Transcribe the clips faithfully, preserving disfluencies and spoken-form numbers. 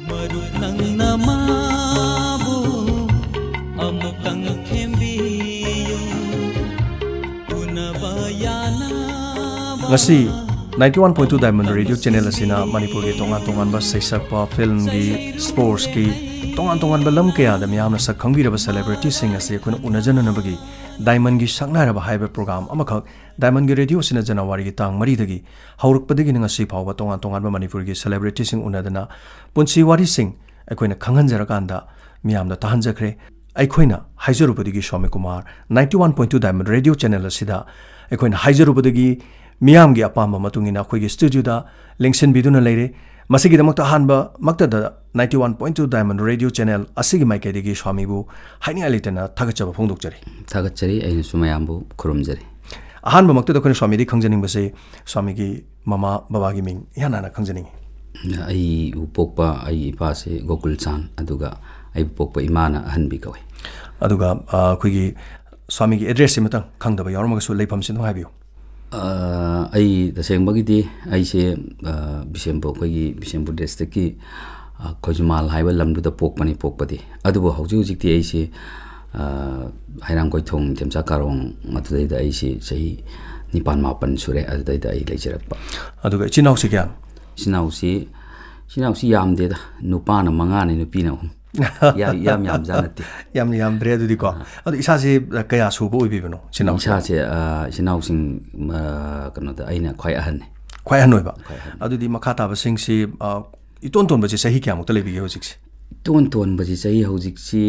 ꯃꯔꯨ ꯅꯪꯅ ꯃꯥꯕꯨ ꯑꯃꯨꯛꯇꯪ ꯊꯦꯝꯕꯤꯌꯨ, ꯎꯅꯕ ꯌꯥꯅꯕ꯫ ꯉꯁꯤ ninety one point two Diamond Radio Channel ꯑꯁꯤꯅ ꯃꯅꯤꯄꯨꯔꯒꯤ ꯇꯣꯉꯥꯟ ꯇꯣꯉꯥꯟꯕ ꯁꯩꯁꯛꯄ, ꯐꯤꯜꯝꯒꯤ, ꯁ꯭ꯄꯣꯔꯠꯁꯀꯤ, ꯇꯣꯉꯥꯟ ꯇꯣꯉꯥꯟꯕ ꯂꯝ ꯀꯌꯥꯗ ꯃꯤꯌꯥꯝꯅ ꯁꯛ ꯈꯪꯕꯤꯔꯕ ꯁꯦꯂꯦꯕ꯭ꯔꯤꯇꯤꯁꯤꯡ ꯑꯁꯤ ꯑꯩꯈꯣꯏꯅ ꯎꯅꯖꯅꯅꯕꯒꯤ ꯗꯥꯏꯃꯟꯒꯤ ꯁꯛꯅꯥꯏꯔꯕ ꯍꯥꯏꯕ ꯄ꯭ꯔꯣꯒ꯭ꯔꯥꯝ ꯑꯃꯈꯛ ꯗꯥꯏꯃꯟꯒꯤ ꯔꯦꯗꯤꯑꯣ ꯑꯁꯤꯅ ꯖꯅꯋꯥꯔꯤꯒꯤ ꯇꯥꯡ ꯃꯔꯤꯗꯒꯤ ꯍꯧꯔꯛꯄꯗꯒꯤꯅ ꯉꯁꯤ ꯐꯥꯎꯕ ꯇꯣꯉꯥꯟ ꯇꯣꯉꯥꯟꯕ ꯃꯅꯤꯄꯨꯔꯒꯤ ꯁꯦꯂꯦꯕ꯭ꯔꯤꯇꯤꯁꯤꯡ ꯎꯅꯗꯅ ꯄꯨꯟꯁꯤ ꯋꯥꯔꯤꯁꯤꯡ ꯑꯩꯈꯣꯏꯅ ꯈꯪꯍꯟꯖꯔꯀꯥꯟꯗ ꯃꯤꯌꯥꯝꯗ ꯇꯥꯍꯟꯖꯈ꯭ꯔꯦ꯫ ꯑꯩꯈꯣꯏꯅ ꯍꯥꯏꯖꯔꯨꯕꯗꯒꯤ swami Kumar ninety one point two Diamond Radio Channel ꯑꯁꯤꯗ ꯑꯩꯈꯣꯏꯅ ꯍꯥꯏꯖꯔꯨꯕꯗꯒꯤ ꯃꯤꯌꯥꯝꯒꯤ ꯑꯄꯥꯝꯕ ꯃꯇꯨꯡ ꯏꯟꯅ ꯑꯩꯈꯣꯏꯒꯤ ꯁ꯭ꯇꯨꯗꯤꯑꯣꯗ ꯂꯦꯡꯁꯤꯟꯕꯤꯗꯨꯅ ꯂꯩꯔꯦ꯫ ꯃꯁꯤꯒꯤꯗꯃꯛꯇ ꯑꯍꯥꯟꯕꯃꯛꯇꯗ ninety one point two Diamond Radio Channel ꯑꯁꯤꯒꯤ ꯃꯥꯏꯀꯩꯗꯒꯤ ꯁ꯭ꯋꯥꯃꯤꯕꯨ ꯍꯥꯏꯅꯤꯡꯉꯥꯏ ꯂꯩꯇꯅ ꯊꯥꯒꯠꯆꯕ ꯐꯣꯡꯗꯣꯛꯆꯔꯤ꯫ ꯊꯥꯒꯠꯆꯔꯤ, ꯑꯩꯅꯁꯨ ꯃꯌꯥꯝꯕꯨ ꯈꯨꯔꯨꯝꯖꯔꯤ꯫ ꯑꯍꯥꯟꯕꯃꯛꯇꯗ ꯑꯩꯈꯣꯏꯅ ꯁ꯭ꯋꯥꯃꯤꯗꯒꯤ ꯈꯪꯖꯅꯤꯡꯕꯁꯤ ꯁ꯭ꯋꯥꯃꯤꯒꯤ ꯃꯃꯥ ꯕꯕꯥꯒꯤ ꯃꯤꯡ ꯏꯍꯥꯟ ꯍꯥꯟꯅ ꯈꯪꯖꯅꯤꯡꯉꯤ꯫ ꯑꯩꯕꯨ ꯄꯣꯛꯄ ꯑꯩꯒꯤ ꯏꯄꯥꯁꯤ ꯒꯣꯀꯨꯜ ꯆꯥꯟ, ꯑꯗꯨꯒ ꯑꯩꯕꯨ ꯄꯣꯛꯄ ꯏꯃꯥꯅ ꯑꯍꯟꯕꯤ ꯀꯧꯏ꯫ ꯑꯗꯨꯒ, ꯑ, ꯑꯩꯈꯣꯏꯒꯤ ꯁ꯭ꯋꯥꯃꯤꯒꯤ ꯑꯦꯗ꯭ꯔꯦꯁꯁꯤꯃꯇꯪ ꯈꯪꯗꯕ ꯌꯥꯎꯔꯝꯃꯒꯁꯨ ꯂꯩꯐꯝꯁꯤ ꯑꯗꯨꯝ ꯍꯥꯏꯕꯤꯌꯨ꯫ ꯑ, ꯑꯩ ꯇꯁꯦꯡꯕꯒꯤꯗꯤ ꯑꯩꯁꯦ, ꯑ, ꯕꯤꯁꯦꯝꯄꯨꯔ, ꯑꯩꯈꯣꯏꯒꯤ ꯕꯤꯁꯦꯝꯄꯨꯔ ꯗꯤꯁꯇ꯭ꯔꯤꯛꯀꯤ, ꯑ, ꯈꯣꯏꯖꯨꯃꯥꯜ ꯍꯥꯏꯕ ꯂꯝꯗꯨꯗ ꯄꯣꯛꯄꯅꯤ ꯄꯣꯛꯄꯗꯤ꯫ ꯑꯗꯨꯕꯨ ꯍꯧꯖꯤꯛ ꯍꯧꯖꯤꯛꯇꯤ ꯑꯩꯁꯦ, ꯑ, ꯍꯩꯔꯥꯡꯒꯣꯏꯊꯣꯡ ꯏꯊꯦꯝꯆꯥ ꯀꯥꯔꯣꯡ ꯑꯗꯨꯗꯩꯗ ꯑꯩꯁꯦ ꯆꯍꯤ ꯅꯤꯄꯥꯟ ꯃꯥꯄꯟ ꯁꯨꯔꯦ ꯑꯗꯨꯗꯩꯗ ꯑꯩ ꯂꯩꯖꯔꯛꯄ꯫ ꯑꯗꯨꯒ ꯏꯆꯤꯟ ꯏꯅꯥꯎꯁꯤ ꯀꯌꯥꯅꯣ? ꯏꯆꯤꯟ ꯏꯅꯥꯎꯁꯤ, ꯏꯆꯤꯟ ꯏꯅꯥꯎꯁꯤ ꯌꯥꯝꯗꯦꯗ, ꯅꯨꯄꯥꯅ ꯃꯉꯥꯅꯤ, ꯅꯨꯄꯤꯅ ꯑꯍꯨꯝ꯫ ꯌꯥꯝ, ꯌꯥꯝ ꯌꯥꯝꯖꯥꯠ ꯅꯠꯇꯦ꯫ ꯌꯥꯝ ꯌꯥꯝꯗ꯭ꯔꯦ ꯑꯗꯨꯗꯤꯀꯣ꯫ ꯑꯥ꯫ ꯑꯗꯣ ꯏꯁꯥꯁꯦ ꯀꯌꯥ ꯁꯨꯕ ꯑꯣꯏꯕꯤꯕꯅꯣ, ꯏꯆꯤꯟ ꯏꯅꯥꯎꯁꯦ? ꯏꯁꯥꯁꯦ, ꯑ, ꯏꯆꯤꯟ ꯏꯅꯥꯎꯁꯤꯡ, ꯑ, ꯀꯩꯅꯣꯗ ꯑꯩꯅ ꯈ꯭ꯋꯥꯏ ꯑꯍꯟꯅꯤ꯫ ꯈ꯭ꯋꯥꯏ ꯑꯍꯟ ꯑꯣꯏꯕ? ꯈ꯭ꯋꯥꯏ ꯑꯍꯟ꯫ ꯑꯗꯨꯗꯤ ꯃꯈꯥ ꯇꯥꯕꯁꯤꯡꯁꯤ, ꯑ, ꯏꯇꯣꯟ ꯇꯣꯟꯕꯁꯤ ꯆꯍꯤ ꯀꯌꯥꯃꯨꯛꯇ ꯂꯩꯕꯤꯒꯦ ꯍꯧꯖꯤꯛꯁꯦ? ꯏꯇꯣꯟ ꯇꯣꯟꯕꯁꯤ ꯆꯍꯤ ꯍꯧꯖꯤꯛꯁꯤ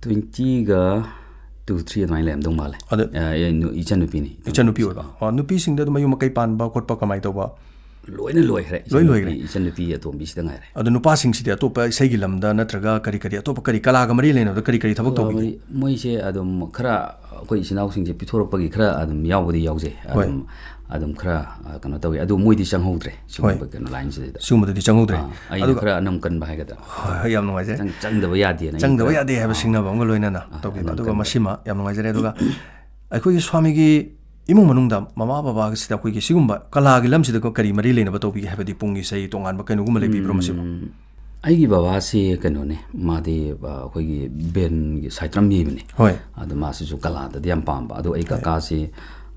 twenty-two, three ꯑꯗꯨꯃꯥꯏꯅ ꯂꯩꯔꯝꯗꯧ ꯃꯥꯜꯂꯦ꯫ ꯑꯗꯣ ꯑ, ꯑꯩ ꯅꯨ-, ꯏꯆꯟꯅꯨꯄꯤꯅꯤ꯫ ꯏꯆꯟꯅꯨꯄꯤ ꯑꯣꯏꯕ꯫ ꯑ, ꯅꯨꯄꯤꯁꯤꯡꯗ ꯑꯗꯨꯝ ꯃꯌꯨꯝ ꯃꯀꯩ ꯄꯥꯟꯕ ꯈꯣꯠꯄ ꯀꯃꯥꯏꯅ ꯇꯧꯕ? ꯂꯣꯏꯅ ꯂꯣꯏꯈ꯭ꯔꯦ꯫ ꯂꯣꯏ ꯂꯣꯏꯈ꯭ꯔꯦ? ꯏꯆꯟꯅꯨꯄꯤ, ꯏꯆꯟꯅꯨꯄꯤ ꯑꯇꯣꯝꯕꯤꯁꯤꯗ ꯉꯥꯏꯔꯦ꯫ ꯑꯗꯣ ꯅꯨꯄꯥꯁꯤꯡꯁꯤꯗꯤ ꯑꯇꯣꯞꯄ ꯏꯁꯩꯒꯤ ꯂꯝꯗ ꯅꯠꯇ꯭ꯔꯒ ꯀꯔꯤ ꯀꯔꯤ ꯑꯇꯣꯞꯄ ꯀꯔꯤ ꯀꯂꯥꯒ ꯃꯔꯤ ꯂꯩꯅꯕꯗ ꯀꯔꯤ ꯀꯔꯤ ꯊꯕꯛ ꯇꯧꯕꯤꯒꯦ? ꯃꯣꯏ-, ꯃꯣꯏꯁꯦ ꯑꯗꯨꯝ ꯈꯔ ꯑꯩꯈꯣꯏ ꯏꯆꯤꯟ ꯏꯅꯥꯎꯁꯤꯡꯁꯦ ꯄꯤꯊꯣꯔꯛꯄꯒꯤ ꯈꯔ ꯑꯗꯨꯝ ꯌꯥꯎꯕꯗꯤ ꯌꯥꯎꯖꯩ꯫ ꯍꯣꯏ꯫ ꯑꯗꯨꯝ, ꯑꯗꯨꯝ ꯈꯔ, ꯑ, ꯀꯩꯅꯣ ꯇꯧꯋꯤ꯫ ꯑꯗꯨ ꯃꯣꯏꯗꯤ ꯆꯪꯍꯧꯗ꯭ꯔꯦ ꯁꯤꯒꯨꯝꯕ ꯍꯣꯏ꯫ ꯀꯩꯅꯣ ꯂꯥꯏꯟꯁꯤꯗꯩꯗ꯫ ꯁꯤꯒꯨꯝꯕꯗꯗꯤ ꯆꯪꯍꯧꯗ꯭ꯔꯦ꯫ ꯑꯥ, ꯑꯩꯅ ꯑꯗꯨꯒ ꯈꯔ ꯑꯅꯝ ꯀꯟꯕ ꯍꯥꯏꯒꯗ꯭ꯔꯥ? ꯍꯣꯏ, ꯍꯣꯏ, ꯌꯥꯝ ꯅꯨꯡꯉꯥꯏꯖꯩ꯫ ꯆꯪ-, ꯆꯪꯗꯕ ꯌꯥꯗꯦꯅ ꯑꯩꯅ ꯆꯪꯗꯕ ꯈꯔ, ꯌꯥꯗꯦ ꯍꯥꯏꯕ ꯑꯥ, ꯁꯤꯡꯅꯕ ꯑꯃꯒ ꯂꯣꯏꯅꯅ ꯑꯥ, ꯇꯧꯕꯤꯕ꯫ ꯑꯅꯝ ꯑꯗꯨꯒ ꯀꯟꯕ꯫ ꯃꯁꯤꯃ ꯌꯥꯝ ꯅꯨꯡꯉꯥꯏꯖꯔꯦ꯫ ꯑꯗꯨꯒ ꯑꯩꯈꯣꯏꯒꯤ ꯁ꯭ꯋꯥꯃꯤꯒꯤ ꯏꯃꯨꯡ ꯃꯅꯨꯡꯗ ꯃꯃꯥ ꯕꯕꯥꯒꯁꯤꯗ ꯑꯩꯈꯣꯏꯒꯤ ꯁꯤꯒꯨꯝꯕ ꯀꯂꯥꯒꯤ ꯂꯝꯁꯤꯗ ꯀꯔꯤ ꯃꯔꯤ ꯂꯩꯅꯕ ꯇꯧꯕꯤꯒꯦ ꯍꯥꯏꯕꯗꯤ ꯄꯨꯡ ꯏꯁꯩ ꯇꯣꯉꯥꯟꯕ ꯀꯩꯅꯣꯒꯨꯝꯕ ꯂꯩꯕꯤꯕ꯭ꯔꯣ ꯃꯁꯤꯕꯨ? ꯎꯝ, ꯑꯩꯒꯤ ꯕꯕꯥꯁꯤ ꯀꯩꯅꯣꯅꯦ, ꯃꯥꯗꯤ, ꯑ, ꯑꯩꯈꯣꯏꯒꯤ ꯕꯦꯟꯒꯤ ꯁꯥꯏꯠ ꯗ꯭ꯔꯝ ꯌꯩꯕꯅꯦ꯫ ꯍꯣꯏ꯫ ꯑꯗꯣ ꯃꯥꯁꯤꯁꯨ ꯀꯂꯥꯗꯗꯤ ꯌꯥꯝ ꯄꯥꯝꯕ꯫ ꯑꯗꯣ ꯑꯩ ꯍꯣꯏ꯫ ꯀꯀꯥꯁꯤ,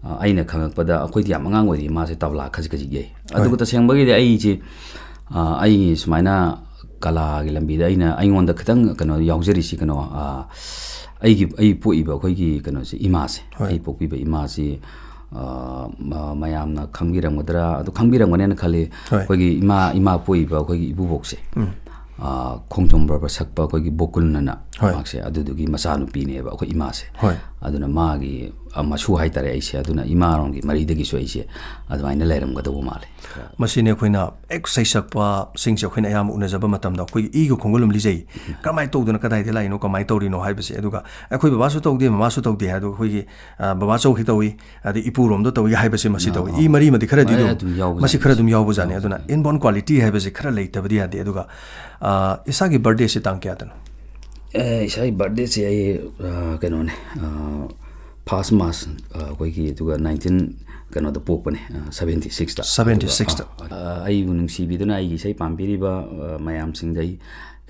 ꯑ, ꯑꯩꯅ ꯈꯪꯉꯛꯄꯗ ꯑꯩꯈꯣꯏꯗꯤ ꯌꯥꯝ ꯑꯉꯥꯡ ꯑꯣꯏꯔꯤ, ꯃꯥꯁꯦ ꯇꯕ꯭ꯂꯥ ꯈꯖꯤꯛ ꯈꯖꯤꯛ ꯌꯩ꯫ ꯍꯣꯏ꯫ ꯑꯗꯨꯒ ꯇꯁꯦꯡꯕꯒꯤꯗꯤ ꯑꯩꯁꯤ, ꯑ, ꯑꯩꯒꯤ ꯁꯨꯃꯥꯏꯅ ꯀꯂꯥꯒꯤ ꯂꯝꯕꯤꯗ ꯑꯩꯅ, ꯑꯩꯉꯣꯟꯗ ꯈꯤꯇꯪ ꯀꯩꯅꯣ ꯌꯥꯎꯖꯔꯤꯁꯤ ꯀꯩꯅꯣ, ꯑ, ꯑꯩꯒꯤ, ꯑꯩ ꯄꯣꯛꯏꯕ ꯑꯩꯈꯣꯏꯒꯤ ꯀꯩꯅꯣꯁꯦ, ꯏꯃꯥꯁꯦ, ꯍꯣꯏ꯫ ꯑꯩ ꯄꯣꯛꯄꯤꯕ ꯏꯃꯥꯁꯤ, ꯑ, ꯃ-, ꯃꯌꯥꯝꯅ ꯈꯪꯕꯤꯔꯝꯒꯗ꯭ꯔꯥ, ꯑꯗꯨ ꯈꯪꯕꯤꯔꯝꯒꯅꯦꯅ ꯈꯜꯂꯤ꯫ ꯍꯣꯏ꯫ ꯑꯩꯈꯣꯏꯒꯤ ꯏꯃꯥ, ꯏꯃꯥ ꯄꯣꯛꯏꯕ ꯑꯩꯈꯣꯏꯒꯤ ꯏꯄꯨꯕꯣꯛꯁꯦ, ꯎꯝ꯫ ꯑ, ꯈꯣꯡꯖꯣꯝ ꯄꯔꯕ ꯁꯛꯄ ꯑꯩꯈꯣꯏꯒꯤ ꯕꯣꯀꯨꯜꯅꯅ ꯍꯣꯏ꯫ ꯃꯍꯥꯛꯁꯦ ꯑꯗꯨꯗꯨꯒꯤ ꯃꯆꯥꯅꯨꯄꯤꯅꯦꯕ ꯑꯩꯈꯣꯏ ꯏꯃꯥꯁꯦ꯫ ꯍꯣꯏ꯫ ꯑꯗꯨꯅ ꯃꯥꯒꯤ, ꯑ, ꯃꯁꯨ ꯍꯥꯏꯇꯥꯔꯦ ꯑꯩꯁꯦ꯫ ꯑꯗꯨꯅ ꯏꯃꯥꯔꯣꯝꯒꯤ ꯃꯔꯤꯗꯒꯤꯁꯨ ꯑꯩꯁꯦ ꯑꯗꯨꯃꯥꯏꯅ ꯂꯩꯔꯝꯒꯗꯧꯕ ꯃꯥꯜꯂꯦ꯫ ꯃꯁꯤꯅꯤ ꯑꯩꯈꯣꯏꯅ ꯍꯦꯛ ꯁꯩꯁꯛꯄꯁꯤꯡꯁꯦ ꯑꯩꯈꯣꯏꯅ ꯑꯌꯥꯝꯕ ꯎꯅꯖꯕ ꯃꯇꯝꯗ ꯑꯩꯈꯣꯏꯒꯤ ꯏꯒ ꯈꯣꯡꯒꯨꯜ ꯑꯃ ꯂꯤꯖꯩ꯫ ꯎꯝ꯫ ꯀꯔꯝꯍꯥꯏꯅ ꯇꯧꯗꯅ ꯀꯗꯥꯏꯗ ꯂꯥꯛꯏꯅꯣ, ꯀꯃꯥꯏꯅ ꯇꯧꯔꯤꯅꯣ ꯍꯥꯏꯕꯁꯦ꯫ ꯑꯗꯨꯒ ꯑꯩꯈꯣꯏ ꯕꯕꯥꯁꯨ ꯇꯧꯗꯦ, ꯃꯃꯥꯁꯨ ꯇꯧꯗꯦ ꯍꯥꯏ꯫ ꯑꯗꯨꯒ ꯑꯩꯈꯣꯏꯒꯤ, ꯑ, ꯕꯕꯥ ꯆꯧꯈꯤ ꯇꯧꯏ, ꯑꯗꯩ ꯏꯄꯨꯔꯣꯝꯗ ꯇꯧꯏ ꯍꯥꯏꯕꯁꯦ ꯃꯁꯤ ꯑꯥ, ꯇꯧꯏ꯫ ꯑꯥ꯫ ꯏ ꯃꯔꯤ ꯑꯃꯗꯤ ꯈꯔꯗꯤ ꯃꯔꯤ ꯑꯗꯨꯝ, ꯑꯗꯨꯝ ꯌꯥꯎꯕꯖꯥꯠꯅꯤ, ꯃꯁꯤ ꯈꯔ ꯑꯗꯨꯝ ꯌꯥꯎꯕꯖꯥꯠꯅꯤ꯫ ꯑꯗꯨꯅ ꯌꯥꯎꯕꯖꯥꯠꯅꯤ꯫ Inborn quality ꯍꯥꯏꯕꯁꯦ ꯈꯔ ꯂꯩꯇꯕꯗꯤ ꯌꯥꯗꯦ꯫ ꯑꯗꯨꯒ, ꯑ, ꯏꯁꯥꯒꯤ birthdayꯁꯤ ꯇꯥꯡ ꯀꯌꯥꯗꯅꯣ? ꯑꯦ, ꯏꯁꯥꯒꯤ birthdayꯁꯦ ꯑꯩ, ꯑ, ꯀꯩꯅꯣꯅꯦ, ꯑ, first March, ꯑ, ꯑꯩꯈꯣꯏꯒꯤ, ꯑꯗꯨꯒ nineteen ꯀꯩꯅꯣꯗ ꯄꯣꯛꯄꯅꯦ, ꯑ, seventy sixꯇ꯫ Seventy sixꯇ꯫ ꯑꯗꯨꯒ, ꯑ, ꯑ, ꯑꯩꯕꯨ ꯅꯨꯡꯁꯤꯕꯤꯗꯨꯅ ꯑꯩꯒꯤ ꯏꯁꯩ ꯄꯥꯝꯕꯤꯔꯤꯕ, ꯑ, ꯃꯌꯥꯝꯁꯤꯡꯗ ꯑꯩ,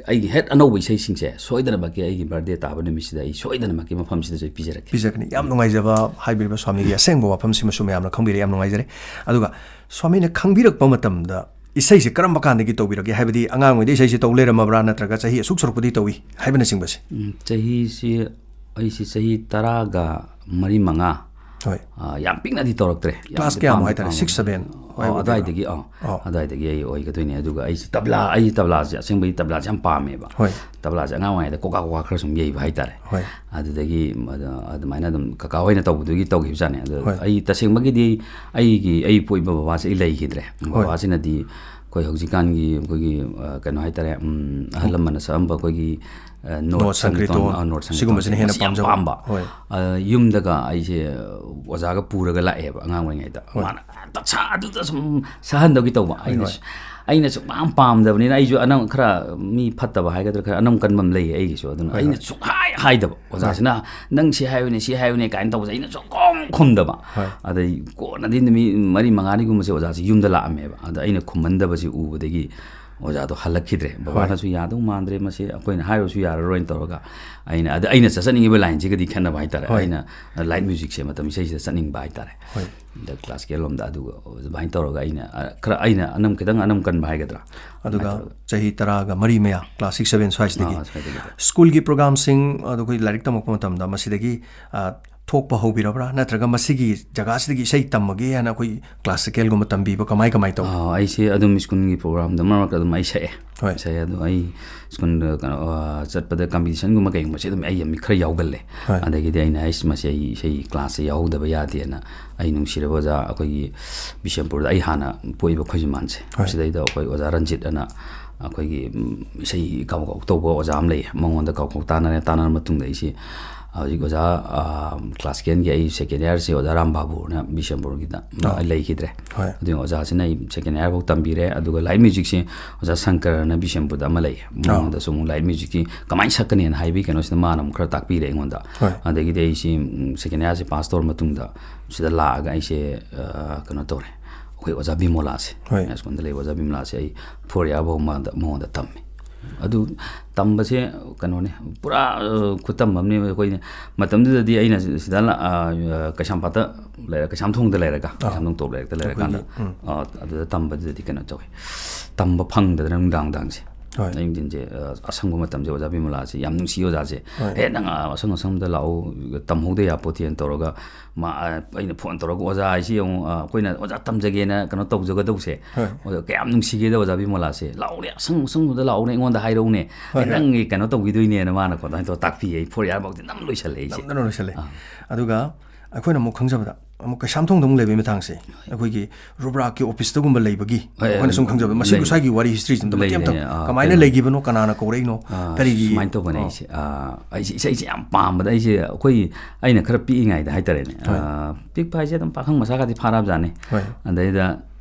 ꯑꯩꯒꯤ ꯍꯦꯛ ꯑꯅꯧꯕ ꯏꯁꯩꯁꯤꯡꯁꯦ ꯁꯣꯏꯗꯅꯃꯛꯀꯤ ꯑꯩꯒꯤ birthday ꯇꯥꯕ ꯅꯨꯃꯤꯠꯁꯤꯗ ꯑꯩ ꯁꯣꯏꯗꯅꯃꯛꯀꯤ ꯃꯐꯝꯁꯤꯗꯁꯨ ꯑꯩ ꯄꯤꯖꯔꯛꯀꯦ꯫ ꯄꯤꯖꯔꯛꯀꯅꯤ꯫ ꯌꯥꯝ ꯅꯨꯡꯉꯥꯏꯖꯕ ꯍꯥꯏꯕꯤꯔꯤꯕ ꯁ꯭ꯋꯥꯃꯤꯒꯤ ꯑꯁꯦꯡꯕ ꯋꯥꯐꯝꯁꯤꯃꯁꯨ ꯃꯌꯥꯝꯅ ꯈꯪꯕꯤꯔꯦ꯫ ꯌꯥꯝ ꯅꯨꯡꯉꯥꯏꯖꯔꯦ꯫ ꯑꯗꯨꯒ ꯁ꯭ꯋꯥꯃꯤꯅ ꯈꯪꯕꯤꯔꯛꯄ ꯃꯇꯝꯗ ꯏꯁꯩꯁꯦ ꯀꯔꯝꯕ ꯀꯥꯟꯗꯒꯤ ꯇꯧꯕꯤꯔꯛꯀꯦ? ꯍꯥꯏꯕꯗꯤ ꯑꯉꯥꯡꯉꯩꯗ ꯏꯁꯩꯁꯦ ꯇꯧ ꯂꯩꯔꯝꯃꯕ꯭ꯔꯥ, ꯅꯠꯇ꯭ꯔꯒ ꯆꯍꯤ ꯑꯁꯨꯛ ꯁꯨꯔꯛꯄꯗꯒꯤ ꯇꯧꯏ ꯍꯥꯏꯕꯅꯆꯤꯡꯕꯁꯦ? ꯎꯝ, ꯆꯍꯤꯁꯤ ꯑꯩꯁꯤ ꯆꯍꯤ ꯇꯔꯥꯒ ꯃꯔꯤ ꯃꯉꯥ, ꯍꯣꯏ꯫ ꯑ, ꯌꯥꯝ ꯄꯤꯛꯅꯗꯤ ꯇꯧꯔꯛꯇ꯭ꯔꯦ꯫ ꯌꯥꯝ class ꯀꯌꯥꯃꯨꯛ ꯄꯥꯝꯕꯗꯤ ꯍꯥꯏꯇꯥꯔꯦ? ꯄꯥꯝ-, Six, seven ꯑꯣ, ꯑꯣꯏꯕꯤꯕ꯭ꯔꯥ? ꯑꯗꯥꯏꯗꯒꯤ, ꯑ, ꯑꯣ꯫ ꯑꯗꯥꯏꯗꯒꯤ ꯑꯩ ꯑꯣꯏꯒꯗꯣꯏꯅꯦ꯫ ꯑꯗꯨꯒ ꯑꯩꯁꯤ ꯇꯕ꯭ꯂꯥ, ꯑꯩ ꯇꯕ꯭ꯂꯥꯁꯦ, ꯑꯁꯦꯡꯕꯒꯤ ꯇꯕ꯭ꯂꯥꯁꯦ ꯌꯥꯝ ꯄꯥꯝꯃꯦꯕ꯫ ꯍꯣꯏ꯫ ꯇꯕ꯭ꯂꯥꯁꯦ ꯑꯉꯥꯡ ꯑꯣꯏꯔꯤꯉꯩꯗ ꯀꯣꯀꯥ ꯀꯣꯀꯥ ꯈꯔ ꯁꯨꯝ ꯌꯩꯕ ꯍꯥꯏꯇꯥꯔꯦ꯫ ꯍꯣꯏ꯫ ꯑꯗꯨꯗꯒꯤ ꯑꯗ-, ꯑꯗꯨꯃꯥꯏꯅ ꯑꯗꯨꯝ ꯀꯀꯥ ꯍꯣꯏꯅ ꯇꯧꯕꯗꯨꯒꯤ ꯇꯧꯈꯤꯕꯖꯥꯠꯅꯦ꯫ ꯑꯗꯣ ꯍꯣꯏ꯫ ꯑꯩ ꯇꯁꯦꯡꯕꯒꯤꯗꯤ ꯑꯩꯒꯤ, ꯑꯩ ꯄꯣꯛꯏꯕ ꯕꯕꯥꯁꯦ ꯑꯩ ꯂꯩꯈꯤꯗ꯭ꯔꯦ꯫ ꯍꯣꯏ꯫ ꯕꯕꯥꯁꯤꯅꯗꯤ ꯑꯩꯈꯣꯏ ꯍꯧꯖꯤꯛꯀꯥꯟꯒꯤ ꯑꯩꯈꯣꯏꯒꯤ, ꯑ, ꯀꯩꯅꯣ ꯍꯥꯏꯇꯥꯔꯦ, ꯎꯝ, ꯑꯍꯜ ꯂꯃꯟꯅ ꯁꯛꯑꯝꯕ ꯑꯩꯈꯣꯏꯒꯤ, ꯑ, ꯅꯣꯠ ꯅꯣꯠ ꯁꯪꯀ꯭ꯔꯤꯇꯣꯟ, ꯁꯪꯀ꯭ꯔꯤꯇꯣꯟ, ꯑ, ꯅꯣꯠ ꯁꯪꯀ꯭ꯔꯤꯇꯣꯟ ꯁꯤꯒꯨꯝꯕꯁꯤꯅ ꯍꯦꯟꯅ ꯃꯁꯤ ꯌꯥꯝ ꯄꯥꯝꯖꯕ꯫ ꯄꯥꯝꯕ꯫ ꯍꯣꯏ꯫ ꯑ, ꯌꯨꯝꯗꯒ ꯑꯩꯁꯦ ꯑꯣꯖꯥꯒ ꯄꯨꯔꯒ ꯂꯥꯛꯑꯦꯕ ꯑꯉꯥꯡ ꯑꯣꯏꯔꯤꯉꯩꯗ꯫ ꯍꯣꯏ꯫ ꯃꯥꯅ, "ꯑ, ꯇꯠꯁ-, ꯑꯗꯨꯗ ꯁꯨꯝ ꯁꯛꯍꯟꯗꯧꯒꯤ ꯇꯧꯕ"꯫ ꯍꯣꯏ, ꯑꯩꯅ ꯍꯣꯏ꯫ ꯁꯨ-, ꯑꯩꯅ ꯁꯨꯛꯄꯥꯝ ꯄꯥꯝꯗꯕꯅꯤꯅ ꯑꯩꯁꯨ ꯑꯅꯝ-, ꯈꯔ ꯃꯤ ꯐꯠꯇꯕ ꯍꯥꯏꯒꯗ꯭ꯔꯥ, ꯈꯔ ꯑꯅꯝ ꯀꯟꯕ ꯑꯃ ꯂꯩꯌꯦ ꯑꯩꯒꯤꯁꯨ꯫ ꯑꯗꯨꯅ ꯍꯣꯏ, ꯑꯩꯅ ꯍꯣꯏ꯫ ꯁꯨꯛꯍꯥꯏ ꯍꯥꯏꯗꯕ꯫ ꯍꯣꯏ꯫ ꯑꯣꯖꯥꯁꯤꯅ, "ꯅꯪ ꯁꯤ ꯍꯥꯏꯌꯨꯅꯦ, ꯁꯤ ꯍꯥꯏꯌꯨꯅꯦ" ꯀꯥꯏꯅ ꯇꯧꯕꯁꯦ ꯑꯩꯅ ꯁꯨꯛꯈꯨꯝ ꯈꯨꯝꯗꯕ꯫ ꯍꯣꯏ꯫ ꯑꯗꯩ ꯀꯣꯟꯅꯗꯤ ꯅꯨꯃꯤꯠ ꯃꯔꯤ ꯃꯉꯥꯅꯤꯒꯨꯝꯕꯁꯦ ꯑꯣꯖꯥꯁꯤ ꯌꯨꯝꯗ ꯂꯥꯛꯑꯝꯃꯦꯕ꯫ ꯑꯗ ꯑꯩꯅ ꯈꯨꯝꯃꯟꯗꯕꯁꯤ ꯎꯕꯗꯒꯤ ꯑꯣꯖꯥꯗꯣ ꯍꯜꯂꯛꯈꯤꯗ꯭ꯔꯦ꯫ ꯕꯕꯥꯅꯁꯨ "ꯌꯥꯗꯧ ꯃꯥꯟꯗ꯭ꯔꯦ, ꯃꯁꯤ ꯑꯩꯈꯣꯏꯅ ꯍꯥꯏꯔꯨꯔꯁꯨ ꯌꯥꯔꯔꯣꯏꯅ" ꯇꯧꯔꯒ, ꯑꯩꯅ, ꯑꯗ ꯑꯩꯅ ꯆꯠꯆꯅꯤꯡꯉꯤꯕ ꯂꯥꯏꯟꯁꯤꯒꯗꯤ ꯈꯦꯠꯅꯕ ꯍꯥꯏꯇꯥꯔꯦ꯫ ꯍꯣꯏ꯫ ꯑꯩꯅ ꯂꯥꯏꯠ ꯃ꯭ꯌꯨꯖꯤꯛꯁꯦ ꯃꯇꯝ ꯏꯁꯩꯁꯤꯗ ꯆꯠꯅꯤꯡꯕ ꯍꯥꯏꯇꯥꯔꯦ꯫ ꯍꯣꯏ꯫ ꯑꯗ ꯀ꯭ꯂꯥꯁꯤꯀꯦꯜ ꯂꯣꯝꯗ, ꯑꯗꯨꯒ ꯑꯗꯨꯃꯥꯏꯅ ꯇꯧꯔꯒ ꯑꯩꯅ, ꯑ, ꯈꯔ, ꯑꯩꯅ ꯑꯅꯝ, ꯈꯤꯇꯪ ꯑꯅꯝ ꯀꯟꯕ ꯍꯥꯏꯒꯗ꯭ꯔꯥ? ꯑꯗꯨꯒ ꯑꯗꯨꯃꯥꯏꯅ ꯇꯧꯔꯒ꯫ ꯆꯍꯤ ꯇꯔꯥꯒ ꯃꯔꯤ ꯃꯌꯥ, ꯀ꯭ꯂꯥꯁ ꯁꯤꯛꯁ, ꯁꯚꯦꯟ ꯁ꯭ꯋꯥꯏꯁꯤꯗꯒꯤ ꯑꯥ, ꯁ꯭ꯋꯥꯏꯗꯒꯤꯗꯤ꯫ ꯁ꯭ꯀꯨꯜꯒꯤ ꯄ꯭ꯔꯣꯒ꯭ꯔꯥꯝꯁꯤꯡ, ꯑꯗꯣ ꯑꯩꯈꯣꯏ ꯂꯥꯏꯔꯤꯛ ꯇꯝꯃꯛꯄ ꯃꯇꯝꯗ ꯃꯁꯤꯗꯒꯤ, ꯑ, ꯊꯣꯛꯄ ꯍꯧꯕꯤꯔꯕ꯭ꯔꯥ? ꯅꯠꯇ꯭ꯔꯒ ꯃꯁꯤꯒꯤ ꯖꯒꯥꯁꯤꯗꯒꯤ ꯏꯁꯩ ꯇꯝꯃꯒꯦ ꯍꯥꯏꯅ ꯑꯩꯈꯣꯏ ꯀ꯭ꯂꯥꯁꯤꯀꯦꯜꯒꯨꯝꯕ ꯇꯝꯕꯤꯕ ꯀꯃꯥꯏ, ꯀꯃꯥꯏ ꯇꯧꯏ? ꯑꯥ, ꯑꯩꯁꯦ ꯑꯗꯨꯝ ꯁ꯭ꯀꯨꯜꯒꯤ ꯄ꯭ꯔꯣꯒ꯭ꯔꯥꯝꯗ ꯃꯔꯛ ꯃꯔꯛꯇ ꯑꯗꯨꯝ ꯑꯩ ꯁꯛꯑꯦ꯫ ꯍꯣꯏ꯫ ꯁꯛꯑꯦ꯫ ꯑꯗꯣ ꯑꯩ ꯁ꯭ꯀꯨꯜꯗ, ꯀꯩꯅꯣ, ꯑ, ꯆꯠꯄꯗ ꯀꯝꯄꯤꯇꯤꯁꯟꯒꯨꯝꯕ ꯀꯩꯒꯨꯝꯕꯁꯦ ꯑꯗꯨꯝ ꯑꯩ ꯑꯗꯨꯝ ꯈꯔ ꯌꯥꯎꯒꯜꯂꯦ꯫ ꯍꯣꯏ꯫ ꯑꯗꯒꯤꯗꯤ ꯑꯩꯅ, "ꯑꯩꯁ, ꯃꯁꯤ ꯑꯩ ꯏꯁꯩ ꯀ꯭ꯂꯥꯁꯁꯦ ꯌꯥꯎꯍꯧꯗꯕ ꯌꯥꯗꯦꯅ" ꯑꯩ ꯅꯨꯡꯁꯤꯔꯕ ꯑꯣꯖꯥ ꯑꯩꯈꯣꯏꯒꯤ ꯕꯤꯁꯦꯝꯄꯨꯔꯗ ꯑꯩ ꯍꯥꯟꯅ ꯄꯣꯛꯏꯕ ꯈꯣꯏꯖꯃꯥꯟꯁꯦ, ꯍꯣꯏ꯫ ꯁꯤꯗꯩꯗ ꯑꯩꯈꯣꯏ ꯑꯣꯖꯥ ꯔꯟꯖꯤꯠ ꯑꯅ ꯑꯩꯈꯣꯏꯒꯤ, ꯎꯝ, ꯏꯁꯩ ꯀꯥꯎ ꯀꯥꯎ ꯇꯧꯕ ꯑꯣꯖꯥ ꯑꯃ ꯂꯩꯌꯦ꯫ ꯃꯉꯣꯟꯗ ꯀꯥꯎ ꯀꯥꯎ ꯇꯥꯟꯅꯔꯦ꯫ ꯇꯥꯟꯅꯔ ꯃꯇꯨꯡꯗ ꯑꯩꯁꯤ ꯍꯧꯖꯤꯛ ꯑꯣꯖꯥ, ꯑ, ꯀ꯭ꯂꯥꯁꯤꯀꯦꯜꯒꯤ ꯑꯩ ꯁꯦꯀꯦꯟ ꯏꯌꯥꯔꯁꯤ ꯑꯣꯖꯥ ꯔꯥꯝ ꯕꯥꯕꯨꯅ ꯕꯤꯁꯦꯝꯄꯨꯔꯒꯤꯗ ꯑꯥ꯫ ꯂꯩꯈꯤꯗ꯭ꯔꯦ꯫ ꯍꯣꯏ꯫ ꯑꯗꯨꯒꯤ ꯑꯣꯖꯥꯁꯤꯅ ꯑꯩ ꯁꯦꯀꯦꯟ ꯏꯌꯥꯔꯐꯥꯎ ꯇꯝꯕꯤꯔꯦ꯫ ꯑꯗꯨꯒ ꯂꯥꯏꯠ ꯃ꯭ꯌꯨꯖꯤꯛꯁꯤ ꯑꯣꯖꯥ ꯁꯪꯀꯔꯅ ꯕꯤꯁꯦꯝꯄꯨꯔꯗ ꯑꯃ ꯂꯩꯌꯦ꯫ ꯑꯥ꯫ ꯃꯉꯣꯟꯗꯁꯨ ꯑꯃꯨꯛ ꯂꯥꯏꯠ ꯃ꯭ꯌꯨꯖꯤꯛꯀꯤ ꯀꯃꯥꯏꯅ ꯁꯛꯀꯅꯤꯅ ꯍꯥꯏꯕꯒꯤ ꯀꯩꯅꯣꯁꯤꯗ ꯃꯥꯅ ꯑꯃꯨꯛ ꯈꯔ ꯇꯥꯛꯄꯤꯔꯦ ꯑꯩꯉꯣꯟꯗ꯫ ꯍꯣꯏ꯫ ꯑꯗꯒꯤꯗꯤ ꯑꯩꯁꯤ, ꯎꯝ, ꯁꯦꯀꯦꯟ ꯏꯌꯥꯔꯁꯤ ꯄꯥꯁ ꯇꯧꯔ ꯃꯇꯨꯡꯗ ꯁꯤꯗ ꯂꯥꯛꯑꯒ ꯑꯩꯁꯦ, ꯑ, ꯀꯩꯅꯣ ꯇꯧꯔꯦ꯫ ꯑꯩꯈꯣꯏ ꯑꯣꯖꯥ ꯕꯤꯃꯣꯂꯥꯁꯦ, ꯍꯣꯏ꯫ ꯍꯥꯏ ꯁ꯭ꯀꯨꯜꯗ ꯂꯩꯕ ꯑꯣꯖꯥ ꯕꯤꯃꯣꯂꯥꯁꯦ ꯑꯩ ꯐꯣꯔ ꯏꯌꯥꯔ ꯐꯥꯎ ꯃꯉꯣꯟꯗ, ꯃꯉꯣꯟꯗ ꯇꯝꯃꯦ꯫ ꯑꯗꯨ ꯇꯝꯕꯁꯦ ꯀꯩꯅꯣꯅꯦ, ꯄꯨꯔꯥ, ꯑ, ꯈꯨꯇꯝ ꯑꯃꯅꯦꯕ꯫ ꯑꯩꯈꯣꯏꯅ ꯃꯇꯝꯗꯨꯗꯗꯤ ꯑꯩꯅ ꯁꯤꯗ ꯂꯥ-, ꯑ, ꯀꯩꯁꯥꯝꯄꯥꯠꯇ ꯂꯩꯔ-, ꯀꯩꯁꯥꯝꯊꯣꯡꯗ ꯂꯩꯔꯒ, ꯑꯥ꯫ ꯀꯩꯁꯥꯝꯊꯣꯡ ꯇꯣꯞ ꯂꯩꯔꯛꯇ ꯂꯩꯔꯀꯥꯟꯗ, ꯑꯩꯈꯣꯏꯒꯤ, ꯎꯝ꯫ ꯑ, ꯑꯗꯨꯗ ꯇꯝꯕꯗꯨꯗꯗꯤ ꯀꯩꯅꯣ ꯇꯧꯋꯦ, ꯇꯝꯕ ꯐꯪꯗꯗꯅ ꯅꯨꯡꯗꯥꯡ ꯅꯨꯡꯗꯥꯡꯁꯦ, ꯍꯣꯏ꯫ ꯑꯌꯨꯛ ꯅꯨꯡꯊꯤꯟꯁꯦ, ꯑ, ꯑꯁꯪꯕ ꯃꯇꯝꯁꯦ ꯑꯣꯖꯥ ꯕꯤꯃꯣꯂꯥꯁꯦ ꯌꯥꯝ ꯅꯨꯡꯁꯤ꯫ ꯑꯣꯖꯥꯁꯦ, ꯍꯣꯏ꯫ "ꯑꯦ, ꯅꯪ, ꯑ, ꯑꯁꯪ ꯑꯁꯪꯕꯗ ꯂꯥꯛꯑꯣ, ꯇꯝꯍꯧꯗ ꯌꯥꯄꯣꯠꯇꯦꯅ" ꯇꯧꯔꯒ ꯃꯥ, ꯑ, ꯑꯩꯅ ꯐꯣꯟ ꯇꯧꯔꯒ, "ꯑꯣꯖꯥ, ꯑꯩꯁꯤ ꯑꯃꯨꯛ, ꯑ, ꯑꯩꯈꯣꯏꯅ ꯑꯣꯖꯥ ꯇꯝꯖꯒꯦꯅ ꯀꯩꯅꯣ ꯇꯧꯖꯒꯗꯧꯁꯦ, ꯍꯣꯏ꯫ ꯑꯣꯖꯥ, ꯀꯌꯥꯝ ꯅꯨꯡꯁꯤꯒꯦꯗ ꯑꯣꯖꯥ ꯕꯤꯃꯣꯂꯥꯁꯦ, ꯂꯥꯛꯎꯅꯦ, ꯑꯁꯪ ꯑꯁꯪꯕꯗ ꯂꯥꯛꯎꯅꯦ, ꯑꯩꯉꯣꯟꯗ ꯍꯥꯏꯔꯛꯎꯅꯦ, ꯍꯣꯏ, ꯑꯩ ꯍꯣꯏ꯫ ꯅꯪꯒꯤ ꯀꯩꯅꯣ ꯇꯧꯕꯤꯗꯣꯏꯅꯦꯅ" ꯃꯥꯅꯀꯣ ꯑꯗꯨꯃꯥꯏꯅ ꯇꯧꯔ ꯇꯥꯛꯄꯤꯌꯦ꯫ ꯑꯩ ꯐꯣꯔ ꯏꯌꯥꯔ ꯐꯥꯎꯗꯤ ꯅꯝ ꯂꯣꯏꯁꯜꯂꯦ ꯑꯩꯁꯦ꯫ ꯅꯝꯗꯅ ꯂꯣꯏꯁꯜꯂꯦ꯫ ꯑꯥ꯫ ꯑꯗꯨꯒ ꯑꯩꯈꯣꯏꯅ ꯑꯃꯨꯛ ꯈꯪꯖꯕꯗ, ꯑꯃꯨꯛ ꯀꯩꯁꯥꯝꯊꯣꯡꯗ ꯑꯃꯨꯛ ꯂꯩꯕꯒꯤ ꯃꯇꯥꯡꯁꯦ, ꯍꯣꯏ꯫ ꯑꯩꯈꯣꯏꯒꯤ ꯔꯨꯕ꯭ꯔꯥꯛꯀꯤ ꯑꯣꯐꯤꯁꯇꯒꯨꯝꯕ ꯂꯩꯕꯒꯤ, ꯍꯣꯏ, ꯑꯩꯈꯣꯏꯅ ꯁꯨꯝ ꯈꯪꯖꯕꯗ, ꯃꯁꯤꯒꯤ ꯂꯩ꯫ ꯁ꯭ꯋꯥꯏꯒꯤ ꯋꯥꯔꯤ ꯍꯤꯁꯇ꯭ꯔꯤꯁꯦ ꯑꯝꯇ ꯂꯩ, ꯃꯇꯦꯛ ꯑꯝꯇ ꯂꯩ, ꯑꯥ, ꯀꯃꯥꯏꯅ ꯀꯩꯅꯣ, ꯂꯩꯈꯤꯕꯅꯣ, ꯀꯅꯥꯅ ꯀꯧꯔꯛꯏꯅꯣ, ꯑꯥ, ꯀꯔꯤꯒꯤ? ꯁꯨꯃꯥꯏꯅ ꯇꯧꯕꯅꯦ ꯑꯥ꯫ ꯑꯩꯁꯦ, ꯑꯥ, ꯑꯩꯁꯦ ꯏꯁꯩꯁꯦ ꯌꯥꯝ ꯄꯥꯝꯕꯗ, ꯑꯩꯁꯦ ꯑꯩꯈꯣꯏ, ꯑꯩꯅ ꯈꯔ ꯄꯤꯛꯏꯉꯩꯗ ꯍꯥꯏꯇꯥꯔꯦꯅꯦ, ꯍꯣꯏ꯫ ꯑꯥ, ꯄꯤꯛꯄ ꯍꯥꯏꯁꯦ ꯑꯗꯨꯝ ꯄꯥꯈꯪ ꯃꯆꯥꯒꯗꯤ ꯐꯥꯔꯕꯖꯥꯠꯅꯤ꯫ ꯍꯣꯏ꯫ ꯑꯗꯩꯗ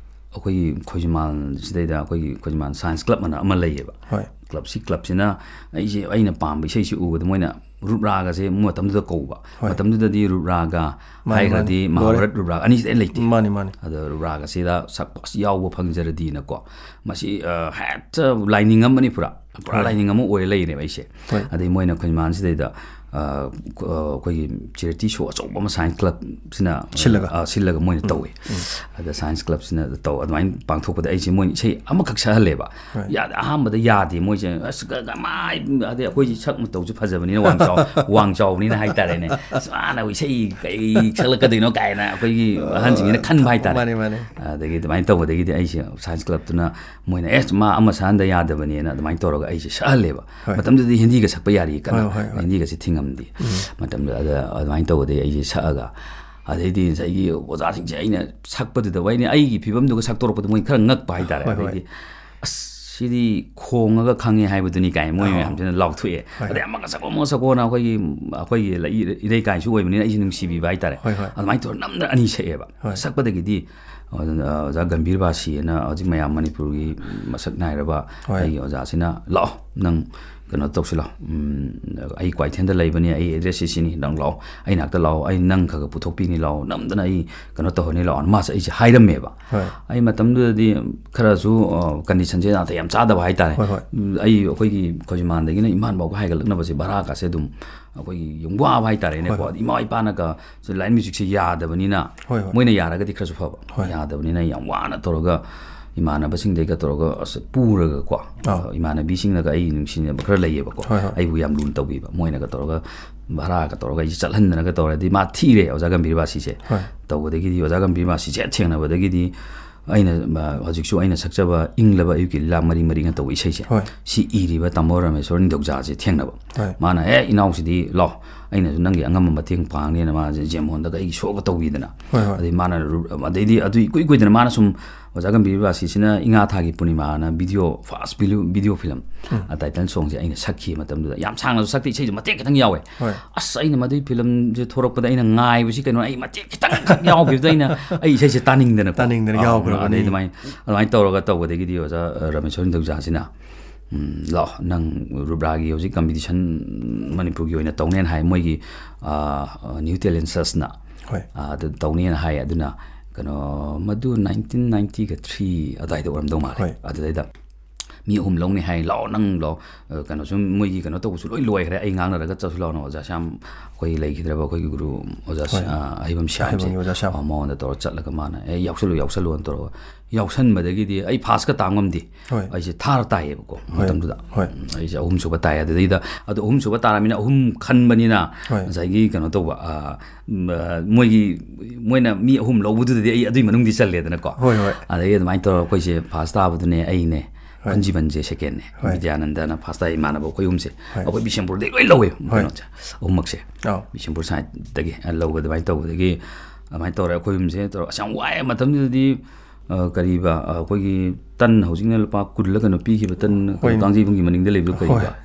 ꯑꯩꯈꯣꯏꯒꯤ ꯈꯣꯏꯖꯤꯃꯥꯟꯁꯤꯗꯩꯗ ꯑꯩꯈꯣꯏꯒꯤ ꯈꯣꯏꯖꯤꯃꯥꯟ ꯁꯥꯏꯟꯁ ꯀ꯭ꯂꯕ ꯑꯅ ꯑꯃ ꯂꯩꯌꯦꯕ꯫ ꯍꯣꯏ꯫ ꯀ꯭ꯂꯕꯁꯤ, ꯀ꯭ꯂꯕꯁꯤꯅ ꯑꯩꯁꯦ, ꯑꯩꯅ ꯄꯥꯝꯕ ꯏꯁꯩꯁꯤ ꯎꯕꯗ ꯃꯣꯏꯅ ꯔꯨꯠ ꯔꯥꯒꯁꯦ ꯃꯇꯝꯗꯨꯗ ꯀꯧꯕ꯫ ꯍꯣꯏ꯫ ꯃꯇꯝꯗꯨꯗꯗꯤ ꯔꯨꯠ ꯔꯥꯒ ꯃꯥꯅꯤ, ꯍꯥꯏꯈ꯭ꯔꯗꯤ ꯃꯥꯅꯤ꯫ ꯃꯍꯥꯚꯥꯔꯠ ꯂꯣꯏꯔꯦ꯫ ꯔꯨꯠ ꯔꯥꯒ ꯑꯅꯤꯁꯤꯗ ꯂꯩꯇꯦ꯫ ꯃꯥꯅꯤ, ꯃꯥꯅꯤ꯫ ꯑꯗ ꯔꯨꯠ ꯔꯥꯒꯁꯤꯗ ꯁꯛꯄ ꯑꯁ ꯌꯥꯎꯕ ꯐꯪꯖꯔꯗꯤꯅꯀꯣ꯫ ꯃꯁꯤ, ꯑ, ꯍꯦꯛꯇ ꯂꯥꯏꯅꯤꯡ ꯑꯃꯅꯤ ꯄꯨꯔꯥ꯫ ꯄꯨꯔꯥ ꯍꯣꯏ꯫ ꯂꯥꯏꯅꯤꯡ ꯑꯃ ꯑꯣꯏꯔ ꯂꯩꯔꯦꯕ ꯑꯩꯁꯦ꯫ ꯍꯣꯏ꯫ ꯑꯗꯩ ꯃꯣꯏꯅ ꯑꯩꯈꯣꯏ ꯃꯥꯟꯁꯤꯗꯩꯗ, ꯑ, ꯀ-, ꯑ, ꯑꯩꯈꯣꯏꯒꯤ ꯆꯦꯔꯤꯇꯤ ꯁꯣ ꯑꯆꯧꯕ ꯑꯃ ꯁꯥꯏꯟꯁ ꯀ꯭ꯂꯕꯁꯤꯅ, ꯁꯤꯜꯂꯒ꯫ ꯑ, ꯁꯤꯜꯂꯒ ꯃꯣꯏꯅ ꯇꯧꯋꯤ꯫ ꯑꯗ ꯁꯥꯏꯟꯁ ꯀ꯭ꯂꯕꯁꯤꯅ ꯇꯧ, ꯑꯗꯨꯃꯥꯏꯅ ꯄꯥꯡꯊꯣꯛꯄꯗ ꯑꯩꯁꯦ ꯃꯣꯏꯅ ꯏꯁꯩ ꯑꯃꯈꯛ ꯁꯛꯍꯜꯂꯦꯕ꯫ ꯍꯣꯏ꯫ ꯌꯥꯗ-, ꯑꯍꯥꯟꯕꯗ ꯌꯥꯗꯦ ꯃꯣꯏꯁꯦ꯫ ꯑꯁ, ꯀ-, ꯀꯃꯥꯏ-, ꯑꯗꯩ ꯑꯩꯈꯣꯏꯁꯦ ꯁꯛ ꯃꯇꯧꯁꯨ ꯐꯖꯕꯅꯤꯅ, ꯋꯥꯡ ꯆꯥꯎ-, ꯋꯥꯡ ꯆꯥꯎꯕꯅꯤꯅ ꯍꯥꯏꯇꯥꯔꯦꯅꯦ꯫ ꯑꯁ, ꯃꯥꯅ ꯏꯁꯩ ꯀꯩ ꯁꯛꯂꯛꯀꯗꯣꯏꯅꯣ ꯀꯥꯏꯅ ꯑꯩꯈꯣꯏꯒꯤ ꯑꯍꯟꯁꯤꯡꯁꯤꯅ ꯈꯟꯕ ꯍꯥꯏꯇꯥꯔꯦ꯫ ꯃꯥꯅꯦ, ꯃꯥꯅꯦ꯫ ꯑꯗꯒꯤ ꯑꯗꯨꯃꯥꯏꯅ ꯇꯧꯕꯗꯒꯤꯗꯤ ꯑꯩꯁꯦ ꯁꯥꯏꯟꯁ ꯀ꯭ꯂꯕꯇꯨꯅ ꯃꯣꯏꯅ, "ꯑꯦ, ꯃꯥ ꯑꯃ ꯁꯛꯍꯟꯗ ꯌꯥꯗꯕꯅꯦꯅ" ꯑꯗꯨꯃꯥꯏꯅ ꯇꯧꯔꯒ ꯑꯩꯁꯦ ꯁꯛꯍꯜꯂꯦꯕ꯫ ꯍꯣꯏ꯫ ꯃꯇꯝꯗꯨꯗꯗꯤ ꯍꯤꯟꯗꯤꯒ ꯁꯛꯄ ꯌꯥꯔꯤ ꯀꯟꯅ꯫ ꯍꯣꯏ, ꯍꯣꯏ, ꯍꯣꯏ꯫ ꯍꯤꯟꯗꯤꯒꯁꯦ ꯊꯤꯡꯉꯝꯗꯤ꯫ ꯃꯇꯝꯗꯨꯗ ꯑꯗ-, ꯑꯗꯨꯃꯥꯏꯅ ꯇꯧꯕꯗꯒꯤ ꯑꯩꯁꯦ ꯁꯛꯑꯒ, ꯑꯗꯩꯗꯤ ꯉꯁꯥꯏꯒꯤ ꯑꯣꯖꯥꯁꯤꯡꯁꯦ ꯑꯩꯅ ꯁꯛꯄꯗꯨꯗ, ꯑꯩꯅ ꯑꯩꯒꯤ ꯐꯤꯕꯝꯗꯨꯒ ꯁꯛꯇꯣꯔꯛꯄꯗ ꯃꯣꯏ ꯈꯔ ꯉꯛꯄ ꯍꯥꯏꯇꯥꯔꯦ꯫ ꯍꯣꯏ, ꯍꯣꯏ꯫ ꯑꯗꯩꯗꯤ, "ꯑꯁ, ꯁꯤꯗꯤ ꯈꯣꯡꯉꯒ ꯈꯪꯉꯦ ꯍꯥꯏꯕꯗꯨꯅꯤ" ꯀꯥꯏ ꯃꯣꯏ ꯑꯣ꯫ ꯃꯌꯥꯝꯁꯤꯅ ꯂꯥꯎꯊꯣꯛꯑꯦ꯫ ꯍꯣꯏ꯫ ꯑꯗꯩ, "ꯑꯃꯒ ꯁꯛꯑꯣ, ꯑꯃꯒ ꯁꯛꯑꯣꯅ" ꯑꯩꯈꯣꯏꯒꯤ, ꯑꯩꯈꯣꯏꯒꯤ ꯂꯩ-, ꯏꯔꯩꯀꯥꯏꯁꯨ ꯑꯣꯏꯕꯅꯤꯅ ꯑꯩꯁꯦ ꯅꯨꯡꯁꯤꯕꯤꯕ ꯍꯥꯏꯇꯥꯔꯦ꯫ ꯍꯣꯏ, ꯍꯣꯏ꯫ ꯑꯗꯨꯃꯥꯏꯅ ꯇꯧꯔ ꯅꯝꯗꯅ ꯑꯅꯤ ꯁꯛꯑꯦꯕ꯫ ꯍꯣꯏ꯫ ꯁꯛꯄꯗꯒꯤꯗꯤ ꯑꯣꯖꯥ ꯒꯝꯚꯤꯔ ꯕꯥꯁꯤꯅ ꯍꯧꯖꯤꯛ ꯃꯌꯥꯝ ꯃꯅꯤꯄꯨꯔꯒꯤ ꯃꯁꯛ ꯅꯥꯏꯔꯕ ꯍꯣꯏ꯫ ꯑꯩꯒꯤ ꯑꯣꯖꯥꯁꯤꯅ, "ꯂꯥꯛꯑꯣ, ꯅꯪ ꯀꯩꯅꯣ ꯇꯧꯁꯤ ꯂꯥꯛꯑꯣ, ꯎꯝ, ꯑꯩ ꯀ꯭ꯋꯥꯏꯊꯦꯜꯗ ꯂꯩꯕꯅꯤ, ꯑꯩ ꯑꯦꯗ꯭ꯔꯦꯁꯁꯤ ꯁꯤꯅꯤ, ꯅꯪ ꯂꯥꯛꯑꯣ, ꯑꯩ ꯅꯥꯛꯇ ꯂꯥꯛꯑꯣ, ꯑꯩ ꯅꯪ ꯈꯔ ꯈꯔ ꯄꯨꯊꯣꯛꯄꯤꯅꯤ, ꯂꯥꯛꯑꯣ, ꯅꯝꯗꯅ ꯑꯩ ꯀꯩꯅꯣ ꯇꯧꯍꯟꯅꯤ, ꯂꯥꯛꯑꯣ"꯫ ꯃꯥꯁꯦ ꯑꯩꯁꯦ ꯍꯥꯏꯔꯝꯃꯦꯕ꯫ ꯍꯣꯏ꯫ ꯑꯩ ꯃꯇꯝꯗꯨꯗꯗꯤ ꯈꯔꯁꯨ, ꯑ, ꯀꯟꯗꯤꯁꯟꯁꯦ ꯅꯥꯇꯩ ꯌꯥꯝ ꯆꯥꯗꯕ ꯍꯥꯏꯇꯥꯔꯦ꯫ ꯍꯣꯏ, ꯍꯣꯏ꯫ ꯑꯩ ꯑꯩꯈꯣꯏꯒꯤ ꯈꯣꯏꯖꯤꯃꯥꯟꯗꯒꯤꯅ ꯏꯝꯐꯥꯜ ꯐꯥꯎꯕ ꯍꯥꯏꯒꯠꯂꯛꯅꯕꯁꯦ ꯚꯔꯥꯒꯁꯦ ꯑꯗꯨꯝ ꯑꯩꯈꯣꯏꯒꯤ ꯌꯥꯝ ꯋꯥꯕ ꯍꯥꯏꯇꯥꯔꯦꯅꯦꯀꯣ꯫ ꯍꯣꯏ, ꯍꯣꯏ꯫ ꯑꯗ ꯏꯃꯥ ꯏꯄꯥꯅꯒ ꯂꯥꯏꯟ ꯃ꯭ꯌꯨꯖꯤꯛꯁꯦ ꯌꯥꯗꯕꯅꯤꯅ, ꯍꯣꯏ, ꯍꯣꯏ꯫ ꯃꯣꯏꯅ ꯌꯥꯔꯒꯗꯤ ꯈꯔꯁꯨ ꯐꯕ, ꯍꯣꯏ꯫ ꯌꯥꯗꯕꯅꯤꯅ ꯌꯥꯝ ꯋꯥꯅ ꯇꯧꯔꯒ ꯏꯃꯥꯟꯅꯕꯁꯤꯡꯗꯩꯒ ꯇꯧꯔꯒ ꯑꯁ ꯄꯨꯔꯒꯀꯣ, ꯑꯥ꯫ ꯏꯃꯥꯟꯅꯕꯤꯁꯤꯡꯅꯒ ꯑꯩ ꯅꯨꯡꯁꯤꯅꯕ ꯈꯔ ꯂꯩꯌꯦꯕꯀꯣ, ꯍꯣꯏ, ꯍꯣꯏ꯫ ꯑꯩꯕꯨ ꯌꯥꯝ ꯂꯨꯅ ꯇꯧꯕꯤꯕ, ꯃꯣꯏꯅꯒ ꯇꯧꯔꯒ ꯚꯔꯥꯒ ꯇꯧꯔꯒ ꯑꯩꯁꯦ ꯆꯠꯍꯟꯗꯅꯒ ꯇꯧꯔꯗꯤ ꯃꯥ ꯊꯤꯔꯦ ꯑꯣꯖꯥ ꯒꯝꯚꯤꯔ ꯕꯥꯁꯤꯁꯦ꯫ ꯍꯣꯏ꯫ ꯇꯧꯕꯗꯒꯤꯗꯤ ꯑꯣꯖꯥ ꯒꯝꯚꯤꯔ ꯕꯥꯁꯤꯁꯦ ꯍꯦꯛ ꯊꯦꯡꯅꯕꯗꯒꯤꯗꯤ ꯑꯩꯅ, ꯃ-, ꯍꯧꯖꯤꯛꯁꯨ ꯑꯩꯅ ꯁꯛꯆꯕ ꯏꯪꯂꯕ ꯑꯌꯨꯛꯀꯤ ꯂꯤꯂꯥ ꯃꯔꯤ ꯃꯔꯤꯅ ꯇꯧꯕ ꯏꯁꯩꯁꯦ, ꯍꯣꯏ꯫ ꯁꯤ ꯏꯔꯤꯕ ꯇꯥꯃꯣ ꯔꯥꯃꯦꯁꯣꯔ ꯅꯤꯡꯊꯧꯖꯥꯁꯦ ꯊꯦꯡꯅꯕ꯫ ꯍꯣꯏ꯫ ꯃꯥꯅ, "ꯑꯦ, ꯏꯅꯥꯎꯁꯤꯗꯤ ꯂꯥꯛꯑꯣ, ꯑꯩꯅꯁꯨ ꯅꯪꯒꯤ ꯑꯉꯝꯕ ꯃꯇꯦꯡ ꯄꯥꯡꯅꯦꯅ" ꯃꯥꯁꯦ ꯖꯦꯝ ꯍꯣꯟꯗꯒ ꯑꯩꯒꯤ ꯁꯣꯒ ꯇꯧꯕꯤꯗꯅ꯫ ꯍꯣꯏ, ꯍꯣꯏ꯫ ꯑꯗꯩ ꯃꯥꯅ ꯔꯨ-, ꯑꯗꯩꯗꯤ ꯑꯗꯨ ꯏꯀꯨꯏ ꯀꯨꯏꯗꯅ ꯃꯥꯅ ꯁꯨꯝ ꯑꯣꯖꯥ ꯒꯝꯚꯤꯔ ꯕꯥꯁꯤꯁꯤꯅ ꯏꯉꯥ ꯊꯥꯒꯤ ꯄꯨꯔꯅꯤꯃꯥꯅ video, farce video film, title ꯁꯣꯡꯁꯦ ꯑꯩꯅ ꯁꯛꯈꯤꯕ ꯃꯇꯝꯗꯨꯗ, ꯌꯥꯝ ꯁꯥꯡꯅꯁꯨ ꯁꯛꯇꯦ, ꯏꯁꯩꯁꯨ ꯃꯇꯦꯛ ꯈꯤꯇꯪ ꯌꯥꯎꯋꯦ꯫ ꯍꯣꯏ꯫ ꯑꯁ, ꯑꯩꯅ ꯃꯗꯨꯏ ꯐꯤꯂꯝꯁꯦ ꯊꯣꯔꯛꯄꯗ ꯑꯩꯅ ꯉꯥꯏꯕꯁꯤ ꯀꯩꯅꯣ, ꯑꯩ ꯃꯇꯦꯛ ꯈꯤꯇꯪ ꯈꯛ ꯌꯥꯎꯈꯤꯕꯗꯨꯗ ꯑꯩꯅ ꯑꯩ ꯏꯁꯩꯁꯦ ꯇꯥꯅꯤꯡꯗꯅ ꯇꯥꯅꯤꯡꯗꯅ ꯑꯥ, ꯌꯥꯎꯈ꯭ꯔꯕꯅꯤ꯫ ꯑꯗꯩ ꯑꯗꯨꯃꯥꯏꯅ, ꯑꯗꯨꯃꯥꯏꯅ ꯇꯧꯔꯒ ꯇꯧꯕꯗꯒꯤꯗꯤ ꯑꯣꯖꯥ, ꯑ, ꯔꯥꯃꯦꯁꯣꯔ ꯅꯤꯡꯊꯧꯖꯥꯁꯤꯅ, "ꯎꯝ, ꯂꯥꯛꯑꯣ, ꯅꯪ ꯔꯨꯕ꯭ꯔꯥꯒꯤ ꯍꯧꯖꯤꯛ ꯀꯝꯄꯤꯇꯤꯁꯟ ꯃꯅꯤꯄꯨꯔꯒꯤ ꯑꯣꯏꯅ ꯇꯧꯅꯦꯅ ꯍꯥꯏ, ꯃꯣꯏꯒꯤ, ꯑ, ꯑ, ꯅ꯭ꯌꯨ ꯇꯦꯂꯦꯟ ꯁꯔꯆꯅ, ꯍꯣꯏ꯫ ꯑ, ꯑꯗꯨ ꯇꯧꯅꯦꯅ ꯍꯥꯏ꯫ ꯑꯗꯨꯅ ꯀꯩꯅꯣ, ꯃꯗꯨ ꯅꯥꯏꯟꯇꯤꯟ ꯅꯥꯏꯟꯇꯤꯒ ꯊ꯭ꯔꯤ ꯑꯗꯨꯋꯥꯏꯗ ꯑꯣꯏꯔꯝꯗꯧ ꯃꯥꯜꯂꯦ꯫ ꯍꯣꯏ꯫ ꯑꯗꯨꯗꯩꯗ ꯃꯤ ꯑꯍꯨꯝ ꯂꯧꯅꯤ ꯍꯥꯏ, "ꯂꯥꯛꯑꯣ, ꯅꯪ ꯂꯥꯛꯑꯣ, ꯑ, ꯀꯩꯅꯣ, ꯁꯨꯝ ꯃꯣꯏꯒꯤ ꯀꯩꯅꯣ ꯇꯧꯕꯁꯨ ꯂꯣꯏ ꯂꯣꯏꯈ꯭ꯔꯦ, ꯑꯩ ꯉꯥꯡꯅꯔꯒ ꯆꯠꯁꯨ ꯂꯥꯛꯑꯣꯅ ꯑꯣꯖꯥ ꯁ꯭ꯌꯥꯝ, ꯑꯩꯈꯣꯏ ꯂꯩꯈꯤꯗ꯭ꯔꯕ ꯑꯩꯈꯣꯏꯒꯤ ꯒꯨꯔꯨ ꯑꯣꯖꯥ ꯁ꯭ꯌꯥ-, ꯍꯣꯏ꯫ ꯑ, ꯑꯍꯩꯕꯝ ꯁ꯭ꯌꯥꯝꯁꯦ, ꯑꯍꯩꯕꯝꯒꯤ ꯑꯣꯖꯥ ꯁ꯭ꯌꯥꯝ꯫ ꯑ, ꯃꯉꯣꯟꯗ ꯇꯧꯔꯒ ꯆꯠꯂꯒ ꯃꯥꯅ, 'ꯑꯦ, ꯌꯥꯎꯁꯜꯂꯨ, ꯌꯥꯎꯁꯜꯂꯨ' ꯇꯧꯔꯒ ꯌꯥꯎꯁꯟꯕꯗꯒꯤꯗꯤ ꯑꯩ ꯐꯥꯔꯁꯀ ꯇꯥ ꯉꯝꯗꯦ꯫ ꯍꯣꯏ꯫ ꯑꯩꯁꯦ ꯊꯥꯔ ꯇꯥꯏꯌꯦꯕꯀꯣ ꯍꯣꯏ꯫ ꯃꯇꯝꯗꯨꯗ꯫ ꯍꯣꯏ꯫ ꯑꯩꯁꯦ ꯑꯍꯨꯝꯁꯨꯕ ꯇꯥꯏ꯫ ꯑꯗꯨꯗꯩꯗ, ꯑꯗꯣ ꯑꯍꯨꯝꯁꯨꯕ ꯇꯥꯔꯃꯤꯅ ꯑꯍꯨꯝ ꯈꯟꯕꯅꯤꯅ ꯍꯣꯏ꯫ ꯉꯁꯥꯏꯒꯤ ꯀꯩꯅꯣ ꯇꯧꯕ, ꯑ, ꯎꯝ, ꯑ, ꯃꯣꯏꯒꯤ, ꯃꯣꯏꯅ ꯃꯤ ꯑꯍꯨꯝ ꯂꯧꯕꯗꯨꯗꯗꯤ ꯑꯩ ꯑꯗꯨꯏ ꯃꯅꯨꯡꯗꯤ ꯆꯜꯂꯦꯗꯅꯀꯣ꯫ ꯍꯣꯏ, ꯍꯣꯏ꯫ ꯑꯗꯒꯤ ꯑꯗꯨꯃꯥꯏꯅ ꯇꯧꯔꯒ ꯑꯩꯈꯣꯏꯁꯦ ꯐꯥꯔꯁ ꯇꯥꯕꯗꯨꯅꯦ ꯑꯩꯅꯦ, ꯍꯣꯏ꯫ ꯈꯨꯟꯖꯤꯕꯟꯁꯦ ꯁꯦꯀꯦꯟꯅꯦ, ꯍꯣꯏ꯫ ꯕꯤꯗ꯭ꯌꯥꯅꯟꯗꯅ ꯐꯥꯔꯁ ꯇꯥꯏ, ꯏꯃꯥꯟꯅꯕ ꯑꯩꯈꯣꯏ ꯑꯍꯨꯝꯁꯦ꯫ ꯍꯣꯏ꯫ ꯑꯩꯈꯣꯏ ꯕꯤꯁꯦꯝꯄꯨꯔꯗꯩ ꯂꯣꯏ ꯂꯧꯋꯦ ꯍꯣꯏ꯫ ꯀꯩꯅꯣꯁꯦ, ꯑꯍꯨꯝꯃꯛꯁꯦ꯫ ꯑꯥꯎ꯫ ꯕꯤꯁꯦꯝꯄꯨꯔ ꯁꯥꯏꯠꯇꯒꯤ ꯂꯧꯕ ꯑꯗꯨꯃꯥꯏꯅ ꯇꯧꯕꯗꯒꯤ ꯑꯗꯨꯃꯥꯏꯅ ꯇꯧꯔꯦ꯫ ꯑꯩꯈꯣꯏ ꯑꯍꯨꯝꯁꯦ ꯇꯧꯔꯒ ꯑꯁ ꯌꯥꯝ ꯋꯥꯏꯑꯦ ꯃꯇꯝꯗꯨꯗꯗꯤ꯫ ꯑ, ꯀꯔꯤꯕ, ꯑ, ꯑꯩꯈꯣꯏꯒꯤ ꯇꯟ ꯍꯧꯖꯤꯛꯅ ꯂꯨꯄꯥ ꯀꯨꯟꯂ ꯀꯩꯅꯣ ꯄꯤꯈꯤꯕ ꯇꯟ, ꯍꯣꯏꯅꯦ꯫ ꯀꯥꯡꯖꯩꯕꯨꯡꯒꯤ ꯃꯅꯤꯡꯗ ꯂꯩꯕꯗꯣ ꯀꯔꯤꯕ? ꯍꯣꯏ꯫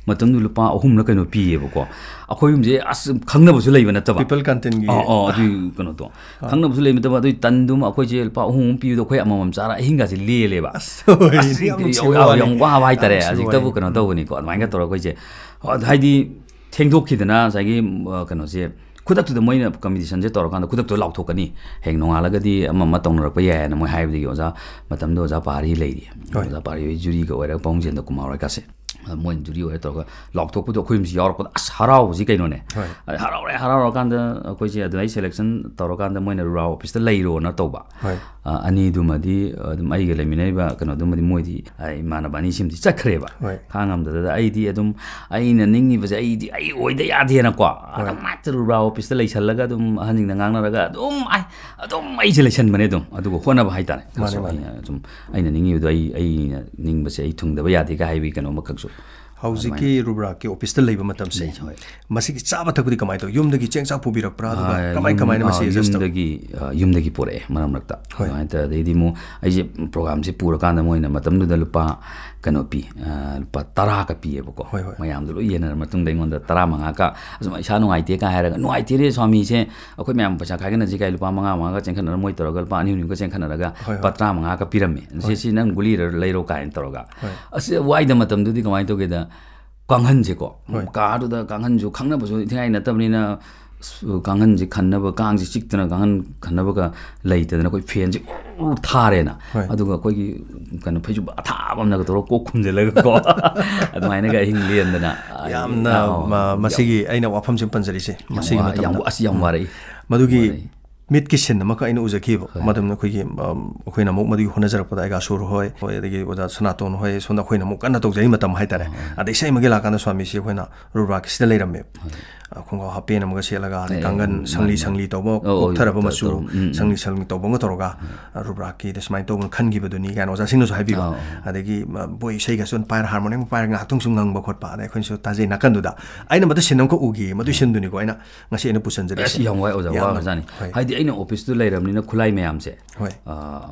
ꯃꯇꯝꯗꯨ ꯂꯨꯄꯥ ꯑꯍꯨꯝꯂ ꯀꯩꯅꯣ ꯄꯤꯌꯦꯕꯀꯣ꯫ ꯑꯩꯈꯣꯏ ꯑꯍꯨꯝꯁꯦ ꯑꯁ ꯈꯪꯅꯕꯁꯨ ꯂꯩꯕ ꯅꯠꯇꯕ꯫ People Canteenꯒꯤ꯫ ꯑꯣ, ꯑꯣ, ꯑꯗꯨꯒꯤ ꯀꯩꯅꯣꯗꯣ꯫ ꯈꯪꯅꯕꯁꯨ ꯂꯩꯕ ꯅꯠꯇꯕ, ꯑꯗꯨꯒꯤ ꯇꯟꯗꯨꯃ ꯑꯩꯈꯣꯏꯁꯦ ꯂꯨꯄꯥ ꯑꯍꯨꯝ ꯑꯍꯨꯝ ꯄꯤꯕꯗꯣ ꯑꯩꯈꯣꯏ ꯑꯃꯃꯝ ꯆꯥꯔ ꯑꯍꯤꯡꯒꯥꯁꯦ ꯂꯦꯜꯂꯦꯕ꯫ ꯑꯁ, ꯍꯣꯏ, ꯑꯁ, ꯌꯥꯝ ꯌꯥꯝ, ꯅꯨꯡꯁꯤꯕ ꯌꯥꯝ, ꯋꯥꯔꯤ꯫ ꯌꯥꯝ ꯋꯥꯕ ꯍꯥꯏꯇꯥꯔꯦ꯫ ꯌꯥꯝ ꯅꯨꯡꯁꯤꯕ ꯍꯧꯖꯤꯛꯇꯕꯨ ꯋꯥꯔꯤ꯫ ꯀꯩꯅꯣ ꯇꯧꯕꯅꯤꯀꯣ꯫ ꯑꯗꯨꯃꯥꯏꯅ ꯇꯧꯔꯒ ꯑꯩꯈꯣꯏꯁꯦ, ꯍꯥꯏꯗꯤ ꯊꯦꯡꯗꯣꯛꯈꯤꯗꯅ ꯉꯁꯥꯏꯒꯤ, ꯑ, ꯀꯩꯅꯣꯁꯦ, ꯈꯨꯗꯛꯇꯨꯗ ꯃꯣꯏꯅ ꯀꯝꯄꯤꯇꯤꯁꯟꯁꯦ ꯇꯧꯔꯀꯥꯟꯗ ꯈꯨꯗꯛꯇꯨꯗ ꯂꯥꯎꯊꯣꯛꯀꯅꯤ, ꯍꯌꯦꯡ ꯅꯣꯡꯉꯥꯜꯂꯒꯗꯤ ꯑꯃ ꯑꯃ ꯇꯧꯅꯔꯛꯄ ꯌꯥꯏ ꯍꯥꯏꯅ ꯃꯣꯏ ꯍꯥꯏꯕꯗꯒꯤ ꯑꯣꯖꯥ, ꯃꯇꯝꯗꯨꯗ ꯑꯣꯖꯥ ꯄꯥꯔꯤ ꯂꯩꯔꯤ꯫ ꯍꯣꯏ꯫ ꯑꯣꯖꯥ ꯄꯥꯔꯤ ꯍꯣꯏ ꯖꯨꯔꯤꯒ ꯑꯣꯏꯔꯒ ꯄꯥꯎꯡꯖꯦꯟꯗ ꯀꯨꯃꯥꯔ ꯍꯣꯏ ꯀꯥꯁꯦ꯫ ꯑ, ꯃꯣꯏꯅ ꯖꯨꯔꯤ ꯑꯣꯏꯔ ꯇꯧꯔꯒ ꯂꯥꯎꯊꯣꯛꯄꯗꯣ ꯑꯩꯈꯣꯏ ꯃꯤꯁꯤ ꯌꯥꯎꯔꯛꯄꯗ ꯑꯁ ꯍꯔꯥꯎꯕꯁꯤ ꯀꯩꯅꯣꯅꯦ꯫ ꯍꯣꯏ꯫ ꯑ, ꯍꯔꯥꯎꯔꯦ, ꯍꯔꯥꯎꯔꯀꯥꯟꯗ ꯑꯩꯈꯣꯏꯁꯦ ꯑꯗꯨꯗ ꯑꯩ ꯁꯦꯂꯦꯛꯁꯟ ꯇꯧꯔꯀꯥꯟꯗ ꯃꯣꯏꯅ ꯔꯨꯔꯥ ꯑꯣꯐꯤꯁꯇ ꯂꯩꯔꯣꯅ ꯇꯧꯕ꯫ ꯍꯣꯏ꯫ ꯑ, ꯑꯅꯤꯗꯨꯃꯗꯤ ꯑꯗꯨꯝ ꯑꯩꯒ ꯂꯩꯃꯤꯟꯅꯔꯤꯕ ꯀꯩꯅꯣꯗꯨꯃꯗꯤ ꯃꯣꯏꯗꯤ, ꯑ, ꯏꯃꯥꯟꯅꯕ ꯑꯅꯤꯁꯤꯃꯗꯤ ꯆꯠꯈ꯭ꯔꯦꯕ꯫ ꯍꯣꯏ꯫ ꯈꯥꯡꯉꯝꯗꯗꯅ ꯑꯩꯗꯤ ꯑꯗꯨꯝ ꯑꯩꯅ ꯅꯤꯡꯉꯤꯕꯁꯦ ꯑꯩꯗꯤ ꯑꯩ ꯑꯣꯏꯗ ꯌꯥꯗꯦꯅꯀꯣ꯫ ꯑꯗꯨꯝ ꯃꯥꯇ ꯔꯨꯔꯥ ꯑꯣꯐꯤꯁꯇ ꯂꯩꯁꯜꯂꯒ ꯑꯗꯨꯝ ꯑꯍꯟꯁꯤꯡꯗ ꯉꯥꯡꯅꯔꯒ ꯑꯗꯨꯝ ꯑꯩ, ꯑꯗꯨꯝ ꯑꯩꯁꯦ ꯂꯩꯁꯟꯕꯅꯦ ꯑꯗꯨꯝ꯫ ꯑꯗꯨꯒ ꯍꯣꯠꯅꯕ ꯍꯥꯏꯇꯥꯔꯦ꯫ ꯃꯥꯅꯦ, ꯀꯩꯁꯨ ꯃꯥꯅꯦ꯫ ꯑꯩꯅ ꯁꯨꯝ ꯑꯩꯅ ꯅꯤꯡꯉꯤꯕꯗꯣ ꯑꯩ, ꯑꯩꯅ ꯅꯤꯡꯕꯁꯦ ꯑꯩ ꯊꯨꯡꯗꯕ ꯌꯥꯗꯦꯒ ꯍꯥꯏꯕꯒꯤ ꯀꯩꯅꯣ ꯑꯃꯈꯛꯁꯨ ꯍꯧꯖꯤꯛꯀꯤ ꯔꯨꯕ꯭ꯔꯥꯛꯀꯤ ꯑꯣꯐꯤꯁꯇ ꯂꯩꯕ ꯃꯇꯝꯁꯦ, ꯂꯩ, ꯍꯣꯏ꯫ ꯃꯁꯤꯒꯤ ꯆꯥꯕ ꯊꯛꯄꯗꯤ ꯀꯃꯥꯏꯅ ꯇꯧꯏ? ꯌꯨꯝꯗꯒꯤ ꯆꯦꯡ ꯆꯥꯛ ꯄꯨꯕꯤꯔꯛꯄ꯭ꯔꯥ? ꯑꯗꯨꯒ ꯑꯥ, ꯀꯃꯥꯏ ꯌꯨꯝ-, ꯀꯃꯥꯏꯅ ꯃꯁꯤ ꯑꯥ, adjust ꯇꯧ- ꯌꯨꯝꯗꯒꯤ, ꯑꯥ, ꯌꯨꯝꯗꯒꯤ ꯄꯨꯔꯛꯑꯦ ꯃꯔꯛ ꯃꯔꯛꯇ꯫ ꯍꯣꯏ꯫ ꯑꯗꯨꯃꯥꯏꯅ ꯇꯧꯔꯦ꯫ ꯑꯗꯩꯗꯤ ꯑꯃꯨꯛ ꯑꯩꯁꯦ ꯄ꯭ꯔꯣꯒ꯭ꯔꯥꯝꯁꯦ ꯄꯨꯔꯀꯥꯟꯗ ꯃꯣꯏꯅ ꯃꯇꯝꯗꯨꯗ ꯂꯨꯄꯥ, ꯀꯩꯅꯣ ꯄꯤ, ꯑꯥ, ꯂꯨꯄꯥ ꯇꯔꯥꯒ ꯄꯤꯌꯦꯕꯀꯣ꯫ ꯍꯣꯏ, ꯍꯣꯏ꯫ ꯃꯌꯥꯝꯗꯣ ꯂꯣꯏ ꯌꯦꯟꯅꯔ ꯃꯇꯨꯡꯗ ꯑꯩꯉꯣꯟꯗ ꯇꯔꯥꯃꯉꯥꯒ, "ꯑꯁꯨꯝ ꯏꯁꯥ ꯅꯨꯡꯉꯥꯏꯇꯦ" ꯀꯥꯏ ꯍꯥꯏꯔꯒ, "ꯅꯨꯡꯉꯥꯏꯇꯦꯅꯦ ꯁ꯭ꯋꯥꯃꯤꯁꯦ, ꯑꯩꯈꯣꯏ ꯃꯌꯥꯝ ꯄꯩꯁꯥ ꯈꯥꯏꯒꯠꯅꯁꯤ" ꯀꯥꯏ ꯂꯨꯄꯥ ꯃꯉꯥ ꯃꯉꯥꯒ ꯆꯦꯟꯈꯠꯅꯔ ꯃꯣꯏ ꯇꯧꯔꯒ ꯂꯨꯄꯥ ꯑꯅꯤ ꯑꯅꯤꯒ ꯆꯦꯟꯈꯠꯅꯔꯒ ꯍꯣꯏ, ꯍꯣꯏ꯫ ꯂꯨꯄꯥ ꯇꯔꯥꯃꯉꯥꯒ ꯄꯤꯔꯝꯃꯦ꯫ "ꯁꯦ, ꯍꯣꯏ꯫ ꯁꯤ ꯅꯪ ꯒꯨꯂꯤꯔ ꯂꯩꯔꯣ" ꯀꯥꯏꯅ ꯇꯧꯔꯒ꯫ ꯍꯣꯏ꯫ ꯑꯁ, ꯋꯥꯏꯗ ꯃꯇꯝꯗꯨꯗꯤ ꯀꯃꯥꯏꯅ ꯇꯧꯒꯦꯗ, ꯀꯥꯡꯍꯟꯁꯦꯀꯣ, ꯍꯣꯏ꯫ ꯀꯥꯗꯨꯗ ꯀꯥꯡꯍꯟꯁꯨ ꯈꯪꯅꯕꯁꯨ ꯏꯊꯤꯉꯥꯏ ꯅꯠꯇꯕꯅꯤꯅ, ꯑꯁ, ꯀꯥꯡꯍꯟꯁꯦ ꯈꯟꯅꯕ, ꯀꯥꯡꯁꯦ ꯆꯤꯛꯇꯅ ꯀꯥꯡꯍꯟ ꯈꯟꯅꯕꯒ ꯂꯩꯇꯗꯅ ꯑꯩꯈꯣꯏ ꯐꯦꯟꯁꯦ ꯎꯔ ꯊꯥꯔꯦꯅ꯫ ꯍꯣꯏ꯫ ꯑꯗꯨꯒ ꯑꯩꯈꯣꯏꯒꯤ ꯀꯩꯅꯣ ꯐꯩꯖꯨꯞ ꯑꯊꯥꯕ ꯑꯃꯅꯒ ꯇꯧꯔꯒ ꯀꯣꯛ ꯈꯨꯝꯖꯤꯜꯂꯒꯀꯣ, ꯑꯗꯨꯃꯥꯏꯅꯒ ꯑꯍꯤꯡ ꯂꯦꯟꯗꯅ꯫ ꯌꯥꯝꯅ, ꯑꯥ, ꯃ-, ꯌꯥꯝ, ꯃꯁꯤꯒꯤ ꯑꯩꯅ ꯋꯥꯐꯝꯁꯤ ꯑꯃ ꯄꯟꯖꯔꯤꯁꯦ, ꯌꯥꯝ ꯃꯁꯤꯒꯤ ꯋꯥ-, ꯌꯥꯝ, ꯃꯇꯝꯗ꯫ ꯑꯁ, ꯌꯥꯝ ꯎꯝ꯫ ꯋꯥꯔꯛꯏ꯫ ꯃꯗꯨꯒꯤ ꯋꯥꯔꯛꯏ꯫ ꯃꯤꯠꯀꯤ ꯁꯤꯟ ꯑꯃꯈꯛ ꯑꯩꯅ ꯎꯖꯈꯤꯕ꯫ ꯍꯣꯏ꯫ ꯃꯇꯝꯗ ꯑꯩꯈꯣꯏꯒꯤ, ꯑꯝ, ꯑꯩꯈꯣꯏꯅ ꯑꯃꯨꯛ ꯃꯗꯨꯒꯤ ꯍꯣꯠꯅꯖꯔꯛꯄꯗ ꯑꯩꯒꯥꯁꯨꯔ ꯍꯣꯏ, ꯍꯣꯏ, ꯑꯗꯒꯤ ꯑꯣꯖꯥ ꯁꯅꯥꯇꯣꯟ ꯍꯣꯏ, ꯁꯣꯝꯗ ꯑꯩꯈꯣꯏꯅ ꯑꯃꯨꯛ ꯀꯟꯅ ꯇꯧꯖꯔꯤ ꯃꯇꯝ ꯍꯥꯏꯇꯥꯔꯦ꯫ ꯍꯣꯏ, ꯍꯣꯏ꯫ ꯑꯗꯩ ꯏꯁꯩ ꯑꯃꯒꯤ ꯂꯥꯛꯀꯥꯟꯗ ꯁ꯭ꯋꯥꯃꯤꯁꯤ ꯑꯩꯈꯣꯏꯅ ꯔꯨꯕ꯭ꯔꯥꯛꯀꯤꯁꯤꯗ ꯂꯩꯔꯝꯃꯦ꯫ ꯍꯣꯏ꯫ ꯑ, ꯈꯣꯡꯒ꯭ꯔꯥꯎ ꯍꯥꯞꯄꯦꯟ ꯑꯃꯒ ꯁꯦꯠꯂꯒ, ꯑꯗꯩ ꯑꯦ, ꯀꯥꯡꯒꯟ ꯃꯥꯅꯤ, ꯁꯪꯂꯤ ꯃꯥꯅꯤ꯫ ꯁꯪꯂꯤ ꯇꯧꯕ, ꯑꯧ, ꯑꯧ, ꯀꯣꯛꯊꯔꯕ ꯇꯧ-, ꯃꯆꯨ, ꯇꯧꯔꯝ-, ꯎꯝ, ꯎꯝ꯫ ꯁꯪꯂꯤ ꯁꯪꯂꯤ ꯇꯧꯕ ꯑꯃꯒ ꯇꯧꯔꯒ, ꯍꯣꯏ꯫ ꯑ, ꯔꯨꯕ꯭ꯔꯥꯛꯀꯤꯗ ꯁꯨꯃꯥꯏꯅ ꯇꯧꯕꯅ ꯈꯟꯈꯤꯕꯗꯨꯅꯤ ꯀꯥꯏꯅ ꯑꯣꯖꯥꯁꯤꯡꯅꯁꯨ ꯍꯥꯏꯕꯤꯕ꯫ ꯑꯧ, ꯑꯧ꯫ ꯑꯗꯒꯤ, ꯑ, ꯕꯣꯏ ꯏꯁꯩꯒꯁꯨ ꯑꯗꯨꯝ ꯄꯥꯏꯔꯒ, ꯍꯥꯔꯃꯣꯅꯤꯌꯝ ꯄꯥꯏꯔꯒ ꯉꯥꯏꯍꯥꯛꯇꯪꯁꯨ ꯉꯪꯕ ꯈꯣꯠꯄ, ꯑꯗꯩ ꯑꯩꯈꯣꯏꯅꯁꯨ ꯇꯥꯖꯩ ꯅꯥꯀꯟꯗꯨꯗ꯫ ꯑꯩꯅ ꯃꯗꯨ ꯁꯤꯟ ꯑꯃꯈꯛ ꯎꯈꯤ, ꯃꯗꯨꯒꯤ ꯎꯝ꯫ ꯁꯤꯟꯗꯨꯅꯤꯀꯣ ꯑꯩꯅ ꯉꯁꯤ ꯑꯩꯅ ꯄꯨꯁꯟꯖꯔꯤꯁꯦ꯫ ꯑꯁ, ꯌꯥꯝ ꯋꯥꯏ ꯑꯣꯖꯥ, ꯌꯥꯝꯅ ꯋꯥꯈ꯭ꯔꯖꯥꯠꯅꯤ꯫ ꯍꯣꯏ꯫ ꯍꯥꯏꯗꯤ ꯑꯩꯅ ꯑꯣꯐꯤꯁꯇꯨ ꯂꯩꯔꯕꯅꯤꯅ ꯈꯨꯠꯂꯥꯏ ꯃꯌꯥꯝꯁꯦ, ꯍꯣꯏ꯫ ꯑ,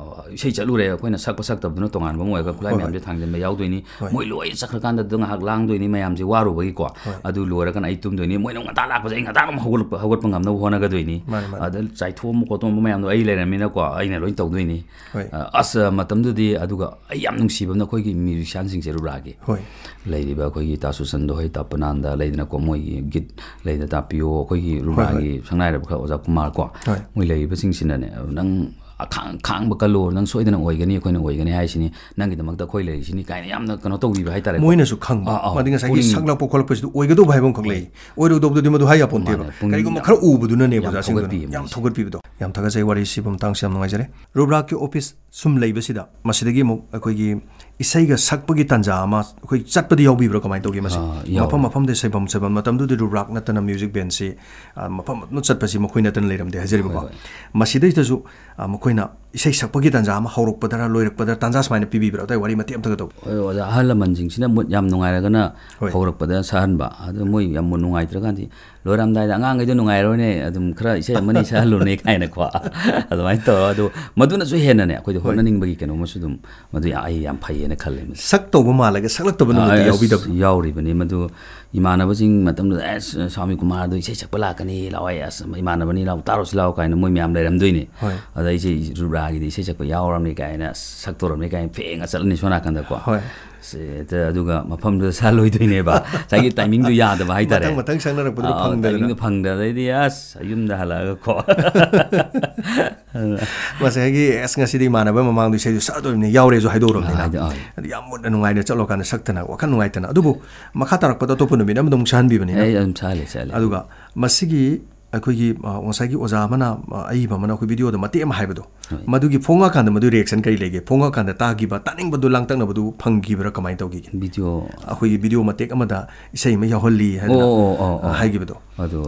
ꯏꯁꯩ ꯆꯠꯂꯨꯔꯦ, ꯑꯩꯈꯣꯏꯅ ꯁꯛꯄ ꯁꯛꯇꯕꯗꯨꯅ ꯇꯣꯉꯥꯟꯕ ꯑꯃ ꯑꯣꯏꯔꯒ ꯈꯨꯠꯂꯥꯏ ꯍꯣꯏ, ꯍꯣꯏ꯫ ꯃꯌꯥꯝꯁꯦ ꯊꯥꯡꯖꯤꯟꯕ ꯌꯥꯎꯗꯣꯏꯅꯤ꯫ ꯍꯣꯏ꯫ ꯃꯣꯏ ꯂꯣꯏ ꯆꯠꯈ꯭ꯔꯀꯥꯟꯗ ꯑꯗꯨ ꯉꯥꯏꯍꯥꯛ ꯂꯥꯡꯗꯣꯏꯅꯤ ꯃꯌꯥꯝꯁꯦ ꯋꯥꯔꯨꯕꯒꯤꯀꯣ꯫ ꯍꯣꯏ꯫ ꯑꯗꯨ ꯂꯣꯏꯔꯒꯅ ꯑꯩ ꯇꯨꯝꯗꯣꯏꯅꯤ꯫ ꯃꯣꯏꯅ ꯉꯟꯇꯥ ꯂꯥꯛꯄꯁꯦ ꯑꯩ ꯉꯟꯇꯥ ꯑꯗꯨꯝ ꯍꯧꯒꯠꯂꯛꯄ, ꯍꯧꯒꯠꯄ ꯉꯝꯅꯕ ꯍꯣꯠꯅꯒꯗꯣꯏꯅꯤ꯫ ꯃꯥꯅꯤ, ꯃꯥꯅꯤ꯫ ꯑꯗ ꯆꯥꯏꯊꯣꯛꯑꯝꯕ ꯈꯣꯠꯇꯣꯛꯑꯝꯕ ꯃꯌꯥꯝꯗꯣ ꯑꯩ ꯂꯩꯔꯝꯃꯤꯅꯀꯣ, ꯑꯩꯅ ꯂꯣꯏ ꯇꯧꯗꯣꯏꯅꯤ꯫ ꯍꯣꯏ꯫ ꯑ, ꯑꯁ, ꯃꯇꯝꯗꯨꯗꯤ ꯑꯗꯨꯒ ꯑꯩ ꯌꯥꯝ ꯅꯨꯡꯁꯤꯕ ꯑꯃꯅ ꯑꯩꯈꯣꯏꯒꯤ ꯃ꯭ꯌꯨꯖꯤꯁꯤꯌꯥꯟꯁꯤꯡꯁꯦ ꯔꯨꯕ꯭ꯔꯥꯒꯤ꯫ ꯍꯣꯏ꯫ ꯂꯩꯔꯤꯕ ꯑꯩꯈꯣꯏꯒꯤ ꯇꯥ ꯁꯨꯁꯟꯗ ꯍꯣꯏ, ꯇꯥ ꯄꯨꯅꯥꯟꯗ ꯂꯩꯗꯅꯀꯣ, ꯃꯣꯏꯒꯤ ꯒꯤꯠ ꯂꯩꯗꯅ, ꯇꯥ ꯄꯤꯌꯣ, ꯑꯩꯈꯣꯏꯒꯤ ꯍꯣꯏ, ꯍꯣꯏ꯫ ꯔꯨꯕ꯭ꯔꯥꯒꯤ ꯁꯛꯅꯥꯏꯔꯕ ꯈꯔ ꯑꯣꯖꯥ ꯀꯨꯃꯥꯔ ꯀꯣ, ꯍꯣꯏ꯫ ꯃꯣꯏ ꯂꯩꯔꯤꯕꯁꯤꯡꯁꯤꯅꯅꯦ, "ꯅꯪ ꯑꯈꯥꯡ-, ꯈꯥꯡꯕ ꯀꯜꯂꯣ, ꯅꯪ ꯁꯣꯏꯗꯅ ꯑꯣꯏꯒꯅꯤ, ꯑꯩꯈꯣꯏꯅ ꯑꯣꯏꯒꯅꯤ ꯍꯥꯏꯁꯤꯅꯤ, ꯅꯪꯒꯤꯗꯃꯛꯇ ꯑꯩꯈꯣꯏ ꯂꯩꯔꯤꯁꯤꯅꯤ" ꯀꯥꯏꯅ ꯌꯥꯝꯅ ꯀꯩꯅꯣ ꯇꯧꯕꯤꯕ ꯍꯥꯏꯇꯥꯔꯦꯀꯣ꯫ ꯃꯣꯏꯅꯁꯨ ꯈꯪꯕ, ꯑꯥ, ꯑꯥ, ꯑꯃꯗꯤ ꯉꯁꯥꯏꯒꯤ ꯄꯨꯛꯅꯤꯡ ꯁꯛꯂꯛꯄ ꯈꯣꯠꯂꯛꯄꯁꯤꯗ ꯑꯣꯏꯒꯗꯧꯕ ꯍꯥꯏꯕ ꯑꯃꯈꯛ ꯂꯩ꯫ ꯍꯣꯏ꯫ ꯑꯣꯏꯔꯣꯏꯗꯧꯕꯗꯨꯗꯤ ꯃꯗꯨ ꯍꯥꯏ ꯌꯥꯄꯣꯟꯇꯦꯕ꯫ ꯃꯥꯅꯦ, ꯄꯨꯛꯅꯤꯡ ꯀꯔꯤꯒꯨꯝꯕ ꯌꯥꯝ, ꯈꯔ ꯎꯕꯗꯨꯅꯅꯦꯕ ꯌꯥꯝ ꯑꯣꯖꯥꯁꯤꯡꯗꯨꯅ ꯊꯧꯒꯠꯄꯤꯌꯦ ꯌꯥꯝ ꯃꯣꯏꯁꯦ꯫ ꯊꯧꯒꯠꯄꯤꯕꯗꯣ꯫ ꯌꯥꯝ ꯊꯥꯒꯠꯆꯩ ꯋꯥꯔꯤꯁꯤꯕꯨ ꯃꯇꯥꯡꯁꯨ ꯌꯥꯝ ꯅꯨꯡꯉꯥꯏꯖꯔꯦ꯫ ꯔꯨꯕ꯭ꯔꯥꯛꯀꯤ ꯑꯣꯐꯤꯁ ꯁꯨꯝ ꯂꯩꯕꯁꯤꯗ, ꯃꯁꯤꯗꯒꯤ ꯑꯃꯨꯛ ꯑꯩꯈꯣꯏꯒꯤ ꯏꯁꯩꯒ ꯁꯛꯄꯒꯤ ꯇꯥꯟꯖꯥ ꯑꯃ ꯑꯩꯈꯣꯏ ꯆꯠꯄꯗꯤ ꯌꯥꯎꯕꯤꯕ꯭ꯔꯥ? ꯀꯃꯥꯏꯅ ꯇꯧꯒꯦ ꯃꯁꯤ? ꯑꯥ, ꯌꯥꯎꯋꯦ꯫ ꯃꯐꯝ ꯃꯐꯝꯗ ꯁꯩꯕꯝ ꯁꯩꯕꯝ, ꯃꯇꯝꯗꯨꯗꯤ ꯔꯨꯕ꯭ꯔꯥꯛ ꯅꯠꯇꯅ ꯃ꯭ꯌꯨꯖꯤꯛ ꯕꯦꯟꯁꯤ, ꯑꯥ, ꯃꯐꯝ ꯑꯗꯨꯝ ꯆꯠꯄꯁꯤ ꯃꯈꯣꯏ ꯅꯠꯇꯅ ꯂꯩꯔꯝꯗꯦ ꯍꯥꯏꯖꯔꯤꯕꯀꯣ꯫ ꯍꯣꯏ, ꯍꯣꯏ꯫ ꯃꯁꯤꯗꯩꯁꯤꯗꯁꯨ, ꯑꯥ, ꯃꯈꯣꯏꯅ ꯏꯁꯩ ꯁꯛꯄꯒꯤ ꯇꯥꯟꯖꯥ ꯑꯃ ꯍꯧꯔꯛꯄꯗꯔ, ꯂꯣꯏꯔꯛꯄꯗꯔ, ꯇꯥꯟꯖꯥ ꯁꯨꯃꯥꯏꯅ ꯄꯤꯕꯤꯕ꯭ꯔꯥ? ꯑꯗꯨꯋꯥꯏ ꯋꯥꯔꯤ ꯃꯇꯦꯛ ꯑꯝꯇꯒ ꯇꯧ꯫ ꯍꯣꯏ, ꯑꯣꯖꯥ, ꯑꯍꯜ ꯂꯃꯟꯁꯤꯡꯁꯤꯅ ꯃꯨꯠ ꯌꯥꯝ ꯅꯨꯡꯉꯥꯏꯔꯒꯅ ꯍꯣꯏ꯫ ꯍꯧꯔꯛꯄꯗ ꯁꯛꯍꯟꯕ, ꯑꯗꯨ ꯃꯣꯏ ꯌꯥꯝ ꯃꯨꯠ ꯅꯨꯡꯉꯥꯏꯇ꯭ꯔꯀꯥꯟꯗꯤ ꯂꯣꯏꯔꯝꯗꯥꯏꯗ, "ꯑꯉꯥꯡꯈꯩꯗꯣ ꯅꯨꯡꯉꯥꯏꯔꯣꯏꯅꯦ, ꯑꯗꯨꯝ ꯈꯔ ꯏꯁꯩ ꯑꯃꯅꯤ ꯁꯛꯍꯜꯂꯨꯅꯦ" ꯀꯥꯏꯅꯀꯣ꯫ ꯑꯗꯨꯃꯥꯏꯅ ꯇꯧꯔꯒ, ꯑꯗꯨ ꯃꯗꯨꯅꯁꯨ ꯍꯦꯟꯅꯅꯦ, ꯑꯩꯈꯣꯏꯗ ꯍꯣꯏ꯫ ꯍꯣꯠꯅꯅꯤꯡꯕꯒꯤ ꯀꯩꯅꯣꯝꯃꯁꯨ ꯑꯗꯨꯝ, ꯃꯗꯨ ꯌꯥ-, ꯑꯩ ꯌꯥꯝ ꯐꯩꯌꯦꯅ ꯈꯜꯂꯦ ꯃꯁꯤ꯫ ꯁꯛ ꯇꯧꯕ ꯃꯥꯜꯂꯒ ꯁꯛꯂꯛꯇꯕ ꯑꯥ, ꯅꯨꯃꯤꯠꯇꯤ ꯑꯁ, ꯌꯥꯎꯕꯤꯗꯕ꯭ꯔꯥ? ꯌꯥꯎꯔꯤꯕꯅꯤ ꯃꯗꯨ꯫ ꯏꯃꯥꯟꯅꯕꯁꯤꯡ ꯃꯇꯝꯗꯨꯗ, "ꯑꯦꯁ, ꯁ꯭ꯋꯥꯃꯤ ꯀꯨꯃꯥꯔꯗꯣ ꯏꯁꯩ ꯁꯛꯄ ꯂꯥꯛꯀꯅꯤ, ꯂꯥꯛꯑꯣ, ꯑꯦ, ꯑꯁ, ꯏꯃꯥꯟꯅꯕꯅꯤ, ꯂꯥꯛꯑꯣ, ꯇꯥꯔꯨꯁꯤ ꯂꯥꯛꯑꯣ" ꯀꯥꯏꯅ ꯃꯣꯏ ꯃꯌꯥꯝ ꯂꯩꯔꯝꯗꯣꯏꯅꯦ꯫ ꯍꯣꯏ꯫ ꯑꯗ ꯑꯩꯁꯦ ꯔꯨꯕ꯭ꯔꯥꯒꯤꯗꯤ ꯏꯁꯩ ꯁꯛꯄ ꯌꯥꯎꯔꯝꯅꯤ ꯀꯥꯏꯅ, ꯑꯁ, ꯁꯛꯇꯧꯔꯝꯅꯤ ꯀꯥꯏꯅ ꯐꯦꯡꯉ ꯆꯠꯂꯅꯤ ꯁꯣꯝ ꯅꯥꯀꯟꯗꯀꯣ꯫ ꯍꯣꯏ꯫ ꯑꯁ, ꯍꯦꯛꯇ ꯑꯗꯨꯒ ꯃꯐꯝꯗꯨꯗ ꯁꯥꯜꯂꯣꯏꯗꯣꯏꯅꯦꯕ꯫ ꯉꯁꯥꯏꯒꯤ ꯇꯥꯏꯃꯤꯡꯗꯨ ꯌꯥꯗꯕ ꯍꯥꯏꯇꯥꯔꯦ꯫ ꯃꯊꯪ ꯃꯊꯪ ꯁꯛꯅꯔꯛꯄꯗꯨꯗ ꯑꯥ, ꯐꯪꯗꯗꯅ꯫ ꯇꯥꯏꯃꯤꯡꯗꯣ ꯐꯪꯗ, ꯑꯗꯩꯗꯤ ꯑꯁ, ꯌꯨꯝꯗ ꯍꯜꯂꯛꯑꯒꯀꯣ꯫ ꯉꯁꯥꯏꯒꯤ, "ꯑꯁ, ꯉꯁꯤꯗꯤ ꯏꯃꯥꯟꯅꯕ ꯃꯃꯥꯡꯗ ꯏꯁꯩꯗꯨ ꯁꯛꯑꯗꯣꯏꯅꯤ, ꯌꯥꯎꯔꯦꯁꯨ" ꯍꯥꯏꯗꯣꯛꯎꯔꯕꯅꯤꯅ꯫ ꯑꯥ, ꯍꯥꯏꯗꯤ, ꯑꯥ꯫ ꯑꯗꯨ ꯌꯥꯝ ꯃꯨꯟꯅ ꯅꯨꯡꯉꯥꯏꯅ ꯆꯠꯂꯣꯀꯥꯟꯗ ꯁꯛꯇꯅ, ꯋꯥꯈꯜ ꯅꯨꯡꯉꯥꯏꯇꯅ꯫ ꯑꯗꯨꯕꯨ ꯃꯈꯥ ꯇꯥꯔꯛꯄꯗ ꯑꯇꯣꯞꯄ ꯅꯨꯃꯤꯠ ꯑꯃꯗ ꯑꯃꯨꯛ ꯁꯛꯍꯟꯕꯤꯕꯅꯤꯅ꯫ ꯑꯩ ꯑꯗꯨꯝ ꯁꯛꯍꯜꯂꯦ, ꯁꯛꯍꯜꯂꯦ꯫ ꯑꯗꯨꯒ ꯃꯁꯤꯒꯤ ꯑꯩꯈꯣꯏꯒꯤ, ꯑ, ꯉꯁꯥꯏꯒꯤ ꯑꯣꯖꯥ ꯑꯃꯅ, ꯑ, ꯑꯏꯕ ꯑꯃꯅ ꯑꯩꯈꯣꯏ ꯚꯤꯗꯤꯑꯣꯗ ꯃꯇꯦꯛ ꯑꯃ ꯍꯥꯏꯕꯗꯣ, ꯍꯣꯏ꯫ ꯃꯗꯨꯒꯤ ꯐꯣꯡꯉꯛꯑꯀꯥꯟꯗ ꯃꯗꯨꯒꯤ reaction ꯀꯔꯤ ꯂꯩꯒꯦ? ꯐꯣꯡꯉꯛꯑꯀꯥꯟꯗ ꯇꯥꯈꯤꯕ, ꯇꯥꯅꯤꯡꯕꯗꯨ ꯂꯥꯡꯇꯛꯅꯕꯗꯨ ꯐꯪꯈꯤꯕ꯭ꯔꯥ? ꯀꯃꯥꯏꯅ ꯇꯧꯈꯤꯒꯦ? ꯚꯤꯗꯤꯑꯣ ꯑꯩꯈꯣꯏꯒꯤ ꯚꯤꯗꯤꯑꯣ ꯃꯇꯦꯛ ꯑꯃꯗ ꯏꯁꯩ ꯑꯃ ꯌꯥꯎꯍꯜꯂꯤ ꯍꯥꯏꯗꯅ, ꯑꯣ, ꯑꯣ, ꯑꯣ, ꯑ, ꯑꯣ꯫ ꯍꯥꯏꯈꯤꯕꯗꯣ꯫ ꯑꯗꯣ,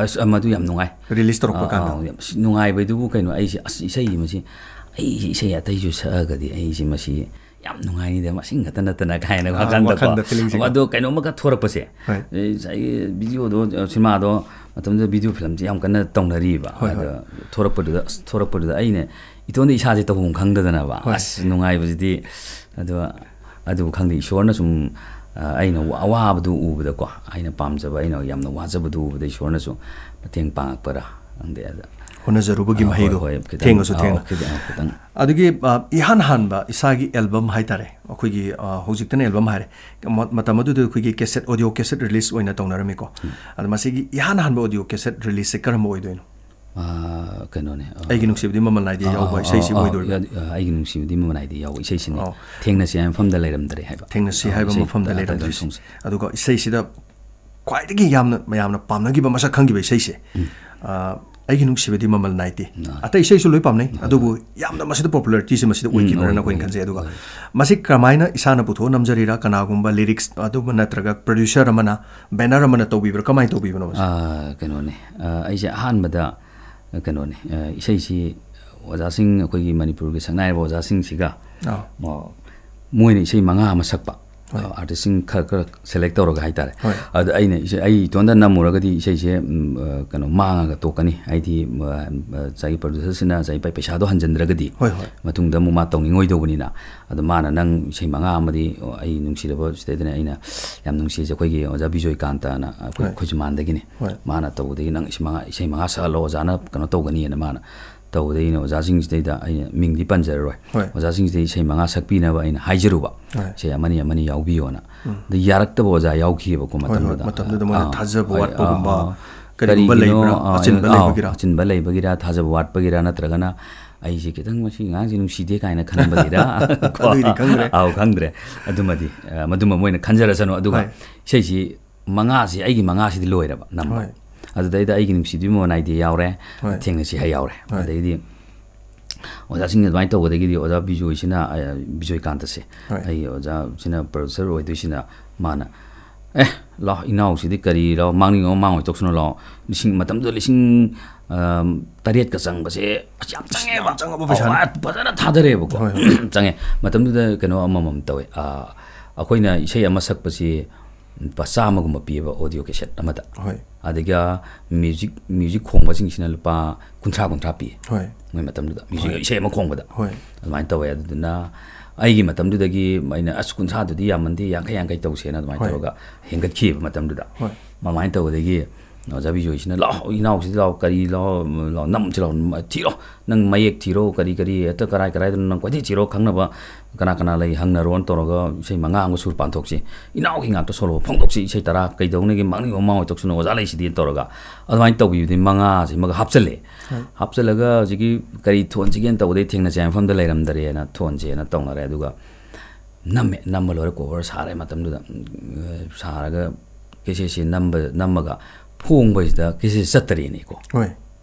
ꯑꯁ, ꯃꯗꯨ ꯌꯥꯝ ꯅꯨꯡꯉꯥꯏ꯫ Release ꯇꯧꯔꯛꯄ ꯑꯥ, ꯀꯥꯟꯗ꯫ ꯑꯥ, ꯌꯥꯝ ꯅꯨꯡꯉꯥꯏꯕꯗꯨꯕꯨ ꯀꯩꯅꯣ, ꯑꯩꯁꯦ, "ꯑꯁ, ꯏꯁꯩ ꯃꯁꯤ, ꯑꯩꯁꯦ ꯏꯁꯩ ꯑꯇꯩꯁꯨ ꯁꯛꯑꯒꯗꯤ ꯑꯩꯁꯦ ꯃꯁꯤ ꯌꯥꯝ ꯅꯨꯡꯉꯥꯏꯅꯤꯗ, ꯃꯁꯤꯡ ꯈꯛꯇ ꯅꯠꯇꯅ" ꯀꯥꯏꯅ ꯑꯥ, ꯋꯥꯈꯜꯗꯀꯣ꯫ ꯋꯥꯈꯜꯗ feelingꯁꯦꯀꯣ꯫ ꯑꯗꯣ ꯀꯩꯅꯣꯝꯃꯒ ꯊꯣꯔꯛꯄꯁꯦ, ꯍꯣꯏ꯫ ꯑꯦ, ꯉꯁꯥꯏꯒꯤ ꯚꯤꯗꯤꯑꯣꯗꯣ, ꯁꯤꯅꯦꯃꯥꯗꯣ, ꯃꯇꯝꯗꯨꯗ ꯚꯤꯗꯤꯑꯣ ꯐꯤꯂꯝꯁꯦ ꯌꯥꯝ ꯀꯟꯅ ꯇꯧꯅꯔꯤꯕ꯫ ꯍꯣꯏ, ꯍꯣꯏ꯫ ꯑꯗ ꯊꯣꯔꯛꯄꯗꯨꯗ, ꯑꯁ, ꯊꯣꯔꯛꯄꯗꯨꯗ ꯑꯩꯅ ꯏꯇꯣꯝꯗ ꯏꯁꯥꯁꯦ ꯇꯧꯐꯝ ꯈꯪꯗꯗꯅꯕ꯫ ꯍꯣꯏ꯫ ꯑꯁ, ꯅꯨꯡꯉꯥꯏꯕꯁꯤꯗꯤ꯫ ꯑꯗꯣ, ꯑꯗꯨꯕꯨ ꯈꯪꯗꯦ, ꯏꯁꯣꯔꯅ ꯁꯨꯝ, ꯑ, ꯑꯩꯅ ꯋꯥ-, ꯑꯋꯥꯕꯗꯨ ꯎꯕꯗꯀꯣ, ꯑꯩꯅ ꯄꯥꯝꯖꯕ, ꯑꯩꯅ ꯌꯥꯝꯅ ꯋꯥꯖꯕꯗꯨ ꯎꯕꯗ ꯏꯁꯣꯔꯅꯁꯨ ꯃꯇꯦꯡ ꯄꯥꯡꯉꯛꯄꯔꯥ ꯈꯪꯗꯦ꯫ ꯑꯗ, ꯍꯣꯠꯅꯖꯔꯨꯕꯒꯤ ꯑ, ꯍꯣꯏ, ꯃꯍꯩꯗꯣ ꯍꯣꯏ, ꯈꯤꯇꯪ, ꯊꯦꯡꯉꯁꯨ ꯑ, ꯊꯦꯡꯅ꯫ ꯈꯤꯇꯪ, ꯈꯤꯇꯪ꯫ ꯑꯗꯨꯒꯤ, ꯑ, ꯏꯍꯥꯟ ꯍꯥꯟꯕ ꯏꯁꯥꯒꯤ ꯑꯦꯜꯕꯝ ꯍꯥꯏꯇꯥꯔꯦ, ꯑꯩꯈꯣꯏꯒꯤ, ꯑ, ꯍꯧꯖꯤꯛꯇꯅ ꯑꯦꯜꯕꯝ ꯍꯥꯏꯔꯦ, ꯃ-, ꯃꯇꯝ ꯑꯗꯨꯗ ꯑꯩꯈꯣꯏꯒꯤ cassette, audio cassette release ꯑꯣꯏꯅ ꯇꯧꯅꯔꯝꯃꯤꯀꯣ꯫ ꯎꯝ꯫ ꯑꯗꯣ ꯃꯁꯤꯒꯤ ꯏꯍꯥꯟ ꯍꯥꯟꯕ audio cassette releaseꯁꯦ ꯀꯔꯝꯕ ꯑꯣꯏꯗꯣꯏꯅꯣ? ꯑꯥ, ꯀꯩꯅꯣꯅꯦ, ꯑꯥ, "ꯑꯩꯒꯤ ꯅꯨꯡꯁꯤꯕꯗꯤ ꯃꯃꯜ ꯅꯥꯏꯗꯦ" ꯑꯥ, ꯌꯥꯎꯕ ꯑꯥ, ꯏꯁꯩꯁꯤ ꯑꯥ, ꯑꯣꯏꯗꯣꯏꯕ꯫ ꯑꯥ, "ꯑꯩꯒꯤ ꯅꯨꯡꯁꯤꯕꯗꯤ ꯃꯃꯜ ꯅꯥꯏꯗꯦ" ꯌꯥꯎꯕ ꯏꯁꯩꯁꯤꯅꯦ꯫ ꯑꯣ꯫ "ꯊꯦꯡꯅꯁꯤ ꯍꯥꯏꯕ ꯃꯐꯝꯗ ꯂꯩꯔꯝꯗꯔꯦ" ꯍꯥꯏꯕ꯫ "ꯊꯦꯡꯅꯁꯤ ꯑꯥ, ꯍꯥꯏꯕ ꯏꯁꯩ ꯃꯐꯝꯗ ꯑꯥ, ꯂꯩꯔꯝꯗꯔꯦ"꯫ ꯇꯥꯏꯇꯜ ꯁꯣꯡꯁꯦ꯫ ꯑꯗꯨꯒ ꯏꯁꯩꯁꯤꯗ ꯈ꯭ꯋꯥꯏꯗꯒꯤ ꯌꯥꯝꯅ ꯃꯌꯥꯝꯅ ꯄꯥꯝꯅꯈꯤꯕ, ꯃꯁꯛ ꯈꯪꯈꯤꯕ ꯏꯁꯩꯁꯦ, ꯎꯝ꯫ ꯑꯥ, "ꯑꯩꯒꯤ ꯅꯨꯡꯁꯤꯕꯗꯤ ꯃꯃꯜ ꯅꯥꯏꯗꯦ"꯫ ꯑꯥ꯫ ꯑꯇꯩ ꯏꯁꯩꯁꯨ ꯂꯣꯏ ꯄꯥꯝꯅꯩ, ꯍꯣꯏ, ꯑꯗꯨꯕꯨ ꯍꯣꯏ꯫ ꯌꯥꯝꯅ ꯃꯁꯤꯗ popularityꯁꯦ ꯃꯁꯤꯗ ꯎꯝ, ꯑꯣꯏꯈꯤꯕ꯭ꯔꯥꯅ ꯑꯣꯏ, ꯑꯩꯈꯣꯏꯅ ꯑꯣꯏ, ꯈꯟꯖꯩ꯫ ꯑꯗꯨꯒ ꯑꯣꯏ꯫ ꯃꯁꯤ ꯀꯔꯝꯍꯥꯏꯅ ꯏꯁꯥꯅ ꯄꯨꯊꯣꯛꯑ ꯅꯝꯖꯔꯤꯔꯥ, ꯀꯅꯥꯒꯨꯝꯕ lyrics ꯑꯗꯨꯝꯕ ꯅꯠꯇ꯭ꯔꯒ producer ꯑꯃꯅ, banner ꯑꯃꯅ ꯇꯧꯕꯤꯕ꯭ꯔꯥ, ꯀꯃꯥꯏꯅ ꯇꯧꯕꯤꯕꯅꯣ ꯃꯁꯤ? ꯑꯥ, ꯀꯩꯅꯣꯅꯦ, ꯑꯥ, ꯑꯩꯁꯦ ꯑꯍꯥꯟꯕꯗ, ꯀꯩꯅꯣꯅꯦ, ꯑꯥ, ꯏꯁꯩꯁꯤ ꯑꯣꯖꯥꯁꯤꯡ, ꯑꯩꯈꯣꯏꯒꯤ ꯃꯅꯤꯄꯨꯔꯒꯤ ꯁꯛꯅꯥꯏꯔꯕ ꯑꯣꯖꯥꯁꯤꯡꯁꯤꯒ ꯑꯥ ꯃ-, ꯃꯣꯏꯅ ꯏꯁꯩ ꯃꯉꯥ ꯑꯃ ꯁꯛꯄ, ꯍꯣꯏ꯫ ꯑꯥꯔꯇꯤꯁꯁꯤꯡ ꯈꯔ ꯈꯔ ꯁꯦꯂꯦꯛ ꯇꯧꯔꯒ ꯍꯥꯏꯇꯥꯔꯦ. ꯍꯣꯏ꯫ ꯑꯗ ꯑꯩꯅ ꯏꯁꯩ, ꯑꯩ ꯏꯇꯣꯟꯗ ꯅꯝꯃꯨꯔꯒꯗꯤ ꯏꯁꯩꯁꯦ, ꯎꯝ, ꯑ, ꯀꯩꯅꯣ, ꯃꯥꯡꯉꯒ ꯇꯣꯛꯀꯅꯤ. ꯍꯥꯏꯗꯤ, ꯑ, ꯑ, ꯉꯁꯥꯏꯒꯤ ꯄ꯭ꯔꯣꯗ꯭ꯌꯨꯁꯔꯁꯤꯅ ꯉꯁꯥꯏꯒꯤ ꯄꯩ-, ꯄꯩꯁꯥꯗꯣ ꯍꯟꯖꯤꯟꯗ꯭ꯔꯒꯗꯤ ꯍꯣꯏ, ꯍꯣꯏ꯫ ꯃꯇꯨꯡꯗ ꯑꯃꯨꯛ ꯃꯥ ꯇꯧꯅꯤꯡꯉꯣꯏꯗꯧꯕꯅꯤꯅ. ꯑꯗꯣ ꯃꯥꯅ, "ꯅꯪ ꯏꯁꯩ ꯃꯉꯥ ꯑꯃꯗꯤ ꯑꯩ ꯅꯨꯡꯁꯤꯔꯕ ꯁꯤꯗꯩꯗꯅꯦ, ꯑꯩꯅ ꯌꯥꯝ ꯅꯨꯡꯁꯤꯁꯦ, ꯑꯩꯈꯣꯏꯒꯤ ꯑꯣꯖꯥ ꯕꯤꯖꯣꯏꯀꯥꯟꯇꯅ, ꯑꯩꯈꯣꯏ ꯍꯣꯏ꯫ ꯈꯨꯖꯃꯥꯟꯗꯒꯤꯅꯤ꯫ ꯍꯣꯏ꯫ ꯃꯥꯅ ꯇꯧꯕꯗꯒꯤ, 'ꯅꯪ ꯏꯁꯩ ꯃꯉꯥ, ꯏꯁꯩ ꯃꯉꯥ ꯁꯛꯍꯜꯂꯣ, ꯑꯣꯖꯥꯅ ꯀꯩꯅꯣ ꯇꯧꯒꯅꯤꯅ' ꯃꯥꯅ ꯇꯧꯕꯗꯒꯤ, ꯑꯩꯅ ꯑꯣꯖꯥꯁꯤꯡꯁꯤꯗꯩꯗ, ꯑꯩꯅ ꯃꯤꯡꯗꯤ ꯄꯟꯖꯔꯔꯣꯏ, ꯍꯣꯏ꯫ ꯑꯣꯖꯥꯁꯤꯡꯁꯤꯗ ꯏꯁꯩ ꯃꯉꯥ ꯁꯛꯄꯤꯅꯕ ꯑꯩꯅ ꯍꯥꯏꯖꯔꯨꯕ, ꯍꯣꯏ꯫ "ꯏꯁꯩ ꯑꯃꯅꯤ ꯑꯃꯅꯤ ꯌꯥꯎꯕꯤꯌꯣꯅ"꯫ ꯎꯝ꯫ ꯑꯗ ꯌꯥꯔꯛꯇꯕ ꯑꯣꯖꯥ ꯌꯥꯎꯈꯤꯑꯕꯀꯣ ꯍꯣꯏ, ꯍꯣꯏ꯫ ꯃꯇꯝꯗꯨꯗ꯫ ꯃꯇꯝꯗꯨꯗ ꯃꯣꯏꯅ ꯑꯥ, ꯊꯥꯖꯕ ꯍꯣꯏ, ꯋꯥꯠꯄꯒꯨꯝꯕ, ꯑꯥ, ꯀꯔꯤꯒꯨꯝꯕ ꯀꯔꯤꯒꯤꯅꯣ, ꯂꯩꯕ꯭ꯔꯥ? ꯑꯥ, ꯑꯆꯤꯟꯕ ꯑꯥ, ꯂꯩꯕꯒꯤꯔꯥ? ꯑꯆꯤꯟꯕ ꯂꯩꯕꯒꯤꯔꯥ, ꯊꯥꯖꯕ ꯋꯥꯠꯄꯒꯤꯔꯥ, ꯅꯠꯇ꯭ꯔꯒꯅ ꯑꯩꯁꯦ ꯈꯤꯇꯪ ꯃꯁꯤ ꯑꯉꯥꯡꯁꯦ ꯅꯨꯡꯁꯤꯗꯦ ꯀꯥꯏꯅ ꯈꯟꯕꯒꯤꯔꯥ? ꯀꯣ? ꯑꯗꯨꯒꯤꯗꯤ ꯈꯪꯗ꯭ꯔꯦ꯫ ꯑꯥꯎ, ꯈꯪꯗ꯭ꯔꯦ꯫ ꯑꯗꯨꯃꯗꯤ, ꯑ, ꯃꯗꯨꯃ ꯃꯣꯏꯅ ꯈꯟꯖꯔꯁꯅꯨ꯫ ꯑꯗꯨꯒ ꯍꯣꯏ꯫ ꯏꯁꯩꯁꯤ ꯃꯉꯥꯁꯤ, ꯑꯩꯒꯤ ꯃꯉꯥꯁꯤꯗꯤ ꯂꯣꯏꯔꯕ ꯅꯝꯕ꯫ ꯍꯣꯏ꯫ ꯑꯗꯨꯗꯩꯗ "ꯑꯩꯒꯤ ꯅꯨꯡꯁꯤꯕꯤ ꯃꯃꯜ ꯅꯥꯏꯗꯦ" ꯌꯥꯎꯔꯦ, ꯍꯣꯏ꯫ "ꯊꯦꯡꯅꯁꯤ" ꯍꯥꯏ ꯌꯥꯎꯔꯦ꯫ ꯍꯣꯏ꯫ ꯑꯗꯩꯗꯤ ꯑꯣꯖꯥꯁꯤꯡꯅ ꯑꯗꯨꯃꯥꯏꯅ ꯇꯧꯕꯗꯒꯤꯗꯤ ꯑꯣꯖꯥ ꯕꯤꯖꯣꯏꯁꯤꯅ, ꯑ, ꯕꯤꯖꯣꯏꯀꯥꯟꯇꯁꯦ, ꯍꯣꯏ꯫ ꯑꯩꯒꯤ ꯑꯣꯖꯥꯁꯤꯅ, ꯄ꯭ꯔꯣꯗ꯭ꯌꯨꯁꯔ ꯑꯣꯏꯗꯣꯏꯁꯤꯅ, ꯃꯥꯅ, "ꯑꯦ, ꯂꯥꯎ, ꯏꯅꯥꯎꯁꯤꯗꯤ ꯀꯔꯤ ꯂꯥꯎ, ꯃꯥꯡꯅꯤꯡꯕ ꯃꯥꯡꯉꯣꯏ ꯇꯣꯛꯁꯅꯨ ꯂꯥꯎ"꯫ ꯂꯤꯁꯤꯡ, ꯃꯇꯝꯗꯨꯗ ꯂꯤꯁꯤꯡ, ꯑꯝ, ꯇꯔꯦꯠꯀ ꯆꯪꯕꯁꯦ ꯑꯁ ꯌꯥꯝ ꯆꯪꯉꯦꯕ꯫ ꯌꯥꯝ ꯆꯪꯉꯕ ꯄꯩꯁꯥꯅꯤ꯫ ꯑꯧ, ꯐꯖꯅ ꯊꯥꯗꯔꯛꯑꯦꯕꯀꯣ꯫ ꯍꯣꯏ, ꯍꯣꯏ꯫ ꯆꯪꯉꯦ꯫ ꯃꯇꯝꯗꯨꯗ ꯀꯩꯅꯣ ꯑꯃꯃꯝ ꯇꯧꯋꯦ꯫ ꯑ, ꯑꯩꯈꯣꯏꯅ ꯏꯁꯩ ꯑꯃ ꯁꯛꯄꯁꯤ ꯂꯨꯄꯥ ꯆꯥꯝꯃꯒꯨꯝꯕ ꯄꯤꯌꯦꯕ ꯑꯣꯗꯤꯑꯣ ꯀꯦꯁꯦꯠ ꯑꯃꯗ꯫ ꯍꯣꯏ꯫ ꯑꯗꯨꯒ ꯃ꯭ꯌꯨꯖꯤꯛ, ꯃ꯭ꯌꯨꯖꯤꯛ ꯈꯣꯡꯕꯁꯤꯡꯁꯤꯅ ꯂꯨꯄꯥ ꯀꯨꯟꯊ꯭ꯔꯥ, ꯀꯨꯟꯊ꯭ꯔꯥ ꯄꯤ꯫ ꯍꯣꯏ꯫ ꯃꯣꯏ ꯃꯇꯝꯗꯨꯗ ꯃ꯭ꯌꯨꯖꯤꯛ ꯍꯣꯏ꯫ ꯏꯁꯩ ꯑꯃ ꯈꯣꯡꯕꯗ꯫ ꯍꯣꯏ꯫ ꯑꯗꯨꯃꯥꯏꯅ ꯇꯧꯋꯦ꯫ ꯑꯗꯨꯗꯨꯅ ꯑꯩꯒꯤ ꯃꯇꯝꯗꯨꯗꯒꯤ ꯑꯩꯅ, "ꯑꯁ, ꯀꯨꯟꯊ꯭ꯔꯥꯗꯨꯗꯤ ꯌꯥꯝꯃꯟꯗꯦ, ꯌꯥꯡꯈꯩ, ꯌꯥꯡꯈꯩ ꯇꯧꯁꯦꯅ" ꯑꯗꯨꯃꯥꯏꯅ ꯍꯣꯏ꯫ ꯇꯧꯔꯒ ꯍꯦꯟꯒꯠꯈꯤꯕ ꯃꯇꯝꯗꯨꯗ꯫ ꯍꯣꯏ꯫ ꯑꯗꯨꯃꯥꯏꯅ ꯇꯧꯕꯗꯒꯤ ꯑꯣꯖꯥ ꯕꯤꯖꯣꯏꯁꯤꯅ, "ꯂꯥꯛꯑꯣ, ꯏꯅꯥꯎꯁꯤꯗ ꯂꯥꯛꯑꯣ, ꯀꯔꯤ ꯂꯥꯛꯑꯣ, ꯂꯥꯛꯑꯣ, ꯅꯝꯁꯤ ꯂꯥꯛꯑꯣ, ꯊꯤꯔꯣ, ꯅꯪ ꯃꯌꯦꯛ ꯊꯤꯔꯣ, ꯀꯔꯤ ꯀꯔꯤ, ꯍꯦꯛꯇ ꯀꯔꯥꯏ ꯀꯔꯥꯏꯗꯅꯣ ꯅꯪ ꯀꯣꯏꯊꯤ ꯊꯤꯔꯣ, ꯈꯪꯅꯕ ꯀꯅꯥ ꯀꯅꯥ ꯂꯩ ꯍꯪꯅꯔꯣꯅ" ꯇꯧꯔꯒ ꯏꯁꯩ ꯃꯉꯥ ꯑꯃꯒ ꯁꯨꯔ ꯄꯥꯟꯊꯣꯛꯁꯤ, ꯏꯅꯥꯎꯒꯤ ꯉꯥꯛꯇ ꯁꯣꯂꯣ ꯐꯣꯡꯗꯣꯛꯁꯤ, ꯏꯁꯩ ꯇꯔꯥ ꯀꯩꯗꯧꯅꯒꯦ, ꯃꯥꯡꯅꯤꯡꯕ ꯃꯥꯡꯉꯣꯏ ꯇꯣꯛꯁꯅꯨ, ꯑꯣꯖꯥ ꯂꯩꯁꯤꯗꯤ ꯇꯧꯔꯒ ꯑꯗꯨꯃꯥꯏꯅ ꯇꯧꯕꯤꯕꯗꯒꯤ ꯃꯉꯥꯁꯤꯃꯒ ꯍꯥꯞꯆꯜꯂꯦ꯫ ꯍꯣꯏ꯫ ꯍꯥꯞꯆꯜꯂꯒ ꯍꯧꯖꯤꯛꯀꯤ ꯀꯔꯤ ꯊꯣꯟꯁꯤꯒꯦꯅ ꯇꯧꯕꯗꯒꯤ ꯊꯦꯡꯅꯁꯦ ꯃꯐꯝꯗ ꯂꯩꯔꯝꯗꯔꯦꯅ ꯊꯣꯟꯁꯦꯅ ꯇꯧꯅꯔꯦ꯫ ꯑꯗꯨꯒ ꯅꯝꯃꯦ꯫ ꯅꯝꯕ ꯂꯣꯏꯔ ꯀꯣꯚꯔ ꯁꯥꯔꯦ ꯃꯇꯝꯗꯨꯗ꯫ ꯎꯝ, ꯁꯥꯔꯒ ꯀꯦꯁꯦꯠꯁꯤ ꯅꯝꯕ-, ꯅꯝꯃꯒ ꯐꯣꯡꯕꯁꯤꯗ ꯀꯦꯁꯦꯠ ꯆꯠꯇꯔꯦꯅꯦꯀꯣ꯫ ꯍꯣꯏ꯫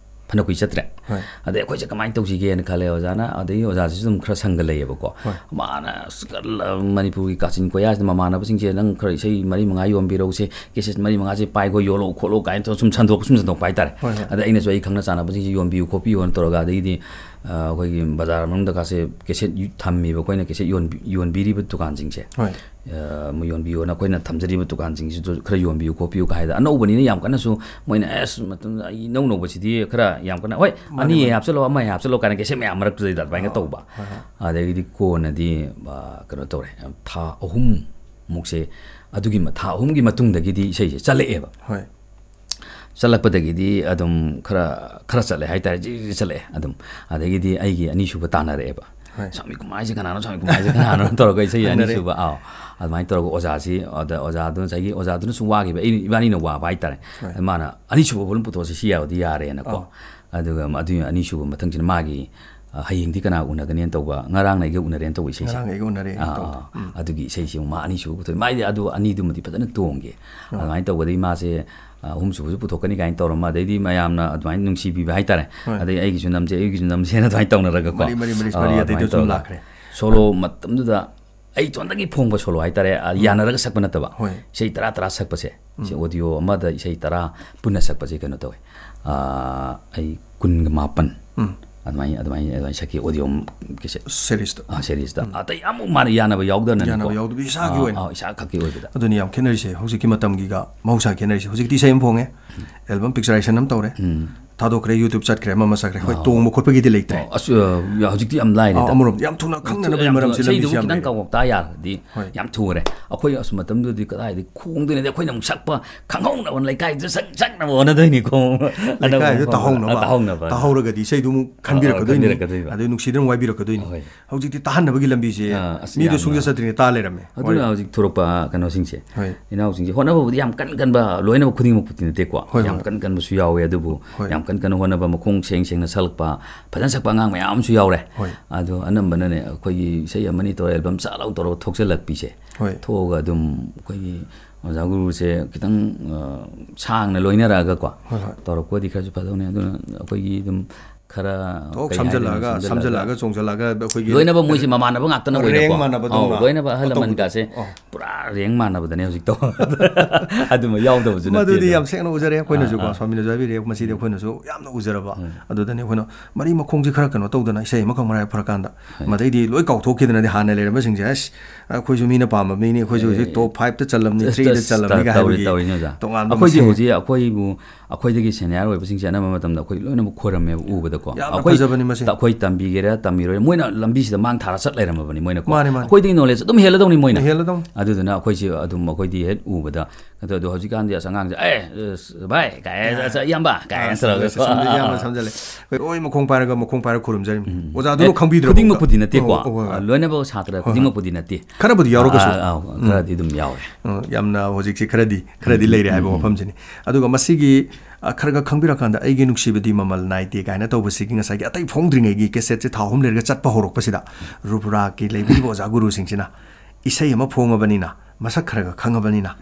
ꯑꯅ ꯀꯨꯏ ꯆꯠꯇ꯭ꯔꯦ꯫ ꯍꯣꯏ꯫ ꯑꯗꯩ ꯑꯩꯈꯣꯏꯁꯦ ꯀꯃꯥꯏꯅ ꯇꯧꯁꯤꯒꯦꯅ ꯈꯜꯂꯦ ꯑꯣꯖꯥꯅ꯫ ꯑꯗꯩ ꯑꯣꯖꯥꯁꯤꯁꯨ ꯑꯗꯨꯝ ꯈꯔ ꯁꯪꯒ ꯂꯩꯌꯦꯕꯀꯣ꯫ ꯍꯣꯏ꯫ ꯃꯥꯅ ꯑꯁ, ꯀꯜꯂ-, ꯃꯅꯤꯄꯨꯔꯒꯤ ꯀꯥꯆꯤꯟ ꯀꯣꯌꯥꯁꯤꯗ ꯃꯃꯥꯟꯅꯕꯁꯤꯡꯁꯦ, "ꯅꯪ ꯈꯔ ꯏꯁꯩ ꯃꯔꯤ ꯃꯉꯥ ꯌꯣꯟꯕꯤꯔꯧꯁꯦ, ꯀꯦꯁꯦꯠ ꯃꯔꯤ ꯃꯉꯥꯁꯦ ꯄꯥꯏꯈꯣ, ꯌꯣꯜꯂꯣ ꯈꯣꯠꯂꯣ" ꯀꯥꯏꯅ ꯇꯧꯔ ꯁꯨꯝ ꯁꯟꯗꯣꯛ, ꯁꯨꯝ ꯁꯟꯗꯣꯛꯄ ꯍꯥꯏꯇꯥꯔꯦ꯫ ꯍꯣꯏ, ꯍꯣꯏ꯫ ꯑꯗ ꯑꯩꯅꯁꯨ ꯑꯩ ꯈꯪꯅ ꯆꯥꯟꯅꯕꯁꯤꯡꯁꯦ ꯌꯣꯟꯕꯤꯌꯨ ꯈꯣꯠꯄꯤꯌꯨꯅ ꯇꯧꯔꯒ, ꯑꯗꯒꯤꯗꯤ, ꯑ, ꯑꯩꯈꯣꯏꯒꯤ ꯕꯖꯥꯔ ꯃꯅꯨꯡꯗ ꯀꯥꯁꯦ ꯀꯦꯁꯦꯠ ꯌꯨ-, ꯊꯝꯃꯤꯕ ꯑꯩꯈꯣꯏꯅ ꯀꯦꯁꯦꯠ ꯌꯣꯟꯕꯤ-, ꯌꯣꯟꯕꯤꯔꯤꯕ ꯗꯨꯀꯥꯟꯁꯤꯡꯁꯦ꯫ ꯍꯣꯏ꯫ ꯑ, ꯃꯣꯏ ꯌꯣꯟꯕꯤꯌꯣꯅ ꯑꯩꯈꯣꯏꯅ ꯊꯝꯖꯔꯤꯕ ꯗꯨꯀꯥꯟꯁꯤꯡꯁꯤꯗ ꯈꯔ ꯌꯣꯟꯕꯤꯌꯨ ꯈꯣꯠꯄꯤꯌꯨ ꯀꯥꯏꯗ꯫ ꯑꯅꯧꯕꯅꯤꯅ ꯌꯥꯝ ꯀꯟꯅꯁꯨ ꯃꯣꯏꯅ, "ꯑꯦꯁ, ꯃꯇꯝꯗ ꯑꯩ ꯏꯅꯧ ꯅꯧꯕꯁꯤꯗꯤ ꯈꯔ ꯌꯥꯝ ꯀꯟꯅ, ꯍꯣꯏ, ꯃꯥꯅꯦ, ꯑꯅꯤ ꯃꯥꯅꯦ꯫ ꯍꯥꯞꯆꯜꯂꯣ, ꯑꯃ ꯍꯥꯞꯆꯜꯂꯣ" ꯀꯥꯏꯅ ꯀꯦꯁꯦꯠ ꯃꯌꯥꯝ ꯃꯔꯛꯇꯨꯗꯩꯗ ꯑꯗꯨꯃꯥꯏꯅ ꯑꯥ, ꯇꯧꯕ꯫ ꯍꯣꯏ, ꯍꯣꯏ꯫ ꯑꯗꯒꯤꯗꯤ ꯀꯣꯟꯅꯗꯤ, ꯑ, ꯀꯩꯅꯣ ꯇꯧꯔꯦ, ꯊꯥ ꯑꯍꯨꯝꯃꯨꯛꯁꯦ ꯑꯗꯨꯒꯤ ꯃ-, ꯊꯥ ꯑꯍꯨꯝꯒꯤ ꯃꯇꯨꯡꯗꯒꯤꯗꯤ ꯏꯁꯩꯁꯦ ꯆꯠꯂꯛꯑꯦꯕ꯫ ꯍꯣꯏ꯫ ꯆꯠꯂꯛꯄꯗꯒꯤꯗꯤ ꯑꯗꯨꯝ ꯈꯔ, ꯈꯔ ꯆꯠꯂꯦ ꯍꯥꯏꯇꯥꯔꯦ, ꯖꯤꯔꯤ ꯆꯠꯂꯛꯑꯦ ꯑꯗꯨꯝ꯫ ꯑꯗꯒꯤꯗꯤ ꯑꯩꯒꯤ ꯑꯅꯤꯁꯨꯕ ꯇꯥꯟꯅꯔꯛꯑꯦꯕ꯫ ꯍꯣꯏ꯫ "ꯁ꯭ꯋꯥꯃꯤ ꯀꯨꯃꯥꯔꯁꯦ ꯀꯅꯥꯅꯣ, ꯁ꯭ꯋꯥꯃꯤ ꯀꯨꯃꯥꯔꯁꯦ ꯀꯅꯥꯅꯣ?" ꯇꯧꯔꯒ ꯏꯁꯩ ꯍꯪꯅꯔꯦ꯫ ꯑꯅꯤꯁꯨꯕ, ꯑꯥꯎ, ꯑꯗꯨꯃꯥꯏꯅ ꯇꯧꯔꯒ ꯑꯣꯖꯥꯁꯤ, ꯑꯗ ꯑꯣꯖꯥꯗꯨꯅ ꯉꯁꯥꯏꯒꯤ ꯑꯣꯖꯥꯗꯨꯅꯁꯨ ꯋꯥꯈꯤꯕ, ꯑꯩ, ꯏꯕꯥꯅꯤꯅ ꯋꯥꯕ ꯍꯥꯏꯇꯥꯔꯦ꯫ ꯍꯣꯏ꯫ ꯃꯥꯅ "ꯑꯅꯤꯁꯨꯕ volume ꯄꯨꯊꯣꯛꯑꯁꯤ, ꯁꯤ ꯌꯥꯎꯔꯗꯤ ꯌꯥꯔꯦꯅꯀꯣ"꯫ ꯑꯥ꯫ ꯑꯗꯨꯒ ꯑꯗꯨꯒꯤ ꯑꯅꯤꯁꯨꯕ ꯃꯊꯪꯁꯤꯅ ꯃꯥꯒꯤ, ꯑ, "ꯍꯌꯦꯡꯗꯤ ꯀꯅꯥ ꯎꯅꯒꯅꯤꯅ" ꯇꯧꯕ, "ꯉꯔꯥꯡꯅ ꯑꯩꯒ ꯎꯅꯔꯦꯅ" ꯇꯧꯕ ꯏꯁꯩꯁꯦ꯫ "ꯉꯔꯥꯡ ꯑꯩꯒ ꯎꯅꯔꯦ" ꯑꯥ, ꯇꯧꯕꯗꯣ꯫ ꯑꯥ꯫ ꯑꯗꯨꯒꯤ ꯏꯁꯩꯁꯤ ꯑꯃꯨꯛ ꯃꯥ ꯑꯅꯤꯁꯨꯕ ꯄꯨꯊꯣꯛꯑꯦ꯫ ꯃꯥꯏꯗꯤ ꯑꯗꯨ ꯑꯅꯤꯗꯨꯃꯗꯤ ꯐꯖꯅ ꯇꯣꯡꯒꯦ꯫ ꯑꯥ꯫ ꯑꯗꯨꯃꯥꯏꯅ ꯇꯧꯕꯗꯒꯤ ꯃꯥꯁꯦ, ꯑ, ꯑꯍꯨꯝꯁꯨꯕꯁꯨ ꯄꯨꯊꯣꯛꯀꯅꯤ ꯀꯥꯏꯅ ꯇꯧꯔꯝꯃ, ꯑꯗꯩꯗꯤ ꯃꯌꯥꯝꯅ ꯑꯗꯨꯃꯥꯏꯅ ꯅꯨꯡꯁꯤꯕꯤꯕ ꯍꯥꯏꯇꯥꯔꯦ꯫ ꯍꯣꯏ꯫ ꯑꯗꯩ "ꯑꯩꯒꯤꯁꯨ ꯅꯝꯁꯦ, ꯑꯩꯒꯤꯁꯨ ꯅꯝꯁꯦꯅ" ꯑꯗꯨꯃꯥꯏꯅ ꯇꯧꯅꯔꯒꯀꯣ꯫ ꯃꯔꯤ, ꯃꯔꯤ, ꯃꯔꯤ, ꯑꯥ, ꯃꯔꯤ ꯑꯗꯨꯃꯥꯏꯅ ꯑꯗꯨꯃꯥꯏꯅ ꯁꯨꯝ ꯇꯧꯔꯒ꯫ ꯂꯥꯛꯈ꯭ꯔꯦ꯫ ꯁꯣꯂꯣ ꯃꯇꯝꯗꯨꯗ ꯑꯩ ꯏꯇꯣꯟꯗꯒꯤ ꯐꯣꯡꯕ ꯁꯣꯂꯣ ꯍꯥꯏꯇꯥꯔꯦ, ꯑ, ꯎꯝ꯫ ꯌꯥꯅꯔꯒ ꯁꯛꯄ ꯅꯠꯇꯕ꯫ ꯍꯣꯏ꯫ ꯏꯁꯩ ꯇꯔꯥ, ꯇꯔꯥ ꯁꯛꯄꯁꯦ, ꯁꯤ ꯎꯝ꯫ ꯑꯣꯗꯤꯑꯣ ꯑꯃꯗ ꯏꯁꯩ ꯇꯔꯥ ꯄꯨꯟꯅ ꯁꯛꯄꯁꯦ ꯀꯩꯅꯣ ꯇꯧꯋꯦ꯫ ꯑ, ꯑꯩ ꯀꯨꯟꯒ ꯃꯥꯄꯟ꯫ ꯎꯝ꯫ ꯑꯗꯨꯃꯥꯏꯅ, ꯑꯗꯨꯃꯥꯏꯅ, ꯑꯗꯨꯃꯥꯏꯅ ꯁꯛꯈꯤ ꯑꯣꯗꯤꯑꯣ ꯀꯦꯁꯦꯠ꯫ ꯁꯦꯔꯤꯁꯇ꯫ ꯑꯥ, ꯁꯦꯔꯤꯁꯇ꯫ ꯎꯝ꯫ ꯑꯇꯩ ꯑꯃꯨꯛ ꯃꯥꯅ ꯌꯥꯅꯕ ꯌꯥꯎꯗꯅꯅꯤꯀꯣ꯫ ꯌꯥꯅꯕ ꯌꯥꯎꯗꯕꯤ ꯏꯁꯥꯒꯤ ꯑꯥ, ꯑꯣꯏꯅ꯫ ꯑꯥ, ꯏꯁꯥ ꯈꯛꯀꯤ ꯑꯣꯏꯕꯗ꯫ ꯑꯗꯨꯅꯤ ꯌꯥꯝ ꯈꯦꯠꯅꯔꯤꯁꯦ꯫ ꯍꯧꯖꯤꯛꯀꯤ ꯃꯇꯝꯒꯤꯒ ꯃꯍꯧꯁꯥ ꯈꯦꯠꯅꯔꯤꯁꯦ꯫ ꯍꯧꯖꯤꯛꯇꯤ ꯏꯁꯩ ꯑꯃ ꯐꯣꯡꯉꯦ꯫ ꯎꯝ꯫ ꯑꯦꯜꯕꯝ ꯄꯤꯛꯆꯔꯥꯏꯖꯦꯁꯟ ꯑꯃ ꯇꯧꯔꯦ꯫ ꯎꯝ꯫ ꯊꯥꯗꯣꯛꯈ꯭ꯔꯦ, YouTube ꯆꯠꯈ꯭ꯔꯦ, ꯑꯃ ꯑꯃ ꯆꯠꯈ꯭ꯔꯦ꯫ ꯍꯣꯏ, ꯑꯥ꯫ ꯇꯣꯡꯕ ꯈꯣꯠꯄꯒꯤꯗꯤ ꯂꯩꯇ꯭ꯔꯦ꯫ ꯑꯣ, ꯑꯁ, ꯑ, ꯍꯧꯖꯤꯛꯇꯤ ꯌꯥꯝ ꯂꯥꯏꯔꯦꯗ꯫ ꯑꯥ, ꯑꯃꯔꯣꯝꯗ ꯌꯥꯝ ꯊꯨꯅ ꯈꯪꯅꯅꯕꯒꯤ ꯌꯥꯝ ꯊꯨꯅ, ꯃꯔꯝꯁꯦ ꯂꯝꯕꯤꯁꯦ ꯏꯁꯩꯗꯨꯕꯨ ꯌꯥꯝ ꯈꯤꯇꯪ ꯂꯩꯔꯦ꯫ ꯀꯥꯎꯊꯣꯛ ꯇꯥ ꯌꯥꯔꯗꯤ ꯍꯣꯏ꯫ ꯌꯥꯝ ꯊꯨꯔꯦ꯫ ꯑꯩꯈꯣꯏ ꯑꯁ ꯃꯇꯝꯗꯨꯗꯤ ꯀꯗꯥꯏꯗꯒꯤ ꯈꯣꯡꯗꯣꯏꯅꯣꯗꯤ, ꯑꯩꯈꯣꯏꯅ ꯑꯃꯨꯛ ꯁꯛꯄ ꯈꯪꯍꯧꯅꯕ ꯂꯩꯀꯥꯏꯗꯨꯗ ꯁꯛ-, ꯁꯛꯅꯕ ꯍꯣꯠꯅꯗꯣꯏꯅꯤꯀꯣ꯫ ꯑꯅꯧꯕ ꯂꯩꯀꯥꯏꯗꯨ ꯑꯃ ꯇꯥꯍꯧꯅꯕ꯫ ꯇꯥꯍꯧꯅꯕ꯫ ꯇꯥꯍꯧꯔꯒꯗꯤ ꯏꯁꯩꯗꯨ ꯑꯃꯨꯛ ꯈꯟꯕꯤꯔꯛꯀꯗꯣꯏꯅꯤ꯫ ꯈꯟꯕꯤꯔꯛꯀꯗꯣꯏꯕ꯫ ꯑꯗꯩ ꯅꯨꯡꯁꯤꯗꯅ ꯋꯥꯏꯕꯤꯔꯛꯀꯗꯣꯏꯅꯤ꯫ ꯍꯣꯏ꯫ ꯍꯧꯖꯤꯛꯇꯤ ꯇꯥꯍꯟꯅꯕꯒꯤ ꯂꯝꯕꯤꯁꯦ ꯑꯥ, ꯑꯁ, ꯃꯤꯗꯣ ꯌꯥꯝꯅ ꯁꯨꯡꯆꯠ ꯆꯠꯇ꯭ꯔꯤꯉꯩ ꯇꯥ ꯂꯩꯔꯝꯃꯦ꯫ ꯑꯗꯨꯅ ꯍꯣꯏ꯫ ꯍꯧꯖꯤꯛ ꯊꯣꯔꯛꯄ ꯀꯩꯅꯣꯁꯤꯡꯁꯦ, ꯍꯣꯏ꯫ ꯏꯅꯥꯎꯁꯤꯡꯁꯦ ꯍꯣꯠꯅꯕꯕꯨꯗꯤ ꯌꯥꯝ ꯀꯟ ꯀꯟꯕ, ꯂꯣꯏꯅꯃꯛ ꯈꯨꯗꯤꯡꯃꯛꯄꯨꯗꯤ ꯅꯠꯇꯦꯀꯣ꯫ ꯍꯣꯏ, ꯌꯥꯝ ꯍꯣꯏ꯫ ꯀꯟ ꯀꯟꯕꯁꯨ ꯌꯥꯎꯋꯦ, ꯑꯗꯨꯕꯨ ꯍꯣꯏ꯫ ꯌꯥꯝ ꯀꯟ ꯀꯟꯅ ꯍꯣꯠꯅꯕ, ꯃꯈꯣꯡ ꯁꯦꯡ ꯁꯦꯡꯅ ꯁꯛꯂꯛꯄ, ꯐꯖꯅ ꯁꯛꯄ ꯑꯉꯥꯡ ꯃꯌꯥꯝ ꯑꯃꯁꯨ ꯌꯥꯎꯔꯦ꯫ ꯍꯣꯏ꯫ ꯑꯗꯣ ꯑꯅꯝꯕꯅꯅꯦ, ꯑꯩꯈꯣꯏꯒꯤ ꯏꯁꯩ ꯑꯃꯅꯤ ꯇꯧꯔ ꯑꯦꯜꯕꯝ ꯆꯥꯛ ꯂꯥꯎ ꯇꯧꯔꯒ ꯊꯣꯛꯆꯜꯂꯛꯄꯤꯁꯦ, ꯍꯣꯏ꯫ ꯊꯣꯛꯑꯒ ꯑꯗꯨꯝ ꯑꯩꯈꯣꯏꯒꯤ ꯑꯣꯖꯥ ꯒꯨꯔꯨꯁꯦ ꯈꯤꯇꯪ, ꯑ, ꯁꯥꯡꯅ ꯂꯣꯏꯅꯔꯛꯑꯒꯀꯣ, ꯍꯣꯏ, ꯍꯣꯏ꯫ ꯇꯧꯔꯛꯄꯗꯤ ꯈꯔꯁꯨ ꯐꯗꯧꯅꯤ꯫ ꯑꯗꯨꯅ ꯑꯩꯈꯣꯏꯒꯤ ꯑꯗꯨꯝ ꯈꯔ ꯊꯣꯛ ꯀꯩ ꯍꯥꯏꯗꯣꯏꯅꯣ, ꯁꯝꯖꯜꯂꯛꯑꯒ, ꯁꯝꯖꯜꯂꯛꯑꯒ ꯁꯝꯖꯜꯂꯛꯑꯒ, ꯆꯣꯡꯁꯤꯜꯂꯛꯑꯒ ꯑꯩꯈꯣꯏꯒꯤ ꯂꯣꯏꯅꯕ ꯃꯣꯏꯁꯦ ꯃꯃꯥꯟꯅꯕ ꯉꯥꯛꯇꯅ rank ꯑꯣꯏꯅꯀꯣ꯫ ꯃꯥꯟꯅꯕꯗꯣ ꯑꯧ, ꯃꯥ-, ꯂꯣꯏꯅꯕ ꯑꯍꯜ ꯂꯃꯟꯒꯥꯁꯦ ꯑꯧ꯫ ꯄꯨꯔꯥ rank ꯃꯥꯟꯅꯕꯗꯅꯦ ꯍꯧꯖꯤꯛ ꯇꯧ-, ꯑꯗꯨꯝꯕ ꯌꯥꯎꯗꯕꯁꯨ ꯅꯠꯇꯦ ꯃꯗꯨꯗꯤ ꯑꯗꯣ꯫ ꯌꯥꯝ ꯁꯦꯡꯅ ꯎꯖꯔꯦ ꯑꯩꯈꯣꯏꯅꯁꯨꯀꯣ, ꯑꯥ, ꯑꯥ꯫ ꯁ꯭ꯋꯥꯃꯤ ꯅꯖꯥꯕꯤꯔꯦ ꯃꯁꯤꯗꯤ ꯑꯩꯈꯣꯏꯅꯁꯨ ꯌꯥꯝꯅ ꯎꯖꯔꯕ꯫ ꯑꯗꯨꯗꯅꯤ ꯑꯩꯈꯣꯏꯅ ꯃꯔꯤ ꯃꯈꯣꯡꯁꯦ ꯈꯔ ꯀꯩꯅꯣ ꯇꯧꯗꯅ ꯏꯁꯩ ꯑꯃꯈꯛ ꯃꯔꯥꯏ ꯐꯔꯀꯥꯟꯗ, ꯃꯗꯩꯗꯤ ꯂꯣꯏ ꯀꯥꯎꯊꯣꯛꯈꯤꯗꯅꯗꯤ ꯍꯥꯟꯅ ꯂꯩꯔꯝꯕꯁꯤꯡꯁꯦ, "ꯑꯁ, ꯑꯩꯈꯣꯏꯁꯨ ꯃꯤꯅ ꯄꯥꯝꯕ ꯃꯤꯅꯤ, ꯑꯩꯈꯣꯏꯁꯨ ꯍꯧꯖꯤꯛ top five ꯇ ꯆꯜꯂꯝꯅꯤ, three ꯗ ꯆꯜꯂꯝꯅꯤ" ꯀꯥꯏ ꯇꯧꯔꯤ-, ꯍꯥꯏꯕꯒꯤ ꯇꯧꯔꯤꯅꯤ ꯑꯣꯖꯥ꯫ ꯇꯣꯉꯥꯟꯕ ꯑꯩꯈꯣꯏꯗꯤ ꯃꯁꯦꯟ꯫ ꯍꯧꯖꯤꯛ ꯑꯩꯈꯣꯏꯕꯨ, ꯑꯩꯈꯣꯏꯗꯒꯤ senior ꯑꯣꯏꯕꯁꯤꯡꯁꯦ ꯑꯅꯝꯕ ꯃꯇꯝꯗ ꯑꯩꯈꯣꯏ ꯂꯣꯏꯅꯃꯛ ꯈꯣꯏꯔꯝꯃꯦꯕ ꯎꯕꯗꯀꯣ꯫ ꯌꯥꯝꯅ ꯑꯩꯈꯣꯏ ꯐꯖꯕꯅꯤ ꯃꯁꯤ꯫ ꯇ-, ꯑꯩꯈꯣꯏ ꯇꯝꯕꯤꯒꯦꯔꯥ ꯇꯝꯕꯤꯔꯣꯏ, ꯃꯣꯏꯅ ꯂꯝꯕꯤꯁꯤꯗ ꯃꯥꯡ ꯊꯥꯔ ꯆꯠ ꯂꯩꯔꯝꯃꯕꯅꯤ ꯃꯣꯏꯅꯀꯣ꯫ ꯃꯥꯅꯤ, ꯃꯥꯅꯤ꯫ ꯑꯩꯈꯣꯏꯗꯒꯤ knowledge ꯑꯗꯨꯝ ꯍꯦꯜꯂꯗꯧꯅꯤ ꯃꯣꯏꯅ꯫ ꯍꯦꯜꯂꯗꯧꯅꯤ꯫ ꯑꯗꯨꯗꯨꯅ ꯑꯩꯈꯣꯏꯁꯦ ꯑꯗꯨꯝ ꯑꯩꯈꯣꯏꯗꯤ ꯍꯦꯛ ꯎꯕꯗ, ꯑꯗꯣ, ꯑꯗꯣ ꯍꯧꯖꯤꯛꯀꯥꯟꯗꯤ ꯑꯁ ꯑꯉꯥꯡꯁꯦ, "ꯑꯦ, ꯑꯁ, ꯚꯥꯏ" ꯀꯥꯏ, "ꯑꯁ, ꯏꯌꯥꯝꯕ" ꯀꯥꯏ ꯑꯥ, ꯇꯧꯔꯒꯀꯣ꯫ ꯁꯝꯖꯜꯂꯦ, ꯏꯌꯥꯝꯕ ꯑꯥ, ꯑꯥ꯫ ꯁꯝꯖꯜꯂꯦ꯫ ꯑꯩꯈꯣꯏ ꯂꯣꯏ ꯃꯈꯣꯡ ꯄꯥꯏꯔꯒ, ꯃꯈꯣꯡ ꯄꯥꯏꯔꯒ ꯈꯨꯔꯨꯝꯖꯔꯤꯕꯅꯤ꯫ ꯎꯝ꯫ ꯑꯣꯖꯥꯗꯨꯅ ꯑꯦ, ꯈꯪꯕꯤꯗ꯭ꯔꯕ? ꯈꯨꯗꯤꯡꯃꯛꯄꯨꯗꯤ ꯅꯠꯇꯦꯀꯣ꯫ ꯑꯣ, ꯑꯣ, ꯑꯣ, ꯑꯣ꯫ ꯑ, ꯂꯣꯏꯅꯃꯛ ꯁꯥꯇ꯭ꯔ ꯍꯣꯏ, ꯍꯣꯏ꯫ ꯈꯨꯗꯤꯡꯃꯛꯄꯨꯗꯤ ꯅꯠꯇꯦ꯫ ꯈꯔꯕꯨꯗꯤ ꯌꯥꯎꯔꯒꯁꯨ꯫ ꯑꯥ, ꯑꯥ, ꯎꯝ꯫ ꯈꯔꯗꯤ ꯑꯗꯨꯝ ꯌꯥꯎꯔꯦ꯫ ꯑ, ꯌꯥꯝꯅ ꯍꯧꯖꯤꯛꯁꯤ ꯈꯔꯗꯤ, ꯈꯔꯗꯤ ꯎꯝ, ꯂꯩꯔꯦ ꯎꯝ, ꯍꯥꯏꯕ ꯎꯝ, ꯋꯥꯐꯝꯁꯤꯅꯤ꯫ ꯑꯗꯨꯒ ꯃꯁꯤꯒꯤ, ꯑ, ꯈꯔ ꯈꯔ ꯈꯪꯕꯤꯔꯀꯥꯟꯗ "ꯑꯩꯒꯤ ꯅꯨꯡꯁꯤꯕꯗꯤ ꯃꯃꯜ ꯅꯥꯏꯗꯦ" ꯀꯥꯏꯅ ꯇꯧꯕꯁꯤꯒꯤ ꯉꯁꯥꯏꯒꯤ ꯑꯇꯩ ꯐꯣꯡꯗ꯭ꯔꯤꯉꯩꯒꯤ cassette ꯁꯦ ꯊꯥ ꯑꯍꯨꯝ ꯂꯩꯔꯒ ꯆꯠꯄ ꯍꯧꯔꯛꯄꯁꯤꯗ, ꯔꯨꯄꯨꯔꯥꯒꯤ ꯂꯩꯕꯤꯔꯤꯕ ꯑꯣꯖꯥ ꯒꯨꯔꯨꯁꯤꯡꯁꯤꯅ ꯏꯁꯩ ꯑꯃ ꯐꯣꯡꯉꯕꯅꯤꯅ, ꯃꯁꯛ ꯈꯔ ꯈꯔ ꯈꯪꯉꯕꯅꯤꯅ,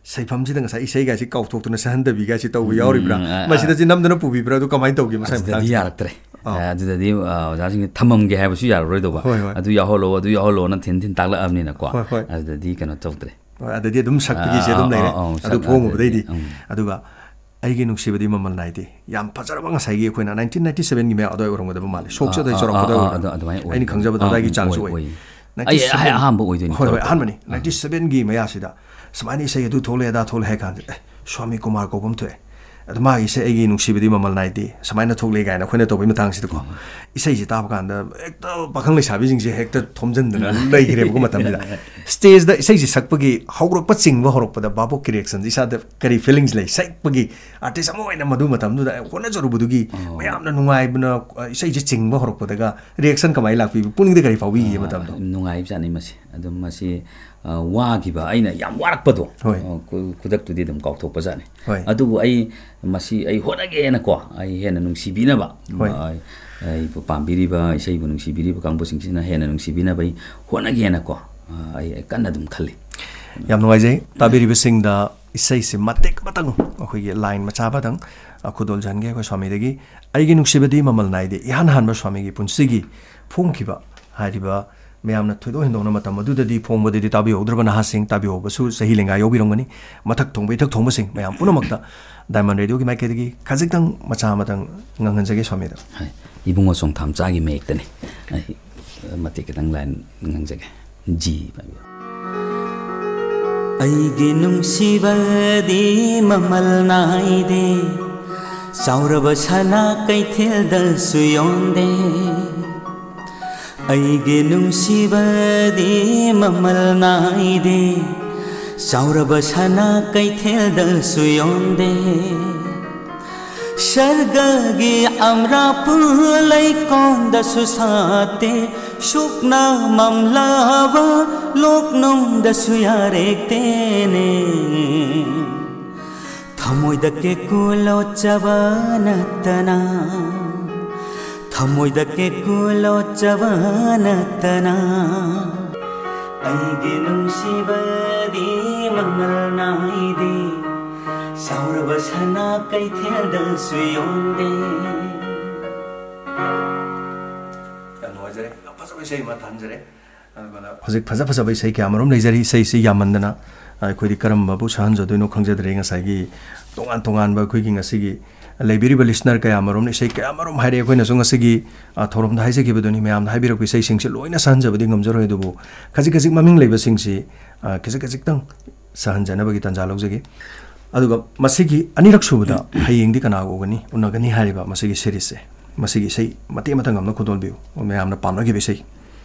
ꯁꯩꯐꯝꯁꯤꯗ ꯉꯁꯥꯏ ꯏꯁꯩꯒꯥꯏꯁꯤ ꯀꯥꯎꯊꯣꯛꯇꯨꯅ ꯁꯛꯍꯟꯗꯕꯤꯒꯥꯏꯁꯤ ꯇꯧꯕ ꯎꯝ, ꯌꯥꯎꯔꯤꯕ꯭ꯔꯥ? ꯎꯝ, ꯑ, ꯑ꯫ ꯃꯁꯤꯗ ꯁꯤ ꯅꯝꯗꯅ ꯄꯨꯕꯤꯕ꯭ꯔꯥ? ꯑꯗꯨ ꯀꯃꯥꯏꯅ ꯇꯧꯒꯦ ꯃꯁꯥꯏ ꯑꯗꯨꯗꯗꯤ ꯃꯇꯥꯡꯁꯤꯗ? ꯌꯥꯔꯛꯇ꯭ꯔꯦ꯫ ꯑꯥ꯫ ꯑ, ꯑꯗꯨꯗꯗꯤ, ꯑ, ꯑꯣꯖꯥꯁꯤꯡꯅ ꯊꯝꯃꯝꯒꯦ ꯍꯥꯏꯕꯁꯨ ꯌꯥꯔꯔꯣꯏꯗꯧꯕ꯫ ꯍꯣꯏ, ꯍꯣꯏ꯫ "ꯑꯗꯨ ꯌꯥꯎꯍꯜꯂꯣ, ꯑꯗꯨ ꯌꯥꯎꯍꯜꯂꯣꯅ ꯊꯤꯟ ꯊꯤꯟ ꯇꯥꯛꯂꯛꯑꯕꯅꯤꯅꯀꯣ꯫ ꯍꯣꯏ, ꯍꯣꯏ꯫ ꯑꯗꯨꯗꯗꯤ ꯀꯩꯅꯣ ꯇꯧꯗ꯭ꯔꯦ꯫ ꯍꯣꯏ, ꯑꯗꯨꯗꯤ ꯑꯗꯨꯝ ꯁꯛꯄꯒꯤꯁꯦ ꯑꯗꯨꯝ ꯑꯥ, ꯂꯩꯔꯦ꯫ ꯑꯥ, ꯑꯥ, ꯑꯗꯨ ꯁꯛ-, ꯐꯣꯡꯉꯨꯕꯗꯩꯗꯤ꯫ ꯑꯗꯨꯗꯤ, ꯎꯝ꯫ ꯑꯗꯨꯒ "ꯑꯩꯒꯤ ꯅꯨꯡꯁꯤꯕꯗꯤ ꯃꯃꯜ ꯅꯥꯏꯗꯦ", ꯌꯥꯝ ꯐꯖꯔꯕ ꯉꯁꯥꯏꯒꯤ ꯑꯩꯈꯣꯏꯅ nineteen ninety seven ꯒꯤ ꯃꯌꯥ ꯑꯗꯨꯋꯥꯏ ꯑꯣꯏꯔꯝꯒꯗꯕ ꯃꯥꯜꯂꯦ꯫ ꯁꯣꯛꯁꯦ ꯑꯥ, ꯑꯗꯨꯋꯥꯏ ꯑꯥ, ꯆꯥꯎꯔꯥꯛꯄ ꯑꯥ, ꯑꯗꯨꯋꯥꯏ ꯑꯥ, ꯑꯣꯏꯔꯝꯒꯅꯤ꯫ ꯑꯗꯨ-, ꯑꯗꯨꯃꯥꯏꯅ ꯑꯣꯏ꯫ ꯑꯩꯅ ꯈꯪꯖꯕꯗ ꯑꯥ, ꯑꯗꯨꯋꯥꯏꯒꯤ ꯑꯥ, ꯆꯥꯡꯁꯨ ꯑꯣꯏ, ꯑꯣꯏ꯫ ꯑꯣꯏ꯫ ninety seven ꯑꯩ, ꯑꯩ ꯑꯍꯥꯟꯕ ꯑꯣꯏꯗꯣꯏꯅꯤ ꯍꯣꯏ, ꯍꯣꯏ, ꯇꯧꯔꯛꯄꯗꯣ꯫ ꯑꯍꯥꯟꯕꯅꯤ꯫ ꯑꯥ꯫ ninety seven ꯒꯤ ꯃꯌꯥꯁꯤꯗ ꯁꯨꯃꯥꯏꯅ ꯏꯁꯩ ꯑꯗꯨ ꯊꯣꯛꯂꯛꯑꯦ, ꯑꯗꯥ ꯊꯣꯛꯂꯛꯑꯦ ꯍꯥꯏ ꯀꯥꯟꯁꯤꯗ, ꯑꯦ, ꯁ꯭ꯋꯥꯃꯤ ꯀꯨꯃꯥꯔ ꯀꯧꯕ ꯑꯃ ꯊꯣꯛꯑꯦ꯫ ꯑꯗ ꯃꯥꯒꯤ ꯏꯁꯩ "ꯑꯩꯒꯤ ꯅꯨꯡꯁꯤꯕꯗꯤ ꯃꯃꯜ ꯅꯥꯏꯗꯦ" ꯁꯨꯃꯥꯏꯅ ꯊꯣꯛꯂꯛꯑꯦ ꯀꯥꯏꯅ ꯑꯩꯈꯣꯏꯅ ꯇꯧꯕꯒꯤ ꯃꯇꯥꯡꯁꯤꯗꯀꯣ, ꯏꯁꯩꯁꯤ ꯇꯥꯕ ꯀꯥꯟꯗ ꯍꯦꯛꯇ ꯄꯥꯈꯪ ꯂꯩꯁꯥꯕꯤꯁꯤꯡꯁꯦ ꯍꯦꯛꯇ ꯊꯣꯝꯖꯤꯟꯗꯅ ꯂꯩꯈ꯭ꯔꯦꯕꯀꯣ ꯃꯇꯝꯁꯤꯗ꯫ Stage ꯇ ꯏꯁꯩꯁꯤ ꯁꯛꯄꯒꯤ ꯍꯧꯔꯛꯄ ꯆꯤꯡꯕ ꯍꯧꯔꯛꯄꯗ ꯚꯥꯕꯣꯛꯀꯤ reaction ꯁꯦ ꯏꯁꯥꯗ ꯀꯔꯤ feelings ꯂꯩ? ꯁꯛꯄꯒꯤ artist ꯑꯃ ꯑꯣꯏꯅ ꯃꯗꯨ ꯃꯇꯝꯗꯨꯗ ꯍꯣꯠꯅꯖꯔꯨꯕꯗꯨꯒꯤ ꯑꯣ꯫ ꯃꯌꯥꯝꯅ ꯅꯨꯡꯉꯥꯏꯕꯅ, ꯑ, ꯏꯁꯩꯁꯦ ꯆꯤꯡꯕ ꯍꯧꯔꯛꯄꯗꯒ reaction ꯀꯃꯥꯏꯅ ꯂꯥꯛꯄꯤꯕ? ꯄꯨꯛꯅꯤꯡꯗ ꯀꯔꯤ ꯐꯥꯎꯕꯤꯒꯦ ꯑ, ꯃꯇꯝꯗꯣ? ꯅꯨꯡꯉꯥꯏꯕꯖꯥꯠꯅꯤ ꯃꯁꯤ꯫ ꯑꯗꯨꯝ ꯃꯁꯤ, ꯑ, ꯋꯥꯈꯤꯕ, ꯑꯩꯅ ꯌꯥꯝ ꯋꯥꯔꯛꯄꯗꯣ, ꯍꯣꯏ꯫ ꯑ, ꯈꯨ-, ꯈꯨꯗꯛꯇꯨꯗꯤ ꯑꯗꯨꯝ ꯀꯥꯎꯊꯣꯛꯄꯖꯥꯠꯅꯤ꯫ ꯍꯣꯏ꯫ ꯑꯗꯨꯕꯨ ꯑꯩ ꯃꯁꯤ ꯑꯩ ꯍꯣꯠꯅꯒꯦꯅꯀꯣ, ꯑꯩ ꯍꯦꯟꯅ ꯅꯨꯡꯁꯤꯕꯤꯅꯕ, ꯍꯣꯏ꯫ ꯑ, ꯑꯩꯕꯨ ꯄꯥꯝꯕꯤꯔꯤꯕ, ꯏꯁꯩꯕꯨ ꯅꯨꯡꯁꯤꯕꯤꯔꯤꯕ ꯀꯥꯡꯕꯨꯁꯤꯡꯁꯤꯅ ꯍꯦꯟꯅ ꯅꯨꯡꯁꯤꯕꯤꯅꯕ ꯑꯩ ꯍꯣꯠꯅꯒꯦꯅꯀꯣ, ꯑ, ꯑꯩ, ꯑꯩ ꯀꯟꯅ ꯑꯗꯨꯝ ꯈꯜꯂꯤ꯫ ꯌꯥꯝ ꯅꯨꯡꯉꯥꯏꯖꯩ꯫ ꯇꯥꯕꯤꯔꯤꯕꯁꯤꯡꯗ ꯏꯁꯩꯁꯦ ꯃꯇꯦꯛ ꯑꯃꯇꯪ ꯑꯩꯈꯣꯏꯒꯤ line ꯃꯆꯥ ꯑꯃꯇꯪ, ꯑ, ꯈꯨꯗꯣꯜ ꯆꯍꯟꯒꯦ ꯑꯩꯈꯣꯏ ꯁ꯭ꯋꯥꯃꯤꯗꯒꯤ꯫ "ꯑꯩꯒꯤ ꯅꯨꯡꯁꯤꯕꯗꯤ ꯃꯃꯜ ꯅꯥꯏꯗꯦ" ꯏꯍꯥꯟ ꯍꯥꯟꯕ ꯁ꯭ꯋꯥꯃꯤꯒꯤ ꯄꯨꯟꯁꯤꯒꯤ ꯐꯣꯡꯈꯤꯕ ꯍꯥꯏꯔꯤꯕ ꯃꯌꯥꯝꯅ ꯊꯣꯏꯗꯣꯛ ꯍꯦꯟꯗꯣꯛꯅ ꯃꯇꯝ ꯑꯗꯨꯗꯗꯤ ꯐꯣꯡꯕꯗꯗꯤ ꯇꯥꯕꯤꯍꯧꯗ꯭ꯔꯕ ꯅꯍꯥꯁꯤꯡ, ꯇꯥꯕꯤꯍꯧꯕꯁꯨ ꯆꯍꯤ ꯂꯦꯡꯒꯥ ꯌꯥꯎꯕꯤꯔꯝꯒꯅꯤ꯫ ꯃꯊꯛ ꯊꯣꯡꯕ ꯏꯊꯛ ꯊꯣꯡꯕꯁꯤꯡ ꯃꯌꯥꯝ ꯄꯨꯝꯅꯃꯛꯇ Diamond Radio ꯒꯤ ꯃꯥꯏꯀꯩꯗꯒꯤ ꯈꯖꯤꯛꯇꯪ ꯃꯆꯥ ꯑꯃꯇꯪ ꯉꯥꯡꯍꯟꯖꯒꯦ ꯁ꯭ꯋꯥꯃꯤꯗ꯫ ꯍꯣꯏ꯫ ꯏꯕꯨꯡꯉꯣ ꯆꯣꯡꯊꯥꯝꯆꯥꯒꯤ ꯃꯌꯦꯛꯇꯅꯤ꯫ ꯑꯩ ꯃꯇꯦꯛ ꯈꯤꯇꯪ line ꯉꯥꯡꯖꯒꯦ꯫ ꯖꯤ ꯄꯥꯏꯕꯤꯌꯨ꯫ ꯑꯩꯒꯤ ꯅꯨꯡꯁꯤꯕꯗꯤ ꯃꯃꯜ ꯅꯥꯏꯗꯦ, ꯆꯥꯎꯔꯕ ꯁꯅꯥ ꯀꯩꯊꯦꯜꯗꯁꯨ ꯌꯣꯟꯗꯦ꯫ ꯑꯩꯒꯤ ꯅꯨꯡꯁꯤꯕꯗꯤ ꯃꯃꯜ ꯅꯥꯏꯗꯦ, ꯆꯥꯎꯔꯕ ꯁꯅꯥ ꯀꯩꯊꯦꯜꯗꯁꯨ ꯌꯣꯟꯗꯦ꯫ ꯁꯔꯒꯒꯤ ꯑꯝꯔꯥꯄꯨ ꯂꯩꯀꯣꯟꯗꯁꯨ ꯁꯥꯠꯇꯦ, ꯁꯨꯛꯅ ꯃꯝꯂꯕ ꯂꯣꯛꯅꯨꯡꯗꯁꯨ ꯌꯥꯔꯦꯛꯇꯦꯅꯦ꯫ ꯊꯃꯣꯏꯗ ꯀꯦꯀꯨ ꯂꯣꯠꯆꯕ ꯅꯠꯇꯅ, ꯊꯃꯣꯏꯗ ꯀꯦꯀꯨ ꯂꯣꯠꯆꯕ ꯅꯠꯇꯅ, ꯑꯩꯒꯤ ꯅꯨꯡꯁꯤꯕꯗꯤ ꯃꯃꯜ ꯅꯥꯏꯗꯦ, ꯆꯥꯎꯔꯕ ꯁꯅꯥ ꯀꯩꯊꯦꯜꯗꯁꯨ ꯌꯣꯟꯗꯦ꯫ ꯌꯥꯝ ꯅꯨꯡꯉꯥꯏꯖꯔꯦ, ꯌꯥꯝ ꯐꯖꯕ ꯏꯁꯩ ꯑꯃ ꯊꯥꯟꯖꯔꯦ꯫ ꯑꯗꯨꯒ ꯍꯧꯖꯤꯛ ꯐꯖ ꯐꯖꯕ ꯏꯁꯩ ꯀꯌꯥ ꯑꯃꯔꯣꯝ ꯂꯩꯖꯔꯤ꯫ ꯏꯁꯩꯁꯤ ꯌꯥꯝꯃꯟꯗꯅ ꯑꯩꯈꯣꯏꯗꯤ ꯀꯔꯝꯕꯕꯨ ꯁꯛꯍꯟꯖꯗꯣꯏꯅꯣ ꯈꯪꯖꯗ꯭ꯔꯦ꯫ ꯉꯁꯥꯏꯒꯤ ꯇꯣꯉꯥꯟ ꯇꯣꯉꯥꯟꯕ ꯑꯩꯈꯣꯏꯒꯤ ꯉꯁꯤꯒꯤ ꯂꯩꯕꯤꯔꯤꯕ listener ꯀꯌꯥ ꯑꯃꯔꯣꯝꯅ ꯏꯁꯩ ꯀꯌꯥ ꯑꯃꯔꯣꯝ ꯍꯥꯏꯔꯛꯑꯦ꯫ ꯑꯩꯈꯣꯏꯅꯁꯨ ꯉꯁꯤꯒꯤ, ꯑ, ꯊꯧꯔꯝꯗ ꯍꯥꯏꯖꯈꯤꯕꯗꯨꯅꯤ, ꯃꯌꯥꯝꯅ ꯍꯥꯏꯕꯤꯔꯛꯄ ꯏꯁꯩꯁꯤꯡꯁꯦ ꯂꯣꯏꯅ ꯁꯛꯍꯟꯖꯕꯗꯤ ꯉꯝꯖꯔꯣꯏ, ꯑꯗꯨꯕꯨ ꯈꯖꯤꯛ ꯈꯖꯤꯛ ꯃꯃꯤꯡ ꯂꯩꯕꯁꯤꯡꯁꯤ, ꯑ, ꯈꯖꯤꯛ ꯈꯖꯤꯛꯇꯪ ꯁꯛꯍꯟꯖꯅꯕꯒꯤ ꯇꯥꯟꯖꯥ ꯂꯧꯖꯒꯦ꯫ ꯑꯗꯨꯒ ꯃꯁꯤꯒꯤ ꯑꯅꯤꯔꯛ ꯁꯨꯕꯗ ꯍꯌꯦꯡꯗꯤ ꯀꯅꯥꯒ ꯎꯒꯅꯤ, ꯎꯅꯒꯅꯤ ꯍꯥꯏꯔꯤꯕ ꯃꯁꯤꯒꯤ series ꯁꯦ, ꯃꯁꯤꯒꯤ ꯏꯁꯩ ꯃꯇꯦꯛ ꯑꯃꯇꯪ ꯑꯃꯅ ꯈꯨꯗꯣꯜꯕꯤꯌꯨ, ꯃꯌꯥꯝꯅ ꯄꯥꯝꯅꯈꯤꯕ ꯏꯁꯩ꯫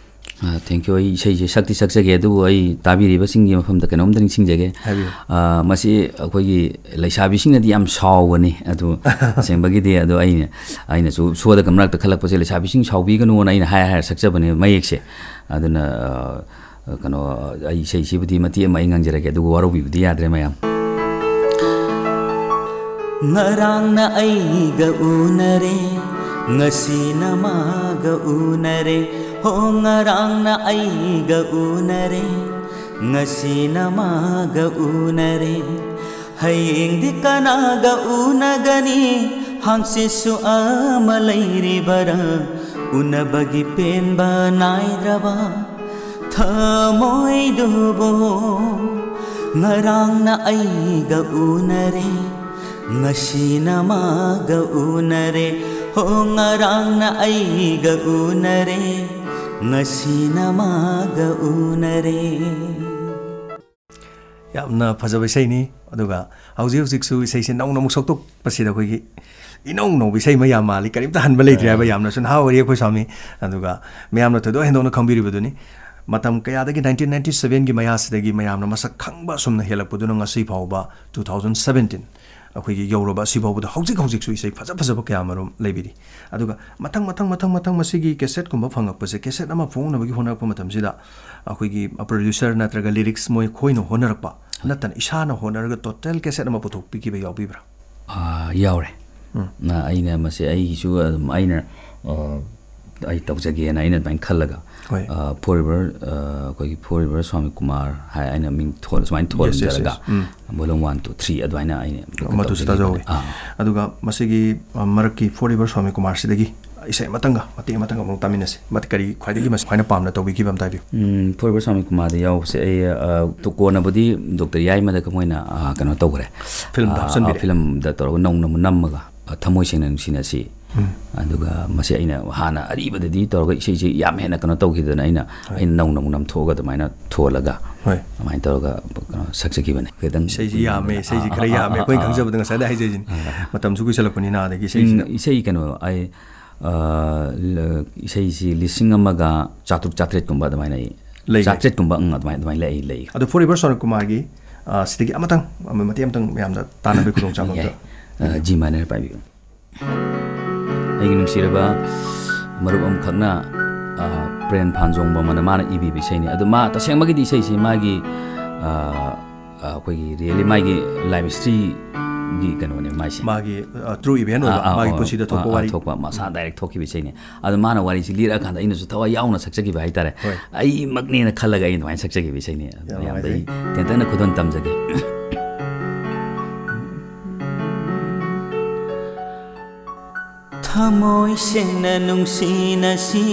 ꯑ, thank you꯫ ꯑꯩ ꯏꯁꯩꯁꯦ ꯁꯛꯇꯤ ꯁꯛꯆꯒꯦ, ꯑꯗꯨꯕꯨ ꯑꯩ ꯇꯥꯕꯤꯔꯤꯕꯁꯤꯡꯒꯤ ꯃꯐꯝꯗ ꯀꯩꯅꯣꯝꯇ ꯅꯤꯡꯁꯤꯡꯖꯒꯦ꯫ ꯍꯥꯏꯕꯤꯌꯨ꯫ ꯑ, ꯃꯁꯤ ꯑꯩꯈꯣꯏꯒꯤ ꯂꯩꯁꯥꯕꯤꯁꯤꯡꯅꯗꯤ ꯌꯥꯝ ꯁꯥꯎꯕꯅꯤ, ꯑꯗꯨ ꯑꯁꯦꯡꯕꯒꯤꯗꯤ, ꯑꯗꯨ ꯑꯩꯅ, ꯑꯩꯅꯁꯨ ꯁꯣꯗ ꯃꯔꯛꯇ ꯈꯜꯂꯛꯄꯁꯦ, ꯂꯩꯁꯥꯕꯤꯁꯤꯡ ꯁꯥꯎꯕꯤꯒꯅꯨꯅ ꯑꯩꯅ ꯍꯥꯏ ꯍꯥꯏꯔ ꯁꯛꯆꯕꯅꯦ ꯃꯌꯦꯛꯁꯦ꯫ ꯑꯗꯨꯅ, ꯑ, ꯀꯩꯅꯣ, ꯑꯩ ꯏꯁꯩꯁꯤꯕꯨꯗꯤ ꯃꯇꯦꯛ ꯑꯃ ꯑꯩ ꯉꯪꯖꯔꯒꯦ, ꯑꯗꯨꯒ ꯋꯥꯔꯧꯕꯤꯕꯗꯤ ꯌꯥꯗ꯭ꯔꯦ ꯃꯌꯥꯝ꯫ ꯉꯔꯥꯡꯅ ꯑꯩꯒ ꯎꯅꯔꯦ, ꯉꯁꯤꯅ ꯃꯥꯒ ꯎꯅꯔꯦ꯫ ꯍꯣ, ꯉꯔꯥꯡꯅ ꯑꯩꯒ ꯎꯅꯔꯦ, ꯉꯁꯤꯅ ꯃꯥꯒ ꯎꯅꯔꯦ꯫ ꯍꯌꯦꯡꯗꯤ ꯀꯅꯥꯒ ꯎꯅꯒꯅꯤ? ꯍꯥꯡꯆꯤꯠꯁꯨ ꯑꯃ ꯂꯩꯔꯤꯕꯔꯥ? ꯎꯅꯕꯒꯤ ꯄꯦꯟꯕ ꯅꯥꯏꯗ꯭ꯔꯕ ꯊꯃꯣꯏꯗꯨꯕꯨ꯫ ꯉꯔꯥꯡꯅ ꯑꯩꯒ ꯎꯅꯔꯦ, ꯉꯁꯤꯅ ꯃꯥꯒ ꯎꯅꯔꯦ꯫ ꯍꯣ, ꯉꯔꯥꯡꯅ ꯑꯩꯒ ꯎꯅꯔꯦ, ꯉꯁꯤꯅ ꯃꯥꯒ ꯎꯅꯔꯦ꯫ ꯌꯥꯝꯅ ꯐꯖꯕ ꯏꯁꯩꯅꯤ꯫ ꯑꯗꯨꯒ ꯍꯧꯖꯤꯛ ꯍꯧꯖꯤꯛꯁꯨ ꯏꯁꯩꯁꯦ ꯅꯧꯅ ꯑꯃꯨꯛ ꯁꯣꯛꯇꯣꯛꯄꯁꯤꯗ ꯑꯩꯈꯣꯏꯒꯤ ꯏꯅꯧ ꯅꯧꯕ ꯏꯁꯩ ꯑꯃ ꯌꯥꯝ ꯃꯥꯜꯂꯤ, ꯀꯔꯤꯝꯇ ꯍꯟꯕ ꯂꯩꯇ꯭ꯔꯦ ꯍꯥꯏꯕ, ꯌꯥꯝꯅꯁꯨ ꯅꯍꯥ ꯑꯣꯏꯔꯤ ꯑꯩꯈꯣꯏ ꯁ꯭ꯋꯥꯃꯤ꯫ ꯑꯗꯨꯒ ꯃꯌꯥꯝꯅ ꯊꯣꯏꯗꯣꯛ ꯍꯦꯟꯗꯣꯛꯅ ꯈꯪꯕꯤꯔꯤꯕꯗꯨꯅꯤ꯫ ꯃꯇꯝ ꯀꯌꯥꯗꯒꯤ, ꯅꯥꯏꯟꯇꯤꯟ ꯅꯥꯏꯟꯇꯤ ꯁꯕꯦꯟꯒꯤ ꯃꯌꯥꯁꯤꯗꯒꯤ ꯃꯌꯥꯝꯅ ꯃꯁꯛ ꯈꯪꯕ ꯑꯁꯨꯝꯅ ꯍꯦꯜꯂꯛꯄꯗꯨꯅ ꯉꯁꯤ ꯐꯥꯎꯕ, ꯇꯨ ꯊꯥꯎꯖꯟ ꯁꯕꯦꯟꯇꯤꯟ ꯑꯩꯈꯣꯏꯒꯤ ꯌꯧꯔꯕ ꯑꯁꯤ ꯐꯥꯎꯕꯗ ꯍꯧꯖꯤꯛ ꯍꯧꯖꯤꯛꯁꯨ ꯏꯁꯩ ꯐꯖ ꯐꯖꯕ ꯀꯌꯥ ꯃꯔꯨꯝ ꯂꯩꯕꯤꯔꯤ꯫ ꯑꯗꯨꯒ ꯃꯊꯪ, ꯃꯊꯪ, ꯃꯊꯪ, ꯃꯊꯪ ꯃꯁꯤꯒꯤ ꯀꯦꯁꯦꯠꯀꯨꯝꯕ ꯐꯪꯉꯛꯄꯁꯦ, ꯀꯦꯁꯦꯠ ꯑꯃ ꯐꯣꯡꯅꯕꯒꯤ ꯍꯣꯠꯅꯔꯛꯄ ꯃꯇꯝꯁꯤꯗ ꯑꯩꯈꯣꯏꯒꯤ ꯄ꯭ꯔꯣꯗ꯭ꯌꯨꯁꯔ ꯅꯠꯇ꯭ꯔꯒ ꯂꯤꯔꯤꯛꯁ ꯃꯣꯏ ꯈꯣꯏꯅ ꯍꯣꯠꯅꯔꯛꯄ ꯅꯠꯇꯅ ꯏꯁꯥꯅ ꯍꯣꯠꯅꯔꯒ ꯇꯣꯇꯦꯜ ꯀꯦꯁꯦꯠ ꯑꯃ ꯄꯨꯊꯣꯛꯄꯤꯈꯤꯕ ꯌꯥꯎꯕꯤꯕ꯭ꯔꯥ? ꯑꯥ, ꯌꯥꯎꯔꯦ꯫ ꯎꯝ꯫ ꯅ ꯑꯩꯅ ꯃꯁꯤ ꯑꯩꯒꯤꯁꯨ ꯑꯗꯨꯝ ꯑꯩꯅ, ꯑ, ꯑꯩ ꯇꯧꯖꯒꯦꯅ ꯑꯩꯅ ꯑꯗꯨꯃꯥꯏꯅ ꯈꯜꯂꯒ, ꯍꯣꯏ꯫ ꯑ, Forever, ꯑ, ꯑꯩꯈꯣꯏꯒꯤ Forever ꯁ꯭ꯋꯥꯃꯤ ꯀꯨꯃꯥꯔ ꯍꯥꯏ ꯑꯩꯅ ꯃꯤꯡ ꯊꯣꯜ-, ꯁꯨꯃꯥꯏꯅ ꯌꯦꯁ, ꯌꯦꯁ, ꯊꯣꯜꯂꯝꯖꯔꯒ, ꯌꯦꯁ꯫ ꯎꯝ꯫ ꯚꯣꯂꯨꯝ ꯋꯥꯟ, ꯇꯨ, ꯊ꯭ꯔꯤ ꯑꯗꯨꯃꯥꯏꯅ ꯑꯩꯅ ꯃꯗꯨꯁꯨ ꯇꯧꯖꯈꯤꯕꯅꯦ꯫ ꯇꯥꯖꯍꯧꯋꯤ꯫ ꯑꯥ꯫ ꯑꯗꯨꯒ ꯃꯁꯤꯒꯤ, ꯑ, ꯃꯔꯛꯀꯤ Forever ꯁ꯭ꯋꯥꯃꯤ ꯀꯨꯃꯥꯔꯁꯤꯗꯒꯤ ꯏꯁꯩ ꯑꯃꯇꯪꯒ, ꯃꯇꯦꯛ ꯑꯃꯇꯪꯒ ꯑꯃꯨꯛ ꯇꯥꯃꯤꯟꯅꯁꯤ꯫ ꯃꯠ-, ꯀꯔꯤ ꯈ꯭ꯋꯥꯏꯗꯒꯤ ꯃꯁ-, ꯈ꯭ꯋꯥꯏꯅ ꯄꯥꯝꯅ ꯇꯧꯕꯤꯈꯤꯕ ꯑꯝꯇ ꯍꯥꯏꯕꯤꯌꯨ꯫ ꯎꯝ, Forever ꯁ꯭ꯋꯥꯃꯤ ꯀꯨꯃꯥꯔꯗ ꯌꯥꯎꯕꯁꯦ ꯑꯩ, ꯑ, ꯇꯨ-, ꯀꯣꯟꯅꯕꯨꯗꯤ ꯗꯣꯛꯇꯔ ꯌꯥꯏꯃꯗꯒ ꯃꯣꯏꯅ, ꯑ, ꯀꯩꯅꯣ ꯇꯧꯈ꯭ꯔꯦ꯫ ꯐꯤꯂꯝꯗ ꯑ, ꯍꯥꯞꯆꯤꯟꯕꯤꯔꯦ꯫ ꯑ, ꯐꯤꯂꯝꯗ ꯇꯧꯔꯒ ꯅꯧꯅ ꯑꯃꯨꯛ ꯅꯝꯃꯒ, ꯑ, ꯊꯃꯣꯏ ꯁꯦꯡꯅ ꯅꯨꯡꯁꯤꯅꯁꯤ꯫ ꯎꯝ꯫ ꯑꯗꯨꯒ ꯃꯁꯤ ꯑꯩꯅ ꯍꯥꯟꯅ ꯑꯔꯤꯕꯗꯗꯤ ꯇꯧꯔꯒ ꯏꯁꯩꯁꯦ ꯌꯥꯝ ꯍꯦꯟꯅ ꯀꯩꯅꯣ ꯇꯧꯈꯤꯗꯅ ꯑꯩꯅ, ꯍꯣꯏ꯫ ꯑꯩꯅ ꯅꯧꯅ ꯑꯃꯨꯛ ꯅꯝꯊꯣꯛꯑꯒ ꯑꯗꯨꯃꯥꯏꯅ ꯊꯣꯜꯂꯒ, ꯍꯣꯏ꯫ ꯑꯗꯨꯃꯥꯏꯅ ꯇꯧꯔꯒ ꯀꯩꯅꯣ ꯁꯛꯆꯈꯤꯕꯅꯦ꯫ ꯈꯤꯇꯪ ꯏꯁꯩꯁꯤ ꯌꯥꯝꯃꯦ, ꯀꯨꯏꯅ, ꯏꯁꯩꯁꯤ ꯑꯥ, ꯈꯔ ꯑꯥ, ꯌꯥꯝꯃꯦ꯫ ꯑꯥ, ꯑꯩꯈꯣꯏꯅ ꯑꯥ, ꯈꯪꯖꯕꯗ ꯉꯁꯥꯏꯗ ꯍꯥꯏꯖꯩꯁꯤꯅꯤ꯫ ꯑꯥ꯫ ꯃꯇꯝꯁꯨ ꯀꯨꯏꯁꯜꯂꯛꯄꯅꯤꯅ, ꯑꯗꯒꯤ ꯏꯁꯩꯁꯤꯅ ꯎꯝ, ꯏꯁꯩ ꯀꯩꯅꯣ, ꯑꯩ, ꯑ, ꯂ-, ꯏꯁꯩꯁꯤ ꯂꯤꯁꯤꯡ ꯑꯃꯒ ꯆꯥꯇ꯭ꯔꯨꯛ ꯆꯥꯇ꯭ꯔꯦꯠꯀꯨꯝꯕ ꯑꯗꯨꯃꯥꯏꯅ ꯑꯩ, ꯂꯩ, ꯂꯩ꯫ ꯆꯥꯇ꯭ꯔꯦꯠꯀꯨꯝꯕ, ꯎꯝ, ꯑꯗꯨꯃꯥꯏꯅ, ꯑꯗꯨꯃꯥꯏꯅ ꯂꯩ, ꯑꯩ ꯂꯩ꯫ ꯑꯗꯣ Forever ꯁ꯭ꯋꯥꯃꯤ ꯀꯨꯃꯥꯔꯒꯤ, ꯑ, ꯁꯤꯗꯒꯤ ꯑꯃꯇꯪ, ꯑꯃ, ꯃꯇꯦꯛ ꯑꯃꯇꯪ ꯃꯌꯥꯝꯗ ꯇꯥꯟꯅꯕꯒꯤ ꯈꯨꯗꯣꯡꯆꯥꯕ ꯑꯝꯇ ꯌꯥꯏ꯫ ꯑ, G minor ꯄꯥꯏꯕꯤꯌꯨ꯫ ꯑꯩꯒꯤ ꯅꯨꯡꯁꯤꯔꯕ ꯃꯔꯨꯞ ꯑꯃꯈꯛꯅ ꯑ, ꯄ꯭ꯔꯦꯝ ꯐꯥꯟꯖꯣꯡꯕꯝ ꯑꯅ ꯃꯥꯅ ꯏꯕꯤꯕ ꯏꯁꯩꯅꯤ꯫ ꯑꯗꯨ ꯃꯥ ꯇꯁꯦꯡꯕꯒꯤꯗꯤ ꯏꯁꯩꯁꯤ ꯃꯥꯒꯤ, ꯑ, ꯑ, ꯑꯩꯈꯣꯏꯒꯤ really ꯃꯥꯒꯤ life historyꯒꯤ ꯀꯩꯅꯣꯅꯦ ꯃꯥꯏꯁꯦ꯫ ꯃꯥꯒꯤ, ꯑ, true event ꯑꯣꯏꯕ, ꯑꯥ, ꯑꯥ, ꯃꯥꯒꯤ ꯑꯣ, ꯄꯨꯟꯁꯤꯗ ꯑꯥ, ꯊꯣꯛꯄ ꯑꯥ, ꯋꯥꯔꯤ꯫ ꯊꯣꯛꯄ, ꯃꯁꯥ direct ꯊꯣꯛꯈꯤꯕ ꯏꯁꯩꯅꯤ꯫ ꯑꯗꯣ ꯃꯥꯅ ꯋꯥꯔꯤꯁꯤ ꯂꯤꯔꯛꯑꯀꯥꯟꯗ ꯑꯩꯅꯁꯨ ꯊꯋꯥꯏ ꯌꯥꯎꯅ ꯁꯛꯆꯈꯤꯕ ꯍꯥꯏꯇꯥꯔꯦ꯫ ꯍꯣꯏ꯫ ꯑꯩꯃꯛꯅꯦꯅ ꯈꯜꯂꯒ ꯑꯩ ꯑꯗꯨꯃꯥꯏꯅ ꯁꯛꯆꯈꯤꯕ ꯏꯁꯩꯅꯤ꯫ ꯌꯥꯝ ꯃꯌꯥꯝꯗ ꯑꯩ ꯅꯨꯡꯉꯥꯏꯖꯩ꯫ ꯇꯦꯟꯇꯛꯅ ꯈꯨꯗꯣꯜ ꯇꯝꯖꯒꯦ꯫ ꯊꯃꯣꯏ ꯁꯦꯡꯅ ꯅꯨꯡꯁꯤꯅꯁꯤ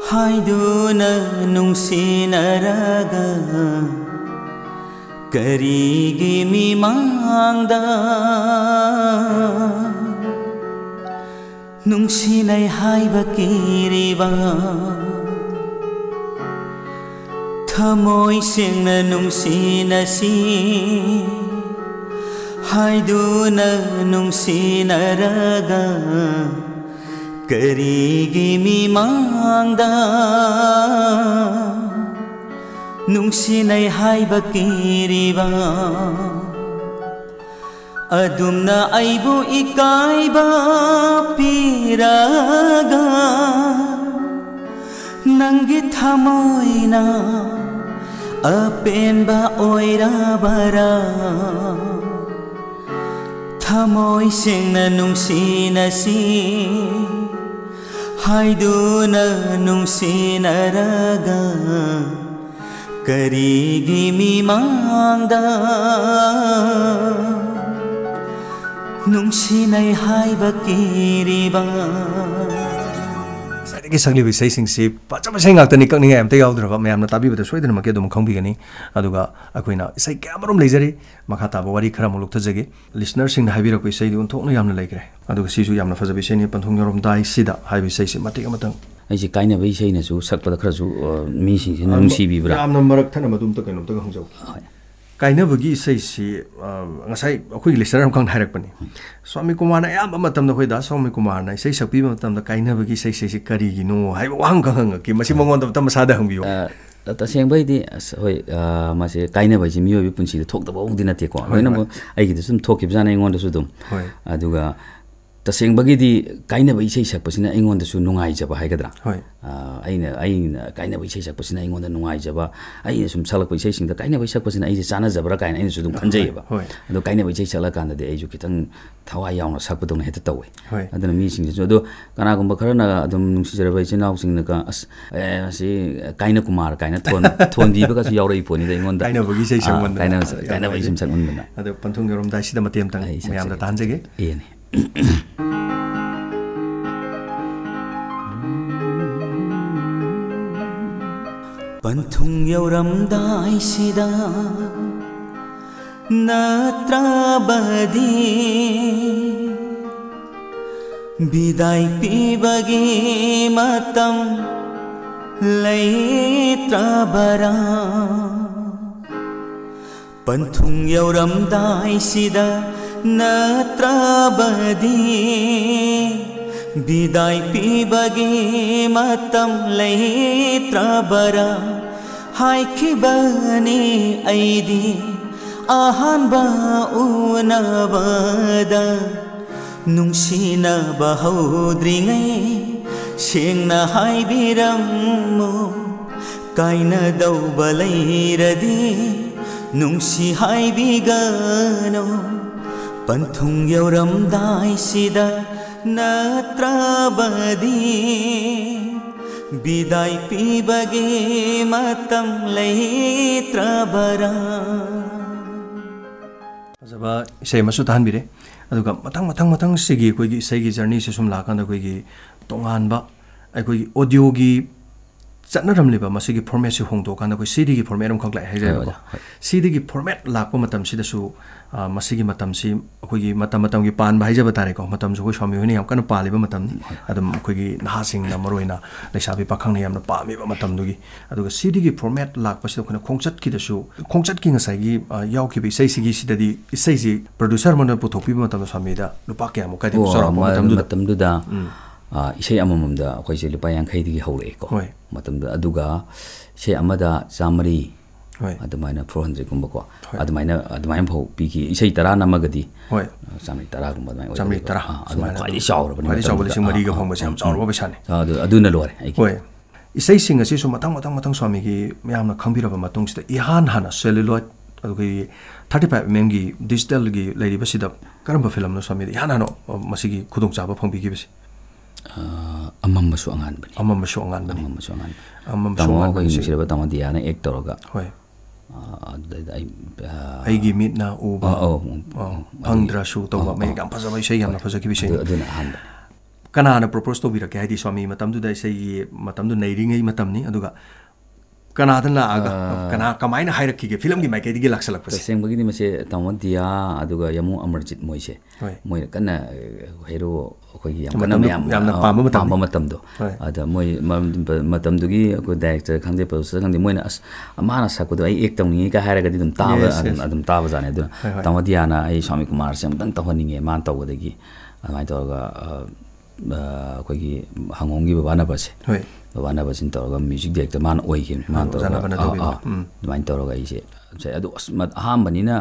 ꯍꯥꯏꯗꯨꯅ ꯅꯨꯡꯁꯤꯅꯔꯒ ꯀꯔꯤꯒꯤ ꯃꯤꯃꯥꯡꯗ ꯅꯨꯡꯁꯤꯅꯩ ꯍꯥꯏꯕ ꯀꯤꯔꯤꯕ? ꯊꯃꯣꯏ ꯁꯦꯡꯅ ꯅꯨꯡꯁꯤꯅꯁꯤ ꯍꯥꯏꯗꯨꯅ ꯅꯨꯡꯁꯤꯅꯔꯒ ꯀꯔꯤꯒꯤ ꯃꯤꯃꯥꯡꯗ ꯅꯨꯡꯁꯤꯅꯩ ꯍꯥꯏꯕ ꯀꯤꯔꯤꯕ? ꯑꯗꯨꯝꯅ ꯑꯩꯕꯨ ꯏꯀꯥꯏꯕ ꯄꯤꯔꯒ ꯅꯪꯒꯤ ꯊꯃꯣꯏꯅ ꯑꯄꯦꯟꯕ ꯑꯣꯏꯔꯕꯔꯥ? ꯊꯃꯣꯏ ꯁꯦꯡꯅ ꯅꯨꯡꯁꯤꯅꯁꯤ ꯍꯥꯏꯗꯨꯅ ꯅꯨꯡꯁꯤꯅꯔꯒ ꯀꯔꯤꯒꯤ ꯃꯤꯃꯥꯡꯗ ꯅꯨꯡꯁꯤꯅꯩ ꯍꯥꯏꯕ ꯀꯤꯔꯤꯕ? ꯉꯁꯥꯏꯗꯒꯤ ꯁꯛꯂꯤꯕ ꯏꯁꯩꯁꯤꯡꯁꯤ ꯐꯖꯕ ꯏꯁꯩ ꯉꯥꯛꯇꯅꯤ, ꯀꯛꯅꯤꯡꯉꯥꯏ ꯑꯝꯇ ꯌꯥꯎꯗ꯭ꯔꯕ꯫ ꯃꯌꯥꯝꯅ ꯇꯥꯕꯤꯕꯗ ꯁꯣꯏꯗꯅꯃꯛꯀꯤ ꯑꯗꯨꯝ ꯈꯪꯕꯤꯒꯅꯤ꯫ ꯑꯗꯨꯒ ꯑꯩꯈꯣꯏꯅ ꯏꯁꯩ ꯀꯌꯥꯃꯔꯨꯝ ꯂꯩꯖꯔꯤ, ꯃꯈꯥ ꯇꯥꯕ ꯋꯥꯔꯤ ꯈꯔ ꯑꯃꯨꯛ ꯂꯧꯊꯖꯒꯦ꯫ Listenerꯁꯤꯡꯅ ꯍꯥꯏꯕꯤꯔꯛꯄ ꯏꯁꯩꯗꯤ ꯑꯣꯟꯊꯣꯛꯅ ꯌꯥꯝꯅ ꯂꯩꯈ꯭ꯔꯦ꯫ ꯑꯗꯨꯒ ꯁꯤꯁꯨ ꯌꯥꯝꯅ ꯐꯖꯕ ꯏꯁꯩꯅꯤ, "ꯄꯟꯊꯨꯡ ꯌꯧꯔꯝꯗꯥꯏꯁꯤꯗ" ꯍꯥꯏꯕ ꯏꯁꯩꯁꯤ ꯃꯇꯦꯛ ꯑꯃꯇꯪ꯫ ꯑꯩꯁꯦ ꯀꯥꯏꯅꯕ ꯏꯁꯩꯅꯁꯨ ꯁꯛꯄꯗ ꯈꯔꯁꯨ, ꯑ, ꯃꯤꯁꯤꯡꯁꯤꯅ ꯑ, ꯅꯨꯡꯁꯤꯕꯤꯕ꯭ꯔꯥ? ꯌꯥꯝꯅ ꯃꯔꯛ ꯊꯠꯅ ꯃꯗꯨ ꯑꯝꯇ ꯀꯩꯅꯣꯝꯇꯒ ꯍꯪꯖꯧ꯫ ꯍꯣꯏ꯫ ꯀꯥꯏꯅꯕꯒꯤ ꯏꯁꯩꯁꯤ, ꯑ, ꯉꯁꯥꯏ ꯑꯩꯈꯣꯏꯒꯤ listener ꯑꯃꯈꯛꯅ ꯍꯥꯏꯔꯛꯄꯅꯤ꯫ ꯍꯣꯏ꯫ ꯁ꯭ꯋꯥꯃꯤ ꯀꯨꯃꯥꯔꯅ ꯑꯌꯥꯝꯕ ꯃꯇꯝꯗ, ꯑꯩꯈꯣꯏ ꯗꯥ ꯁ꯭ꯋꯥꯃꯤ ꯀꯨꯃꯥꯔꯅ ꯏꯁꯩ ꯁꯛꯄꯤꯕ ꯃꯇꯝꯗ ꯀꯥꯏꯅꯕꯒꯤ ꯏꯁꯩꯁꯦ ꯁꯤ ꯀꯔꯤꯒꯤꯅꯣ ꯍꯥꯏꯕ ꯋꯥꯍꯪ ꯈꯛ ꯍꯪꯉꯛꯈꯤ꯫ ꯃꯁꯤ ꯃꯉꯣꯟꯗ ꯑꯝꯇ ꯃꯁꯥꯗ ꯍꯪꯕꯤꯌꯨ꯫ ꯑ, ꯇꯁꯦꯡꯕꯩꯗꯤ, ꯑꯁ, ꯍꯣꯏ, ꯑ, ꯃꯁꯦ ꯀꯥꯏꯅꯕ ꯍꯥꯏꯁꯦ ꯃꯤꯑꯣꯏꯕꯒꯤ ꯄꯨꯟꯁꯤꯗ ꯊꯣꯛꯇꯕ ꯑꯃꯗꯤ ꯅꯠꯇꯦꯀꯣ꯫ ꯍꯣꯏ, ꯂꯣꯏꯅꯃꯛ ꯍꯣꯏ꯫ ꯑꯩꯒꯤꯗꯁꯨ ꯑꯗꯨꯝ ꯊꯣꯛꯈꯤꯕꯖꯥꯠꯅꯤ ꯑꯩꯉꯣꯟꯗꯁꯨ ꯑꯗꯨꯝ꯫ ꯍꯣꯏ꯫ ꯑꯗꯨꯒ ꯇꯁꯦꯡꯕꯒꯤꯗꯤ ꯀꯥꯏꯅꯕ ꯏꯁꯩ ꯁꯛꯄꯁꯤꯅ ꯑꯩꯉꯣꯟꯗꯁꯨ ꯅꯨꯡꯉꯥꯏꯖꯕ ꯍꯥꯏꯒꯗ꯭ꯔꯥ? ꯍꯣꯏ꯫ ꯑ, ꯑꯩꯅ, ꯑꯩꯅ ꯀꯥꯏꯅꯕ ꯏꯁꯩ ꯁꯛꯄꯁꯤꯅ ꯑꯩꯉꯣꯟꯗ ꯅꯨꯡꯉꯥꯏꯖꯕ, ꯑꯩꯅ ꯁꯨꯝ ꯁꯛꯂꯛꯄ ꯏꯁꯩꯁꯤꯡꯗ ꯀꯥꯏꯅꯕ ꯏꯁꯩ ꯁꯛꯄꯁꯤꯅ ꯑꯩꯁꯦ ꯆꯥꯟꯅꯖꯕ꯭ꯔꯥ ꯀꯥꯏꯅ ꯑꯩꯅꯁꯨ ꯑꯗꯨꯝ ꯈꯟꯖꯩꯌꯦꯕ꯫ ꯍꯣꯏ꯫ ꯑꯗꯣ ꯀꯥꯏꯅꯕ ꯏꯁꯩ ꯁꯛꯂꯀꯥꯟꯗꯗꯤ ꯑꯩꯁꯨ ꯈꯤꯇꯪ ꯊꯋꯥꯏ ꯌꯥꯎꯅ ꯁꯛꯄꯗꯧꯅ ꯍꯦꯛꯇ ꯇꯧꯋꯦ꯫ ꯍꯣꯏ꯫ ꯑꯗꯨꯅ ꯃꯤꯁꯤꯡꯁꯤꯁꯨ, ꯑꯗꯣ ꯀꯅꯥꯒꯨꯝꯕ ꯈꯔꯅ ꯑꯗꯨꯝ ꯅꯨꯡꯁꯤꯖꯔꯕ ꯏꯆꯤꯟ ꯏꯅꯥꯎꯁꯤꯡꯅꯒ, "ꯑꯁ, ꯑꯦ, ꯃꯁꯤ ꯀꯥꯏꯅ ꯀꯨꯃꯥꯔ" ꯀꯥꯏꯅ ꯊꯣꯟ-, ꯊꯣꯟꯕꯤꯕꯒꯁꯨ ꯌꯥꯎꯔꯛꯏ ꯄꯣꯠꯅꯤꯗ ꯑꯩꯉꯣꯟꯗ꯫ ꯀꯥꯏꯅꯕꯒꯤ ꯏꯁꯩ ꯑꯥ, ꯁꯛꯃꯟꯗꯅ꯫ ꯀꯥꯏꯅꯕ, ꯌꯥꯝ ꯀꯥꯏꯅꯕ ꯅꯨꯡꯉꯥꯏꯖꯩ꯫ ꯏꯁꯩ ꯁꯛꯃꯟꯗꯅ꯫ ꯑꯗꯣ ꯄꯟꯊꯨꯡ ꯌꯧꯔꯝꯗꯥꯏꯁꯤꯗ ꯃꯇꯦꯛ ꯑꯃꯇꯪ ꯑꯩ ꯁꯛꯆꯒꯦ꯫ ꯃꯌꯥꯝꯗ ꯇꯥꯍꯟꯖꯒꯦ꯫ ꯏꯌꯦꯅꯦ꯫ ꯄꯟꯊꯨꯡ ꯌꯧꯔꯝꯗꯥꯏꯁꯤꯗ ꯅꯠꯇ꯭ꯔꯕꯗꯤ ꯕꯤꯗꯥꯏ ꯄꯤꯕꯒꯤ ꯃꯇꯝ ꯂꯩꯇ꯭ꯔꯕꯔꯥ? ꯄꯟꯊꯨꯡ ꯌꯧꯔꯝꯗꯥꯏꯁꯤꯗ ꯅꯠꯇ꯭ꯔꯕꯗꯤ ꯕꯤꯗꯥꯏ ꯄꯤꯕꯒꯤ ꯃꯇꯝ ꯂꯩꯇ꯭ꯔꯕꯔꯥ? ꯍꯥꯏꯈꯤꯕꯅꯤ ꯑꯩꯗꯤ ꯑꯍꯥꯟꯕ ꯎꯅꯕꯗ, ꯅꯨꯡꯁꯤꯅꯕ ꯍꯧꯗ꯭ꯔꯤꯉꯩ ꯁꯦꯡꯅ ꯍꯥꯏꯕꯤꯔꯝꯃꯨ꯫ ꯀꯥꯏꯅꯗꯧꯕ ꯂꯩꯔꯗꯤ ꯅꯨꯡꯁꯤ ꯍꯥꯏꯕꯤꯒꯅꯨ꯫ ꯄꯟꯊꯨꯡ ꯌꯧꯔꯝꯗꯥꯏꯁꯤꯗ ꯅꯠꯇ꯭ꯔꯕꯗꯤ ꯕꯤꯗꯥꯏ ꯄꯤꯕꯒꯤ ꯃꯇꯝ ꯂꯩꯇ꯭ꯔꯕꯔꯥ? ꯐꯖꯕ ꯏꯁꯩ ꯑꯃꯁꯨ ꯇꯥꯍꯟꯕꯤꯔꯦ꯫ ꯑꯗꯨꯒ ꯃꯊꯪ, ꯃꯊꯪ, ꯃꯊꯪ ꯁꯤꯒꯤ ꯑꯩꯈꯣꯏꯒꯤ ꯏꯁꯩꯒꯤ journey ꯁꯦ ꯁꯨꯝ ꯂꯥꯛꯀꯥꯟꯗ ꯑꯩꯈꯣꯏꯒꯤ ꯇꯣꯉꯥꯟꯕ ꯑꯩꯈꯣꯏꯒꯤ audio ꯒꯤ ꯆꯠꯅꯔꯝꯂꯤꯕ ꯃꯁꯤꯒꯤ format ꯁꯤ ꯍꯣꯡꯗꯣꯛꯑꯀꯥꯟꯗ ꯑꯩꯈꯣꯏ CD ꯒꯤ format ꯑꯃꯈꯛ ꯂꯥꯛꯑꯦ ꯍꯥꯏꯖꯔꯦꯕꯀꯣ꯫ ꯍꯣꯏ, ꯍꯣꯏ꯫ CD ꯒꯤ format ꯂꯥꯛꯄ ꯃꯇꯝꯁꯤꯗꯁꯨ, ꯑ, ꯃꯁꯤꯒꯤ ꯃꯇꯝꯁꯤ ꯑꯩꯈꯣꯏꯒꯤ ꯃꯇꯝ ꯃꯇꯝꯒꯤ ꯄꯥꯟꯕ ꯍꯥꯏꯖꯕ ꯇꯥꯔꯦꯀꯣ꯫ ꯃꯇꯝꯁꯨ ꯑꯩꯈꯣꯏ ꯁ꯭ꯋꯥꯃꯤ ꯍꯣꯏꯅ ꯌꯥꯝ ꯀꯟꯅ ꯄꯥꯜꯂꯤꯕ ꯃꯇꯝꯅꯤ꯫ ꯑꯗꯨꯝ ꯑꯩꯈꯣꯏꯒꯤ ꯅꯍꯥꯁꯤꯡꯅ ꯃꯔꯨꯑꯣꯏꯅ ꯂꯩꯁꯥꯕꯤ ꯄꯥꯈꯪꯅ ꯌꯥꯝꯅ ꯄꯥꯝꯃꯤꯕ ꯃꯇꯝꯗꯨꯒꯤ꯫ ꯑꯗꯨꯒ CD ꯒꯤ format ꯂꯥꯛꯄꯁꯤꯗ ꯑꯩꯈꯣꯏꯅ ꯈꯣꯡꯆꯠꯀꯤꯗꯁꯨ, ꯈꯣꯡꯆꯠꯀꯤ ꯉꯁꯥꯏꯒꯤ, ꯑ, ꯌꯥꯎꯈꯤꯕ ꯏꯁꯩꯁꯤꯒꯤ ꯁꯤꯗꯗꯤ ꯏꯁꯩꯁꯤ producer ꯑꯃꯅ ꯄꯨꯊꯣꯛꯄꯤꯕ ꯃꯇꯝꯗ ꯁ꯭ꯋꯥꯃꯤꯗ ꯂꯨꯄꯥ ꯀꯌꯥꯃꯨꯛꯀꯗꯤ ꯑꯣ, ꯆꯥꯎꯔꯥꯛꯄ ꯃ-, ꯃꯇꯝꯗꯨꯗ? ꯃꯇꯝꯗꯨꯗ, ꯑ, ꯏꯁꯩ ꯑꯃꯃꯝꯗ ꯑꯩꯈꯣꯏꯁꯦ ꯂꯨꯄꯥ ꯌꯥꯡꯈꯩꯗꯒꯤ ꯍꯧꯔꯛꯑꯦꯀꯣ꯫ ꯍꯣꯏ꯫ ꯃꯇꯝꯗꯨꯗ, ꯑꯗꯨꯒ ꯏꯁꯩ ꯑꯃꯗ ꯆꯥꯃꯔꯤ, ꯍꯣꯏ꯫ ꯑꯗꯨꯃꯥꯏꯅ ꯐꯣꯔ ꯍꯟꯗ꯭ꯔꯦꯗꯀꯨꯝꯕꯀꯣ꯫ ꯍꯣꯏ꯫ ꯑꯗꯨꯃꯥꯏꯅ, ꯑꯗꯨꯃꯥꯏꯅ ꯐꯥꯎ ꯄꯤꯈꯤ꯫ ꯏꯁꯩ ꯇꯔꯥ ꯅꯝꯃꯒꯗꯤ, ꯍꯣꯏ꯫ ꯑ, ꯆꯥꯝꯃꯔꯤ ꯇꯔꯥꯒꯨꯝꯕ ꯑꯗꯨꯃꯥꯏꯅ ꯆꯥꯝꯃꯔꯤ ꯑꯣꯏꯒꯗꯕ꯫ ꯇꯔꯥ ꯑꯥ, ꯑꯗꯨꯅ ꯁꯨꯃꯥꯏꯅ꯫ ꯈ꯭ꯋꯥꯏꯗꯒꯤ ꯆꯥꯎꯔꯕꯅꯦ ꯈ꯭ꯋꯥꯏꯗꯒꯤ ꯆꯥꯎꯕ ꯃꯇꯝꯗꯨꯗ꯫ ꯂꯤꯁꯤꯡ ꯃꯔꯤꯒ ꯑꯥ, ꯐꯪꯕꯁꯦ ꯌꯥꯝ ꯑꯥ, ꯆꯥꯎꯔꯕ ꯎꯝ꯫ ꯄꯩꯁꯥꯅꯤ꯫ ꯑꯥ, ꯑꯗꯨ, ꯑꯗꯨꯅ ꯂꯣꯏꯔꯦ ꯑꯩꯒꯤ꯫ ꯍꯣꯏ꯫ ꯏꯁꯩꯁꯤꯡ ꯑꯁꯤ ꯁꯨꯝ ꯃꯊꯪ, ꯃꯊꯪ, ꯃꯊꯪ ꯁ꯭ꯋꯥꯃꯤꯒꯤ ꯃꯌꯥꯝꯅ ꯈꯪꯕꯤꯔꯕ ꯃꯇꯨꯡꯁꯤꯗ, ꯏꯍꯥꯟ ꯍꯥꯟꯅ celluloid, ꯑꯩꯈꯣꯏꯒꯤ thirty five mm ꯒꯤ digital ꯒꯤ ꯂꯩꯔꯤꯕꯁꯤꯗ ꯀꯔꯝꯕ ꯐꯤꯂꯝꯅꯣ ꯁ꯭ꯋꯥꯃꯤꯗ ꯏꯍꯥꯟ ꯍꯥꯟꯅ, ꯑ, ꯃꯁꯤꯒꯤ ꯈꯨꯗꯣꯡꯆꯥꯕ ꯐꯪꯕꯤꯈꯤꯕꯁꯦ? ꯑꯥ, ꯑꯃꯝꯕꯁꯨ ꯑꯉꯥꯟꯕꯅꯤ꯫ ꯑꯃꯝꯕꯁꯨ ꯑꯉꯥꯟꯕꯅꯤ꯫ ꯑꯃꯝꯕꯁꯨ ꯑꯉꯥꯟꯕꯅꯤ꯫ ꯑꯃꯝꯕꯁꯨ ꯇꯥꯃꯣ ꯑꯩꯈꯣꯏ ꯑꯉꯥꯟꯕꯅꯤ꯫ ꯅꯨꯡꯁꯤꯔꯕ ꯇꯥꯃꯣ ꯗꯤꯌꯥꯅ act ꯇꯧꯔꯒ, ꯍꯣꯏ꯫ ꯑꯥ, ꯑꯗꯨꯗꯩꯗ ꯑꯩ, ꯑꯥ, ꯑꯩꯒꯤ ꯃꯤꯠꯅ ꯎꯕ, ꯑꯥ, ꯑꯧ, ꯑꯥ, ꯑꯧ, ꯐꯪꯗ꯭ꯔꯁꯨ ꯇꯧꯕ, ꯑꯧ, ꯃꯌꯦꯛ ꯑꯧ꯫ ꯌꯥꯝ ꯐꯖꯕ ꯏꯁꯩ, ꯌꯥꯝꯅ ꯍꯣꯏ꯫ ꯐꯖꯈꯤꯕ ꯑꯗꯨ, ꯏꯁꯩꯅꯤ꯫ ꯑꯗꯨꯅ ꯑꯍꯥꯟꯕ꯫ ꯀꯅꯥꯅ propose ꯇꯧꯕꯤꯔꯛꯀꯦ? ꯍꯥꯏꯗꯤ ꯁ꯭ꯋꯥꯃꯤ ꯃꯇꯝꯗꯨꯗ ꯏꯁꯩꯒꯤ ꯃꯇꯝꯗꯨ ꯅꯩꯔꯤꯉꯩ ꯃꯇꯝꯅꯤ, ꯑꯗꯨꯒ ꯀꯅꯥꯗ ꯂꯥꯛꯑꯒ, ꯑꯥ꯫ ꯀꯅꯥ, ꯀꯃꯥꯏꯅ ꯍꯥꯏꯔꯛꯈꯤꯒꯦ ꯐꯤꯂꯝꯒꯤ ꯃꯥꯏꯀꯩꯗꯒꯤ ꯂꯥꯛꯁꯜꯂꯛꯄꯁꯦ? ꯇꯁꯦꯡꯕꯒꯤꯗꯤ ꯃꯁꯦ ꯇꯥꯃꯣ ꯗꯤꯌꯥ ꯑꯗꯨꯒ ꯌꯥꯃꯨ ꯑꯃꯔꯖꯤꯠ ꯃꯣꯏꯁꯦ꯫ ꯍꯣꯏ꯫ ꯃꯣꯏꯅ ꯀꯟꯅ, ꯑ, hero ꯑꯩꯈꯣꯏꯒꯤ ꯌꯥꯝ ꯀꯟꯅ ꯃꯇꯝꯗꯨ ꯃꯌꯥꯝ, ꯌꯥꯝꯅ ꯑ, ꯄꯥꯝꯕ ꯃꯇꯝꯅꯤ꯫ ꯄꯥꯝꯕ ꯃꯇꯝꯗꯣ꯫ ꯍꯣꯏ꯫ ꯑꯗ ꯃꯣꯏ ꯃ-, ꯃꯇꯝꯗꯨꯒꯤ ꯑꯩꯈꯣꯏ director ꯈꯪꯗꯦ, producer ꯈꯪꯗꯦ, ꯃꯣꯏꯅ, "ꯑꯁ, ꯃꯥꯅ ꯁꯛꯄꯗꯣ ꯑꯩ act ꯇꯧꯅꯤꯡꯉꯤ" ꯀ ꯍꯥꯏꯔꯒꯗꯤ ꯑꯗꯨꯝ ꯇꯥꯕ, Yes, ꯑꯗꯨꯝ, yes꯫ ꯑꯗꯨꯝ ꯇꯥꯕꯖꯥꯠꯅꯦ꯫ ꯑꯗꯨꯅ ꯍꯣꯏ, ꯍꯣꯏ꯫ ꯇꯥꯃꯣ ꯗꯤꯌꯥꯅ ꯑꯩ ꯁ꯭ꯋꯥꯃꯤ ꯀꯨꯃꯥꯔꯁꯦ ꯑꯃꯨꯛꯇꯪ ꯇꯧꯍꯟꯅꯤꯡꯉꯦ, ꯃꯥꯅ ꯇꯧꯕꯗꯒꯤ꯫ ꯑꯗꯨꯃꯥꯏꯅ ꯇꯧꯔꯒ, ꯑ, ꯑ, ꯑꯩꯈꯣꯏꯒꯤ ꯍꯪꯉꯣꯝꯒꯤ ꯕꯕꯥ ꯅꯕꯁꯦ꯫ ꯍꯣꯏ꯫ ꯕꯕꯥ ꯅꯕꯁꯤꯅ ꯇꯧꯔꯒ music director ꯃꯥꯅ ꯑꯣꯏꯈꯤꯕꯅꯤ꯫ ꯃꯥꯅ ꯑꯣꯖꯥ ꯇꯧꯔꯒ, ꯅꯕꯅ ꯑꯥ, ꯇꯧꯕꯤꯕ꯫ ꯑꯥ꯫ ꯎꯝ꯫ ꯑꯗꯨꯃꯥꯏꯅ ꯇꯧꯔꯒ ꯑꯩꯁꯦ, ꯑꯗꯨ ꯑꯁ, ꯃ-, ꯑꯍꯥꯟꯕꯅꯤꯅ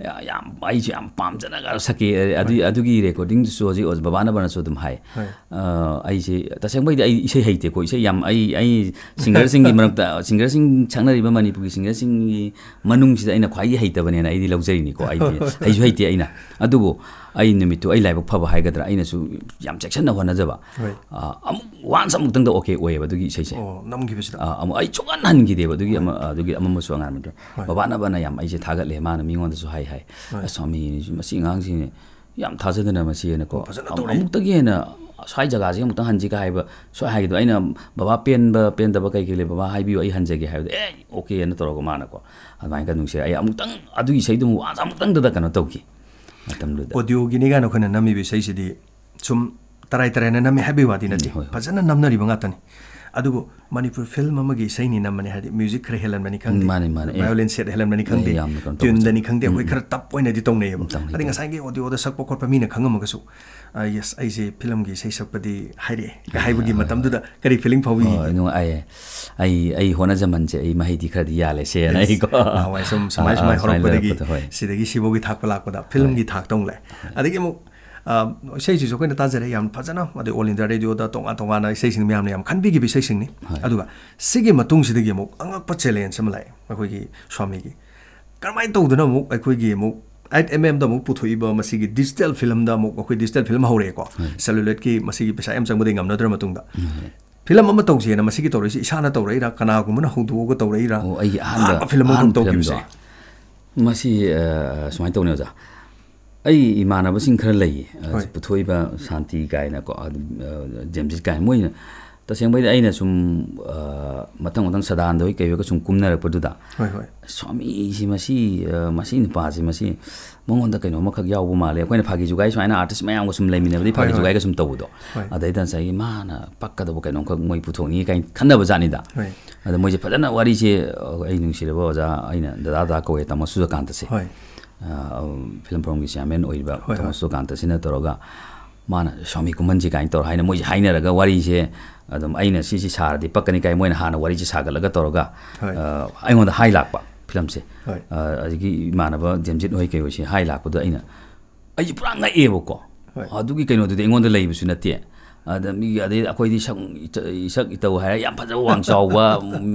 ꯌꯥ-, ꯌꯥꯝ, ꯑꯩꯁꯦ ꯌꯥꯝ ꯄꯥꯝꯖꯅꯒ ꯁꯛꯈꯤ꯫ ꯑꯗꯨ, ꯍꯣꯏ꯫ ꯑꯗꯨꯒꯤ recording ꯗꯨꯁꯨ ꯍꯧꯖꯤꯛ ꯑꯣꯖ-, ꯕꯕꯥ ꯅꯕꯅꯁꯨ ꯑꯗꯨꯝ ꯍꯥꯏ꯫ ꯍꯣꯏ꯫ ꯑ, ꯑꯩꯁꯦ ꯇꯁꯦꯡꯕꯩꯗꯤ ꯑꯩ ꯏꯁꯩ ꯍꯩꯇꯦꯀꯣ꯫ ꯏꯁꯩ ꯌꯥꯝ, ꯑꯩ, ꯑꯩ singer ꯁꯤꯡꯒꯤ ꯃꯔꯛꯇ, singer ꯁꯤꯡ ꯁꯛꯅꯔꯤꯕ ꯃꯅꯤꯄꯨꯔꯒꯤ singer ꯁꯤꯡꯒꯤ ꯃꯅꯨꯡꯁꯤꯗ ꯑꯩꯅ ꯈ꯭ꯋꯥꯏꯗꯒꯤ ꯍꯩꯇꯕꯅꯦꯅ ꯑꯩꯗꯤ ꯂꯧꯖꯔꯤꯅꯤꯀꯣ꯫ ꯑꯩꯗꯤ ꯍꯩꯁꯨ ꯍꯩꯇꯦ ꯑꯩꯅ꯫ ꯑꯗꯨꯕꯨ ꯑꯩ ꯅꯨꯃꯤꯠꯇꯨ ꯑꯩ ꯂꯥꯏꯕꯛ ꯐꯕ ꯍꯥꯏꯒꯗ꯭ꯔꯥ, ꯑꯩꯅꯁꯨ ꯌꯥꯝ ꯆꯦꯛꯁꯤꯟꯅ ꯍꯣꯠꯅꯖꯕ꯫ ꯍꯣꯏ꯫ ꯑ, ꯑꯃꯨꯛ once ꯑꯃꯨꯛꯇꯪꯗ okay ꯑꯣꯏꯌꯦꯕ ꯑꯗꯨꯒꯤ ꯏꯁꯩꯁꯦ꯫ ꯑꯣ, ꯅꯝꯈꯤꯕꯁꯤꯗ? ꯑ, ꯑꯃꯨꯛ ꯑꯩ ꯁꯨꯡꯍꯟ ꯍꯟꯈꯤꯗꯦꯕ ꯑꯗꯨꯒꯤ ꯑꯃ, ꯑꯗꯨꯒꯤ ꯑꯃꯝꯕꯁꯨ ꯑꯉꯥꯟꯕꯗꯣ꯫ ꯍꯣꯏ꯫ ꯕꯕꯥ ꯅꯕꯅ ꯌꯥꯝ ꯑꯩꯁꯦ ꯊꯥꯒꯠꯂꯦ, ꯃꯥꯅ ꯃꯤꯉꯣꯟꯗꯁꯨ ꯍꯥꯏ ꯍꯥꯏ꯫ ꯍꯣꯏ꯫ "ꯑꯁ, ꯁ꯭ꯋꯥꯃꯤ, ꯃꯁꯤ ꯑꯉꯥꯡꯁꯤꯅꯦ ꯌꯥꯝ ꯊꯥꯖꯗꯅ ꯃꯁꯤ" ꯍꯥꯏꯅꯀꯣ꯫ ꯐꯖꯅ ꯑꯃꯨꯛ-, ꯇꯧꯔꯛꯑꯦ꯫ ꯑꯃꯨꯛꯇꯒꯤ ꯍꯦꯟꯅ ꯁ꯭ꯋꯥꯏ ꯖꯒꯥꯁꯦ ꯑꯃꯨꯛꯇꯪ ꯍꯟꯁꯤꯒ ꯍꯥꯏꯕ ꯁ꯭ꯋꯥꯏ ꯍꯥꯏꯒꯗꯣ꯫ ꯑꯩꯅ, "ꯕꯕꯥ, ꯄꯦꯟꯕ ꯄꯦꯟꯗꯕ ꯀꯩ ꯀꯩ ꯂꯩ ꯕꯕꯥ ꯍꯥꯏꯕꯤꯌꯨ, ꯑꯩ ꯍꯟꯖꯒꯦ" ꯍꯥꯏꯕꯗ, "ꯑꯦ, okay" ꯑꯅ ꯇꯧꯔꯒ ꯃꯥꯅꯀꯣ꯫ ꯑꯗꯨꯃꯥꯏꯅ ꯅꯨꯡꯁꯤꯔꯦ꯫ ꯑꯩ ꯑꯃꯨꯛꯇꯪ ꯑꯗꯨꯒꯤ ꯏꯁꯩꯗꯨ once ꯑꯃꯨꯛꯇꯪꯗꯗ ꯀꯩꯅꯣ ꯇꯧꯈꯤ ꯃꯇꯝꯗꯨꯗ꯫ Audio ꯒꯤꯅꯤ ꯀꯥꯏꯅ ꯑꯩꯈꯣꯏꯅ ꯅꯝꯃꯤꯕ ꯏꯁꯩꯁꯤꯗꯤ ꯁꯨꯝ ꯇꯔꯥꯏ ꯇꯔꯥꯏꯅ ꯅꯝꯃꯤ ꯍꯥꯏꯕꯒꯤ ꯋꯥꯗꯤ ꯅꯠꯇꯦ꯫ ꯎꯝ, ꯍꯣꯏ, ꯍꯣꯏ꯫ ꯐꯖꯅ ꯅꯝꯅꯔꯤꯕ ꯉꯥꯛꯇꯅꯤ꯫ ꯑꯗꯨꯕꯨ ꯃꯅꯤꯄꯨꯔ ꯐꯤꯂꯝ ꯑꯃꯒꯤ ꯏꯁꯩꯅꯤ ꯅꯝꯕꯅꯤ ꯍꯥꯏꯗꯤ ꯃ꯭ꯌꯨꯖꯤꯛ ꯈꯔ ꯍꯦꯜꯍꯟꯕꯅꯤ ꯈꯪꯗꯦ, ꯃꯥꯅꯦ, ꯃꯥꯅꯦ, ꯑꯦ꯫ ꯚꯥꯏꯑꯣꯂꯤꯟ ꯁꯦꯠ ꯍꯦꯜꯍꯟꯕꯅꯤ ꯑꯦ, ꯈꯪꯗꯦ, ꯌꯥꯝꯅ ꯀꯩꯅꯣ ꯇꯧꯕ ꯇ꯭ꯌꯨꯟꯗꯅꯤ ꯆꯠ-, ꯈꯪꯗꯦ, ꯑꯩꯈꯣꯏ ꯎꯝ꯫ ꯈꯔ ꯇꯞ ꯑꯣꯏꯅꯗꯤ ꯇꯧꯅꯩꯌꯦꯕ꯫ ꯇꯧꯅꯩ, ꯑꯗꯩ ꯇꯧꯅꯩ꯫ ꯉꯁꯥꯏꯒꯤ ꯑꯣꯗꯤꯑꯣꯗ ꯁꯛꯄ ꯈꯣꯠꯄ ꯃꯤꯅ ꯈꯪꯉꯝꯃꯒꯁꯨ, "ꯑ, ꯌꯦꯁ, ꯑꯩꯁꯦ ꯐꯤꯂꯝꯒꯤ ꯏꯁꯩ ꯁꯛꯄꯗꯤ ꯍꯥꯏꯔꯛꯑꯦ" ꯀ ꯍꯥꯏꯕꯒꯤ ꯃꯇꯝꯗꯨꯗ ꯀꯔꯤ ꯐꯤꯂꯤꯡ ꯐꯥꯎꯕꯤꯈꯤꯒꯦ? ꯍꯣꯏ, ꯅꯨꯡꯉꯥꯏꯌꯦ꯫ ꯑꯩ, ꯑꯩ ꯍꯣꯠꯅꯖꯃꯟꯁꯦ ꯑꯩ ꯃꯍꯩꯗꯤ ꯈꯔꯗꯤ ꯌꯥꯜꯂꯦ ꯁꯦꯅ ꯌꯦꯁ꯫ ꯑꯩꯀꯣ꯫ ꯅꯍꯥꯟꯋꯥꯏ ꯁꯨꯝ ꯁꯨꯃꯥꯏ ꯑꯥ, ꯁꯨꯃꯥꯏ ꯑꯥ, ꯁꯨꯃꯥꯏꯅ ꯍꯧꯔꯛꯄꯗꯒꯤ ꯂꯩꯔꯛꯄꯗꯣ, ꯍꯣꯏ꯫ ꯁꯤꯗꯒꯤ ꯁꯤꯐꯥꯎꯒꯤ ꯊꯥꯛꯄ ꯂꯥꯛꯄꯗ ꯐꯤꯂꯝꯒꯤ ꯊꯥꯛꯇ ꯑꯃꯨꯛ ꯂꯥꯛꯑꯦ꯫ ꯑꯗꯒꯤ ꯑꯃꯨꯛ, ꯑ, ꯏꯁꯩꯁꯤꯁꯨ ꯑꯩꯈꯣꯏꯅ ꯇꯥꯖꯔꯦ, ꯌꯥꯝ ꯐꯖꯅ, ꯑꯗꯩ ꯑꯣꯜ ꯏꯟꯗꯤꯌꯥ ꯔꯦꯗꯤꯑꯣꯗ ꯇꯣꯉꯥꯟ ꯇꯣꯉꯥꯟꯅ ꯏꯁꯩꯁꯤꯡ ꯃꯌꯥꯝꯅ ꯌꯥꯝ ꯈꯟꯕꯤꯈꯤꯕ ꯏꯁꯩꯁꯤꯡꯅꯤ꯫ ꯍꯣꯏ꯫ ꯑꯗꯨꯒ ꯁꯤꯒꯤ ꯃꯇꯨꯡꯁꯤꯗꯒꯤ ꯑꯃꯨꯛ ꯑꯉꯛꯄ ꯆꯦꯂꯦꯟꯖ ꯑꯃ ꯂꯥꯛꯑꯦ ꯑꯩꯈꯣꯏꯒꯤ ꯁ꯭ꯋꯥꯃꯤꯒꯤ꯫ ꯀꯔꯝꯍꯥꯏꯅ ꯇꯧꯗꯅ ꯑꯃꯨꯛ ꯑꯩꯈꯣꯏꯒꯤ ꯑꯃꯨꯛ ꯑꯩꯠ ꯑꯦꯝ ꯑꯦꯝꯗ ꯑꯃꯨꯛ ꯄꯨꯊꯣꯛꯏꯕ ꯃꯁꯤꯒꯤ ꯗꯤꯖꯤꯇꯦꯜ ꯐꯤꯂꯝꯗ ꯑꯃꯨꯛ, ꯑꯩꯈꯣꯏ ꯗꯤꯖꯤꯇꯦꯜ ꯐꯤꯂꯝ ꯍꯧꯔꯛꯑꯦꯀꯣ, ꯍꯣꯏ꯫ ꯁꯦꯂꯨꯂꯣꯏꯗꯀꯤ ꯃꯁꯤꯒꯤ ꯄꯩꯁꯥ ꯌꯥꯝ ꯆꯪꯕꯗꯩ ꯉꯝꯅꯗ꯭ꯔ ꯃꯇꯨꯡꯗ꯫ ꯍꯣꯏ꯫ ꯐꯤꯂꯝ ꯑꯃ ꯇꯧꯁꯦꯅ ꯃꯁꯤꯒꯤ ꯇꯧꯔꯛꯏꯁꯤ ꯏꯁꯥꯅ ꯇꯧꯔꯛꯏꯔꯥ, ꯀꯅꯥꯒꯨꯝꯕꯅ ꯍꯧꯗꯣꯛꯑꯒ ꯇꯧꯔꯛꯏꯔꯥ? ꯑꯣ, ꯑꯩꯒꯤ ꯑꯍꯥꯟꯕ, ꯑꯍꯥꯟꯕ ꯐꯤꯂꯝ ꯑꯃ ꯑꯍꯥꯟꯕ ꯇꯧꯈꯤꯕꯁꯦ? ꯐꯤꯂꯝꯗꯣ? ꯃꯁꯤ, ꯑ, ꯁꯨꯃꯥꯏꯅ ꯇꯧꯅꯦ ꯑꯣꯖꯥ꯫ ꯑꯩ ꯏꯃꯥꯟꯅꯕꯁꯤꯡ ꯈꯔ ꯂꯩꯌꯦ, ꯑ, ꯍꯣꯏ꯫ ꯄꯨꯊꯣꯛꯏꯕ ꯁꯥꯟꯇꯤ ꯀꯥꯏꯅꯀꯣ, ꯑꯗꯨꯝ, ꯑ, ꯖꯦꯝꯖꯤꯠ ꯀꯥꯏꯅ, ꯃꯣꯏꯅ ꯇꯁꯦꯡꯕꯩꯗꯤ ꯑꯩꯅ ꯁꯨꯝ, ꯑ, ꯃꯊꯪ ꯃꯊꯪ ꯁꯗꯥꯅꯟꯗ ꯍꯣꯏ ꯀꯩ ꯍꯣꯏꯒ ꯁꯨꯝ ꯀꯨꯝꯅꯔꯛꯄꯗꯨꯗ, ꯍꯣꯏ, ꯍꯣꯏ꯫ "ꯁ꯭ꯋꯥꯃꯤꯁꯤ ꯃꯁꯤ, ꯑ, ꯃꯁꯤ ꯅꯨꯄꯥꯁꯤ ꯃꯁꯤ ꯃꯉꯣꯟꯗ ꯀꯩꯅꯣꯝꯃꯈꯛ ꯌꯥꯎꯕ ꯃꯥꯜꯂꯦ, ꯑꯩꯈꯣꯏꯅ ꯐꯥꯒꯤ ꯖꯨꯒꯥꯏ ꯁꯨꯃꯥꯏꯅ ꯑꯥꯔꯇꯤꯁ ꯃꯌꯥꯝꯒ ꯁꯨꯝ ꯂꯩꯃꯤꯟꯅꯕꯗꯤ ꯐꯥꯒꯤ ꯍꯣꯏ, ꯍꯣꯏ꯫ ꯖꯨꯒꯥꯏꯒ ꯁꯨꯝ ꯇꯧꯕꯗꯣ", ꯍꯣꯏ꯫ ꯑꯗꯩꯗ ꯉꯁꯥꯏꯒꯤ ꯃꯥꯅ ꯄꯛꯀꯗꯕ ꯀꯩꯅꯣꯝꯈꯛ ꯃꯣꯏ ꯄꯨꯊꯣꯛꯅꯤꯡꯉꯤ ꯀꯥꯏꯅ ꯈꯟꯅꯕ ꯖꯥꯠꯅꯤꯗ꯫ ꯍꯣꯏ꯫ ꯑꯗ ꯃꯣꯏꯁꯦ ꯐꯖꯅ ꯋꯥꯔꯤꯁꯦ, ꯑꯩ ꯅꯨꯡꯁꯤꯔꯕ ꯑꯣꯖꯥ, ꯑꯩꯅ ꯗꯗꯥ ꯗꯗꯥ ꯀꯧꯋꯦ, ꯇꯥꯃꯣ ꯁꯨꯖꯀꯥꯟꯇꯁꯦ꯫ ꯍꯣꯏ꯫ ꯑ, ꯐꯤꯂꯝ ꯐꯣꯔꯝꯒꯤ ꯆꯤꯌꯥꯔꯃꯦꯟ ꯑꯣꯏꯔꯤꯕ ꯍꯣꯏ, ꯇꯥꯃꯣ ꯍꯣꯏ꯫ ꯁꯨꯖꯀꯥꯟꯇꯁꯤꯅ ꯇꯧꯔꯒ ꯃꯥꯅ "ꯁ꯭ꯋꯥꯃꯤ ꯀꯨꯝꯍꯟꯁꯤ" ꯀꯥꯏꯅ ꯇꯧꯔ ꯍꯥꯏꯅ ꯃꯣꯏꯁꯦ ꯍꯥꯏꯅꯔꯒ ꯋꯥꯔꯤꯁꯦ ꯑꯗꯨꯝ ꯑꯩꯅ ꯁꯤꯁꯤ ꯁꯥꯔꯗꯤ ꯄꯛꯀꯅꯤ ꯀꯥꯏ ꯃꯣꯏꯅ ꯍꯥꯟꯅ ꯋꯥꯔꯤꯁꯦ ꯁꯥꯒꯠꯂꯒ ꯇꯧꯔꯒ, ꯍꯣꯏ꯫ ꯑ, ꯑꯩꯉꯣꯟꯗ ꯍꯥꯏ ꯂꯥꯛꯄ ꯐꯤꯂꯝꯁꯦ꯫ ꯍꯣꯏ꯫ ꯑ, ꯑꯗꯒꯤ ꯏꯃꯥꯟꯅꯕ ꯖꯦꯝꯖꯤꯠ ꯍꯣꯏ ꯀꯩ ꯍꯣꯏꯁꯦ ꯍꯥꯏ ꯂꯥꯛꯄꯗ ꯑꯩꯅ, ꯑꯩꯁꯦ ꯄꯨꯔꯥ ꯉꯛꯑꯦꯕꯀꯣ꯫ ꯍꯣꯏ꯫ ꯑꯗꯨꯒꯤ ꯀꯩꯅꯣꯗꯨꯗꯤ ꯑꯩꯉꯣꯟꯗ ꯂꯩꯕꯁꯨ ꯅꯠꯇꯦ꯫ ꯑꯗ ꯃꯤꯒꯤ, ꯑꯗꯩ ꯑꯩꯈꯣꯏꯗꯤ ꯁꯛ, ꯏꯆ-, ꯏꯁꯛ ꯏꯇꯧ ꯍꯥꯏꯔ ꯌꯥꯝ ꯐꯖꯕ, ꯋꯥꯡ ꯆꯥꯎꯕ,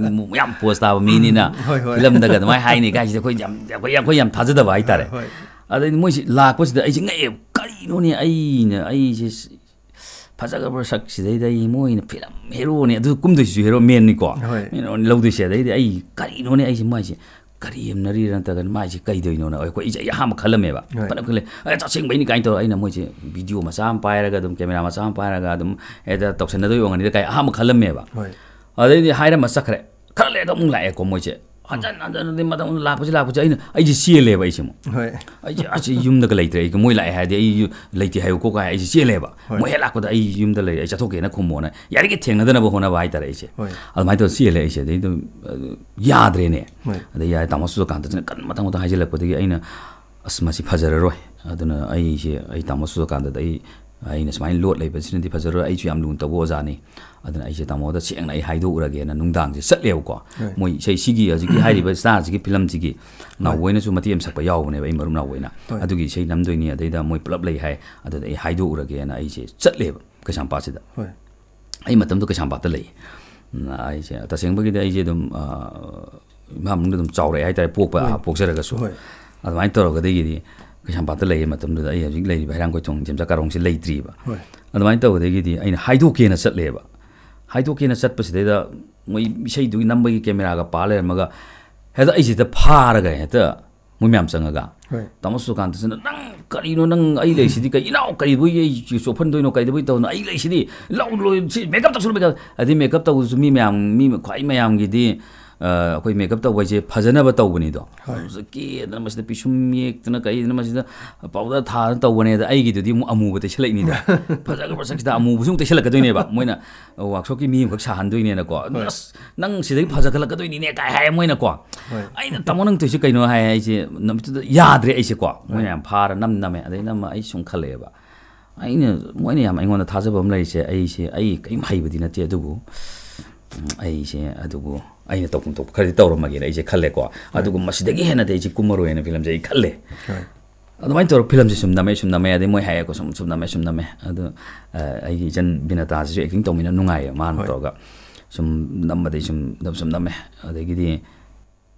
ꯌꯥꯝ ꯄꯣꯁ ꯇꯥꯕ ꯃꯤꯅꯤꯅ ꯎꯝ, ꯍꯣꯏ, ꯍꯣꯏ꯫ ꯐꯤꯂꯝꯗꯒ ꯑꯗꯨꯃꯥꯏꯅ ꯍꯥꯏꯅꯤ ꯀꯥꯏꯁꯤꯗ ꯑꯩꯈꯣꯏ ꯌꯥꯝ, ꯑꯩꯈꯣꯏ, ꯑꯩꯈꯣꯏ ꯌꯥꯝ ꯊꯥꯖꯗꯕ ꯍꯥꯏꯇꯥꯔꯦ꯫ ꯍꯣꯏ꯫ ꯑꯗꯩ ꯃꯣꯏꯁꯤ ꯂꯥꯛꯄꯁꯤꯗ ꯑꯩꯁꯦ ꯉꯛꯑꯦ, "ꯀꯔꯤꯅꯣꯅꯦ, ꯑꯩꯅ, ꯑꯩꯁꯦ ꯐꯖꯈ꯭ꯔꯕ ꯁꯛꯁꯤꯗꯩꯗ ꯑꯩ ꯃꯣꯏꯅ ꯐꯤꯂꯝ ꯍꯦꯔꯣꯅꯦ, ꯑꯗꯨ ꯀꯨꯝꯗꯣꯏꯁꯤꯁꯨ ꯍꯦꯔꯣ ꯃꯦꯟꯅꯤꯀꯣ, ꯍꯣꯏ꯫ ꯃꯦꯟ ꯑꯣꯏꯅ ꯂꯧꯗꯣꯏꯁꯦ", ꯑꯗꯩꯗꯤ ꯑꯩ, "ꯀꯔꯤꯅꯣꯅꯦ, ꯑꯩꯁꯦ ꯃꯥꯏꯁꯦ ꯀꯔꯤ ꯌꯦꯡꯅꯔꯤꯔ ꯅꯠꯇ꯭ꯔꯒꯅ ꯃꯥꯏꯁꯦ ꯀꯩꯗꯧꯅꯣꯅ?" ꯑꯩꯈꯣꯏ, ꯑꯩꯁꯦ ꯑꯩ ꯑꯍꯥꯟꯕ ꯈꯜꯂꯝꯃꯦꯕ꯫ ꯍꯣꯏ꯫ ꯐꯅ ꯈꯜꯂꯦ, "ꯑꯦ, ꯑꯁꯦꯡꯕꯩꯅꯤ" ꯀꯥꯏꯅ ꯇꯧꯔ ꯑꯩꯅ ꯃꯣꯏꯁꯦ ꯚꯤꯗꯤꯑꯣ ꯃꯆꯥ ꯑꯃ ꯄꯥꯏꯔꯒ ꯑꯗꯨꯝ, ꯀꯦꯃꯦꯔꯥ ꯃꯆꯥ ꯑꯃ ꯄꯥꯏꯔꯒ ꯑꯗꯨꯝ ꯍꯦꯛꯇ ꯇꯧꯁꯟꯅꯗꯣꯏ ꯑꯣꯏꯔꯝꯒꯅꯤꯗ ꯀꯥꯏ ꯑꯍꯥꯟꯕ ꯈꯜꯂꯝꯃꯦꯕ꯫ ꯍꯣꯏ꯫ ꯑꯗꯩꯗꯤ ꯍꯥꯏꯔꯝꯃ ꯆꯠꯈ꯭ꯔꯦ꯫ ꯈꯔ ꯂꯩꯔꯒ ꯑꯃꯨꯛ ꯂꯥꯛꯑꯦꯀꯣ ꯃꯣꯏꯁꯦ꯫ ꯍꯟꯖꯟ ꯍꯟꯖꯟ ꯍꯟꯖꯟ ꯃꯇꯝ ꯂꯥꯛꯄꯁꯤ ꯂꯥꯛꯄꯁꯤ ꯑꯩꯅ, ꯑꯩꯁꯦ ꯆꯦꯜꯂꯦꯕ ꯑꯩꯁꯦ ꯑꯃꯨꯛ꯫ ꯍꯣꯏ꯫ ꯑꯩꯁꯦ ꯑꯁ ꯌꯨꯝꯗꯒ ꯂꯩꯇ꯭ꯔꯦ꯫ ꯑꯩ ꯃꯣꯏ ꯂꯥꯛꯑꯦ ꯍꯥꯏꯔꯗꯤ ꯑꯩ ꯌꯨ-, ꯂꯩꯇꯦ ꯍꯥꯏꯌꯨꯀꯣ ꯀꯥꯏ ꯑꯩꯁꯦ ꯆꯦꯜꯂꯦꯕ꯫ ꯍꯣꯏ꯫ ꯃꯣꯏ ꯍꯦꯛ ꯂꯥꯛꯄꯗ ꯑꯩ ꯌꯨꯝꯗ ꯂꯩꯔꯦ, ꯑꯩ ꯆꯠꯊꯣꯛꯀꯦꯅ ꯈꯨꯝꯃꯣꯅ ꯌꯥꯔꯤꯈꯩ ꯊꯦꯡꯅꯗꯅꯕ ꯍꯣꯠꯅꯕ ꯍꯥꯏꯇꯥꯔꯦ ꯑꯩꯁꯦ꯫ ꯍꯣꯏ꯫ ꯑꯗꯨꯃꯥꯏꯅ ꯇꯧꯔ ꯆꯦꯜꯂꯦ ꯑꯩꯁꯦ꯫ ꯑꯗꯩ ꯑꯗꯨꯝ, ꯑ, ꯌꯥꯗ꯭ꯔꯦꯅꯦ꯫ ꯍꯣꯏ꯫ ꯑꯗꯩ ꯌꯥꯔꯦ, ꯇꯥꯃꯣ ꯁꯨꯔꯖꯀꯥꯟꯇꯁꯤꯅ ꯀꯟ ꯃꯊꯪ ꯃꯊꯪ ꯍꯥꯏꯖꯤꯜꯂꯛꯄꯗꯒꯤ ꯑꯩꯅ, "ꯑꯁ ꯃꯁꯤ ꯐꯖꯔꯔꯣꯏ꯫ ꯑꯗꯨꯅ ꯑꯩꯁꯦ, ꯑꯩ ꯇꯥꯃꯣ ꯁꯨꯔꯖꯀꯥꯟꯇꯗ ꯑꯩ, ꯑꯩꯅ ꯁꯨꯃꯥꯏꯅ ꯂꯣꯠ ꯂꯩꯕꯁꯤꯅꯗꯤ ꯐꯖꯔꯔꯣꯏ꯫ ꯑꯩꯁꯨ ꯌꯥꯝ ꯂꯨꯅ ꯇꯧꯕ ꯑꯣꯖꯥꯅꯤ꯫ ꯑꯗꯨꯅ ꯑꯩꯁꯦ ꯇꯥꯃꯣꯗ ꯁꯦꯡꯅ ꯑꯩ ꯍꯥꯏꯗꯣꯛꯎꯔꯒꯦꯅ" ꯅꯨꯡꯗꯥꯡꯁꯦ ꯆꯠꯂꯦꯕꯀꯣ꯫ ꯍꯣꯏ꯫ ꯃꯣꯏ ꯏꯁꯩ ꯁꯤꯒꯤ ꯍꯧꯖꯤꯛꯀꯤ ꯍꯥꯏꯔꯤꯕ ꯁ꯭ꯇꯥꯔꯁꯤꯒꯤ ꯐꯤꯂꯝꯁꯤꯒꯤ ꯅꯥꯎꯕꯣꯏꯅꯁꯨ ꯃꯇꯦꯛ ꯑꯃ ꯁꯛꯄ ꯌꯥꯎꯕꯅꯦꯕ, ꯑꯩ ꯃꯔꯨꯞ ꯅꯥꯎꯕꯣꯏꯅ꯫ ꯍꯣꯏ꯫ ꯑꯗꯨꯒꯤ ꯏꯁꯩ ꯅꯝꯗꯣꯏꯅꯤ, ꯑꯗꯩꯗ ꯃꯣꯏ ꯄꯨꯂꯞ ꯂꯩ ꯍꯥꯏ꯫ ꯑꯗꯨꯗ ꯑꯩ ꯍꯥꯏꯗꯣꯛꯎꯔꯒꯦꯅ ꯑꯩꯁꯦ ꯆꯠꯂꯦꯕ ꯀꯩꯁꯥꯝꯄꯥꯠꯁꯤꯗ꯫ ꯍꯣꯏ꯫ ꯑꯩ ꯃꯇꯝꯗꯨ ꯀꯩꯁꯥꯝꯄꯥꯠꯇ ꯂꯩ꯫ ꯎꯝ, ꯑꯩꯁꯦ ꯇꯁꯦꯡꯕꯒꯤꯗꯤ ꯑꯩꯁꯦ ꯑꯗꯨꯝ, ꯑ, ꯏꯝꯐꯥꯜ ꯃꯅꯨꯡꯗ ꯑꯗꯨꯝ ꯆꯥꯎꯔꯛꯑꯦ ꯍꯥꯏꯇꯥꯔꯦ, ꯄꯣꯛꯄ, ꯍꯣꯏ꯫ ꯑ, ꯄꯣꯛꯆꯔꯒꯁꯨ꯫ ꯍꯣꯏ꯫ ꯑꯗꯨꯃꯥꯏꯅ ꯇꯧꯔꯒꯗꯒꯤꯗꯤ ꯀꯩꯁꯥꯝꯄꯥꯠꯇ ꯂꯩꯔꯤ ꯃꯇꯝꯗꯨꯗ ꯑꯩ ꯍꯧꯖꯤꯛ ꯂꯩꯔꯤꯕ ꯍꯩꯔꯥꯡꯒꯣꯏꯊꯣꯡ ꯏꯆꯦꯝꯆꯥ ꯀꯥꯔꯣꯡꯁꯦ ꯂꯩꯇ꯭ꯔꯤꯕ꯫ ꯍꯣꯏ꯫ ꯑꯗꯨꯃꯥꯏꯅ ꯇꯧꯕꯗꯒꯤꯗꯤ ꯑꯩꯅ ꯍꯥꯏꯗꯣꯛꯀꯦꯅ ꯆꯠꯂꯦꯕ꯫ ꯍꯥꯏꯗꯣꯛꯀꯦꯅ ꯆꯠꯄꯁꯤꯗꯩꯗ ꯃꯣꯏ ꯏꯁꯩꯗꯨꯒꯤ ꯅꯝꯕꯒꯤ ꯀꯦꯃꯦꯔꯥꯒ ꯄꯥ ꯂꯩꯔꯝꯃꯒ ꯍꯦꯛꯇ ꯑꯩꯁꯤꯗ ꯐꯥꯔꯒ ꯍꯦꯛꯇ ꯃꯣꯏ ꯃꯌꯥꯝ ꯆꯪꯉꯒ ꯍꯣꯏ꯫ ꯇꯥꯃꯣ ꯁꯨꯔꯖꯀꯥꯟꯇꯁꯤꯅ, "ꯅꯪ ꯀꯔꯤꯅꯣ, ꯅꯪ ꯑꯩ ꯂꯩꯁꯤꯗꯤ ꯀꯩ, ꯏꯅꯥꯎ ꯀꯔꯤꯕꯨ ꯑꯩ ꯆꯣꯞꯍꯟꯗꯣꯏꯅꯣ, ꯀꯩꯗꯧꯕꯩ ꯇꯧꯅꯣ? ꯑꯩ ꯂꯩꯁꯤꯗꯤ, ꯂꯧ ꯂꯣꯏ, ꯁꯤ ꯃꯦꯀꯞ ꯇꯧꯁꯜꯂꯨ, ꯃꯦꯀꯞ"꯫ ꯑꯗꯩ ꯃꯦꯀꯞ ꯇꯧꯕꯁꯨ ꯃꯤ ꯃꯌꯥꯝ, ꯃꯤ ꯈ꯭ꯋꯥꯏ ꯃꯌꯥꯝꯒꯤꯗꯤ, ꯑ, ꯑꯩꯈꯣꯏ ꯃꯦꯀꯞ ꯇꯧꯕ ꯍꯥꯏꯁꯦ ꯐꯖꯅꯕ ꯇꯧꯕꯅꯤꯗꯣ꯫ ꯍꯣꯏ꯫ ꯑꯗꯨꯗ ꯀꯦꯗꯅ ꯃꯁꯤꯗ ꯄꯤꯁꯨꯝ ꯌꯦꯛꯇꯅ ꯀꯩꯗꯅ ꯃꯁꯤꯗ ꯄꯥꯎꯗꯔ ꯊꯥꯗꯅ ꯇꯧꯕꯅꯦ꯫ ꯑꯗ ꯑꯩꯒꯤꯗꯨꯗꯤ ꯑꯃꯨꯛ ꯑꯃꯨꯕ ꯇꯩꯁꯜꯂꯛꯏꯅꯤꯗꯣ꯫ ꯐꯖꯈ꯭ꯔꯕ ꯁꯛꯁꯤꯗ ꯑꯃꯨꯕꯁꯨ ꯑꯃꯨꯛ ꯇꯩꯁꯜꯂꯛꯀꯗꯣꯏꯅꯦꯕ꯫ ꯃꯣꯏꯅ ꯋꯥꯛꯁꯣꯞꯀꯤ ꯃꯤ ꯑꯃꯈꯛ ꯁꯥꯍꯟꯗꯣꯏꯅꯦꯅꯀꯣ꯫ "ꯑꯁ, ꯅꯪ ꯁꯤꯗꯒꯤ ꯐꯖꯈꯠꯂꯛꯀꯗꯣꯏꯅꯤꯅꯦ" ꯀꯥꯏ ꯍꯥꯏ ꯃꯣꯏꯅꯀꯣ꯫ ꯍꯣꯏ꯫ ꯑꯩꯅ, "ꯇꯥꯃꯣ ꯅꯪ ꯇꯧꯔꯤꯁꯦ ꯀꯩꯅꯣ?" ꯍꯥꯏ꯫ ꯑꯩꯁꯦ ꯅꯨꯃꯤꯠꯇꯨꯗ ꯌꯥꯗ꯭ꯔꯦ ꯑꯩꯁꯦꯀꯣ꯫ ꯃꯣꯏꯅ ꯌꯥꯝ ꯐꯥꯔ ꯅꯝ ꯅꯝꯃꯦ꯫ ꯑꯗꯩ ꯅꯝꯃ ꯑꯩ ꯁꯨꯝ ꯈꯜꯂꯛꯑꯦꯕ꯫ ꯑꯩꯅ, ꯃꯣꯏꯅ ꯌꯥꯝ ꯑꯩꯉꯣꯟꯗ ꯊꯥꯖꯕ ꯑꯃ ꯂꯩꯔꯤꯁꯦ, ꯑꯩꯁꯦ, ꯑꯩ ꯀꯔꯤꯝ ꯍꯩꯕꯗꯤ ꯅꯠꯇꯦ, ꯑꯗꯨꯕꯨ, ꯎꯝ, ꯑꯩꯁꯦ, ꯑꯗꯨꯕꯨ ꯑꯩꯅ ꯇꯧꯐꯝ ꯊꯣꯛꯄ ꯈꯔꯗꯤ ꯇꯧꯔꯝꯃꯒꯦꯅ ꯑꯩꯁꯦ ꯈꯜꯂꯦꯀꯣ꯫ ꯑꯗꯨꯒ ꯃꯁꯤꯗꯒꯤ ꯍꯦꯟꯅꯗꯤ ꯑꯩꯁꯦ ꯀꯨꯝꯃꯔꯣꯏꯅ ꯐꯤꯂꯝꯁꯦ ꯑꯩ ꯈꯜꯂꯦ꯫ ꯍꯣꯏ꯫ ꯑꯗꯨꯃꯥꯏꯅ ꯇꯧꯔꯒ ꯐꯤꯂꯝꯁꯦ ꯁꯨꯝ ꯅꯝꯃꯦ, ꯁꯨꯝ ꯅꯝꯃꯦ, ꯑꯗꯩ ꯃꯣꯏ ꯍꯥꯏꯌꯦꯀꯣ, ꯁꯨꯝ, ꯁꯨꯝ ꯅꯝꯃꯦ, ꯁꯨꯝ ꯅꯝꯃꯦ꯫ ꯑꯗꯣ, ꯑ, ꯑꯩꯒꯤ ꯏꯆꯟ ꯕꯤꯅꯇꯥꯁꯤꯁꯨ acting ꯇꯧꯃꯤꯟꯅ ꯅꯨꯡꯉꯥꯏꯌꯦ, ꯃꯥꯅ ꯍꯣꯏ꯫ ꯇꯧꯔꯒ ꯁꯨꯝ ꯅꯝꯕꯗꯩ ꯁꯨꯝ, ꯁꯨꯝ ꯅꯝꯃꯦ꯫ ꯑꯗꯒꯤꯗꯤ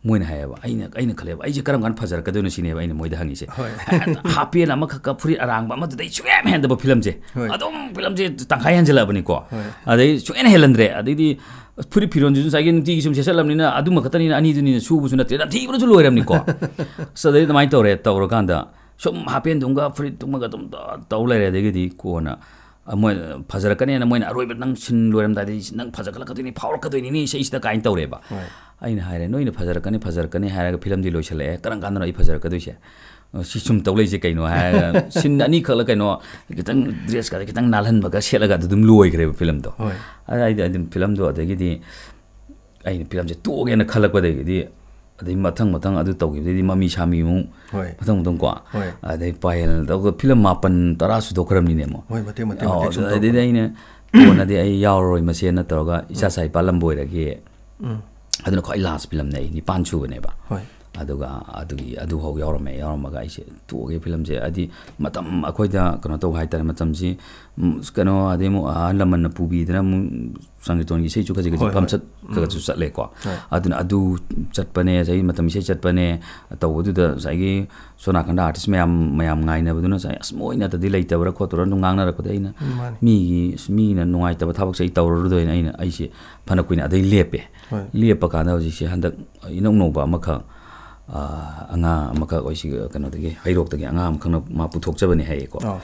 ꯃꯣꯏꯅ ꯍꯥꯏꯌꯦꯕ, ꯑꯩꯅ, ꯑꯩꯅ ꯈꯜꯂꯦꯕ, "ꯑꯩꯁꯦ ꯀꯔꯝ ꯀꯥꯟꯗ ꯐꯖꯔꯛꯀꯗꯣꯏꯅꯣ?" ꯁꯤꯅꯦꯕ ꯑꯩꯅ ꯃꯣꯏꯗ ꯍꯪꯉꯤꯁꯦ꯫ ꯍꯣꯏ꯫ ꯍꯦꯛꯇ ꯍꯥꯄꯦꯟ ꯑꯃꯈꯛꯀ ꯐꯨꯔꯤꯠ ꯑꯔꯥꯡꯕ ꯑꯃꯗꯨꯗꯩ ꯁꯨꯡꯍꯦꯟ ꯍꯦꯟꯗꯕ ꯐꯤꯂꯝꯁꯦ꯫ ꯍꯣꯏ꯫ ꯑꯗꯨꯝ ꯐꯤꯂꯝꯁꯦ ꯇꯪꯈꯥꯏ ꯍꯟꯖꯜꯂꯛꯑꯕꯅꯤꯀꯣ꯫ ꯍꯣꯏ꯫ ꯑꯗꯩ ꯁꯨꯡꯍꯦꯟ ꯍꯦꯜꯍꯟꯗ꯭ꯔꯦ꯫ ꯑꯗꯩꯗꯤ ꯐꯨꯔꯤꯠ ꯐꯤꯔꯣꯟꯁꯤꯁꯨ ꯉꯁꯥꯏꯒꯤ ꯅꯨꯡꯇꯤꯒꯤ ꯁꯨꯝ ꯁꯦꯠꯆꯜꯂꯕꯅꯤꯅ ꯑꯗꯨꯃ ꯈꯛꯇꯅꯤꯅ, ꯑꯅꯤꯗꯨꯅꯤꯅ ꯁꯨꯕꯁꯨ ꯅꯠꯇ꯭ꯔꯦ, ꯅꯝꯊꯤꯕꯅꯁꯨ ꯂꯣꯏꯔꯕꯅꯤꯀꯣ꯫ ꯑꯁ, ꯑꯗꯩ ꯑꯗꯨꯃꯥꯏꯅ ꯇꯧꯔꯦ꯫ ꯇꯧꯔꯀꯥꯟꯗ ꯁꯨꯝ ꯍꯥꯄꯦꯟꯗꯨꯝꯒ ꯐꯨꯔꯤꯠꯇꯨꯃꯒ ꯑꯗꯨꯝ ꯇꯧ ꯂꯩꯔꯦ꯫ ꯑꯗꯒꯤꯗꯤ ꯀꯣꯟꯅ ꯃꯣꯏ ꯐꯖꯔꯛꯀꯅꯦꯅ ꯃꯣꯏꯅ ꯑꯔꯣꯏꯕ ꯅꯪ ꯁꯤꯟ ꯂꯣꯏꯔꯝꯗꯥꯏꯗ "ꯅꯪ ꯐꯖꯈꯠꯂꯛꯀꯗꯣꯏꯅꯤ, ꯐꯥꯎꯔꯛꯀꯗꯣꯏꯅꯤꯅꯦ ꯏꯁꯩꯁꯤꯗ" ꯀꯥꯏꯅ ꯇꯧꯔꯦꯕ꯫ ꯍꯣꯏ꯫ ꯑꯩꯅ ꯍꯥꯏꯔꯦ, "ꯅꯣꯏꯅ ꯐꯖꯔꯛꯀꯅꯤ, ꯐꯖꯔꯛꯀꯅꯤ ꯍꯥꯏꯔꯒ ꯐꯤꯂꯝꯗꯤ ꯂꯣꯏꯁꯤꯜꯂꯛꯑꯦ, ꯀꯔꯝ ꯀꯥꯟꯗꯅꯣ ꯑꯩ ꯐꯖꯔꯛꯀꯗꯣꯏꯁꯦ? ꯁꯤ ꯁꯨꯝ ꯇꯧ ꯂꯩꯁꯦ ꯀꯩꯅꯣ?" ꯍꯥꯏꯔꯒ ꯁꯤꯟ ꯑꯅꯤꯈꯛꯂ ꯀꯩꯅꯣ, ꯈꯤꯇꯪ ꯗ꯭ꯔꯦꯁꯀꯗ ꯈꯤꯇꯪ ꯅꯥꯜꯍꯟꯕꯒ ꯁꯦꯠꯂꯒ ꯑꯗꯨ ꯑꯗꯨꯝ ꯂꯣꯏꯈ꯭ꯔꯦꯕ ꯐꯤꯂꯝꯗꯣ꯫ ꯍꯣꯏ꯫ ꯑꯗ ꯑꯩꯗꯤ ꯑꯗꯨꯝ ꯐꯤꯂꯝꯗꯣ ꯑꯗꯒꯤꯗꯤ ꯑꯩꯅ ꯐꯤꯂꯝꯁꯦ ꯇꯣꯛꯑꯒꯦꯅ ꯈꯜꯂꯛꯄꯗꯒꯤꯗꯤ, ꯑꯗꯩ ꯃꯊꯪ ꯃꯊꯪ ꯑꯗꯨ ꯇꯧꯈꯤꯕꯗꯒꯤꯗꯤ ꯃꯃꯤ ꯁꯥꯃꯤ ꯑꯃꯨꯛ ꯍꯣꯏ꯫ ꯃꯊꯪ ꯃꯊꯪ ꯀꯣ, ꯍꯣꯏ꯫ ꯑꯗꯩ ꯄꯥꯌꯦꯜ ꯇꯧꯔꯒ ꯐꯤꯂꯝ ꯃꯥꯄꯟ ꯇꯔꯥ ꯁꯨꯗꯣꯛꯈ꯭ꯔꯕꯅꯤꯅꯦ ꯑꯃꯨꯛ꯫ ꯍꯣꯏ, ꯃꯇꯦꯛ ꯃꯇꯦꯛ ꯑꯣ, ꯃꯇꯦꯛ ꯁꯨꯝ ꯑꯗꯩꯗꯤ ꯇꯧꯕ꯫ ꯑꯩꯅ ꯀꯣꯟꯅꯗꯤ ꯑꯩ ꯌꯥꯎꯔꯔꯣꯏ ꯃꯁꯦꯅ ꯇꯧꯔꯒ "ꯏꯆꯥ ꯁꯥ ꯏꯄꯥ ꯂꯝꯕꯣꯏꯔꯒꯦ", ꯎꯝ꯫ ꯑꯗꯨꯅ ꯈ꯭ꯋꯥꯏ ꯂꯥꯁ ꯐꯤꯂꯝꯅꯦ, ꯑꯩ ꯅꯤꯄꯥꯟ ꯁꯨꯕꯅꯦꯕ꯫ ꯍꯣꯏ꯫ ꯑꯗꯨꯒ ꯑꯗꯨꯒꯤ, ꯑꯗꯨꯐꯥꯎ ꯌꯥꯎꯔꯝꯃꯦ꯫ ꯌꯥꯎꯔꯝꯃꯒ ꯑꯩꯁꯦ ꯇꯣꯛꯑꯒꯦ ꯐꯤꯂꯝꯁꯦ, ꯍꯥꯏꯗꯤ ꯃꯇꯝ ꯑꯩꯈꯣꯏꯗ ꯀꯩꯅꯣ ꯇꯧꯕ ꯍꯥꯏꯇꯥꯔꯦ, ꯃꯇꯝꯁꯤ, ꯎꯝ, ꯀꯩꯅꯣ, ꯑꯗꯩ ꯑꯃꯨꯛ ꯑꯍꯜ ꯂꯃꯟꯅ ꯄꯨꯕꯤꯗꯅ ꯑꯃꯨꯛ ꯁꯪꯀꯤꯔꯇꯣꯟꯒꯤ ꯏꯁꯩꯁꯨ ꯈꯖꯤꯛ ꯈꯖꯤꯛ ꯍꯣꯏ, ꯍꯣꯏ꯫ ꯐꯝꯆꯠ ꯈꯔ ꯈꯔꯁꯨ ꯆꯠꯂꯦꯀꯣ꯫ ꯍꯣꯏ꯫ ꯑꯗꯨꯅ ꯑꯗꯨ ꯆꯠꯄꯅꯦ, ꯆꯍꯤ ꯃꯇꯝ ꯏꯁꯩ ꯆꯠꯄꯅꯦ, ꯇꯧꯕꯗꯨꯗ ꯉꯁꯥꯏꯒꯤ ꯁꯣꯝ ꯅꯥꯀꯟꯗ ꯑꯥꯔꯇꯤꯁ ꯃꯌꯥꯝ, ꯃꯌꯥꯝ ꯉꯥꯏꯅꯕꯗꯨꯅ ꯉꯁꯥꯏ, "ꯑꯁ, ꯃꯣꯏ ꯅꯠꯇꯗꯤ ꯂꯩꯇꯕ꯭ꯔꯥ ꯈꯣꯠꯇꯕ꯭ꯔꯥ?" ꯑꯗꯨꯝ ꯉꯥꯡꯅꯔꯛꯄꯗ ꯑꯩꯅ ꯎꯝ, ꯃꯥꯅꯤ꯫ ꯃꯤꯒꯤ, ꯃꯤꯅ ꯅꯨꯡꯉꯥꯏꯇꯕ ꯊꯕꯛꯁꯦ ꯑꯩ ꯇꯧꯔꯔꯣꯏꯗꯣꯏꯅ ꯑꯩꯅ, ꯑꯩꯁꯦ ꯐꯅ ꯀꯨꯏꯅ ꯑꯗꯩ ꯂꯦꯞꯄꯦ꯫ ꯍꯣꯏ꯫ ꯂꯦꯞꯄ ꯀꯥꯟꯗ ꯍꯧꯖꯤꯛꯁꯦ ꯍꯟꯗꯛ ꯏꯅꯧ ꯅꯧꯕ ꯑꯃꯈꯛ, ꯑꯥ, ꯑꯉꯥꯡ ꯑꯃꯈꯛ ꯑꯩꯈꯣꯏ ꯁꯤ ꯀꯩꯅꯣꯗꯒꯤ, ꯍꯩꯔꯣꯛꯇꯒꯤ ꯑꯉꯥꯡ ꯑꯃꯈꯛꯅ ꯃꯥ ꯄꯨꯊꯣꯛꯆꯕꯅꯦ ꯍꯥꯏꯌꯦꯀꯣ꯫ ꯑꯥ꯫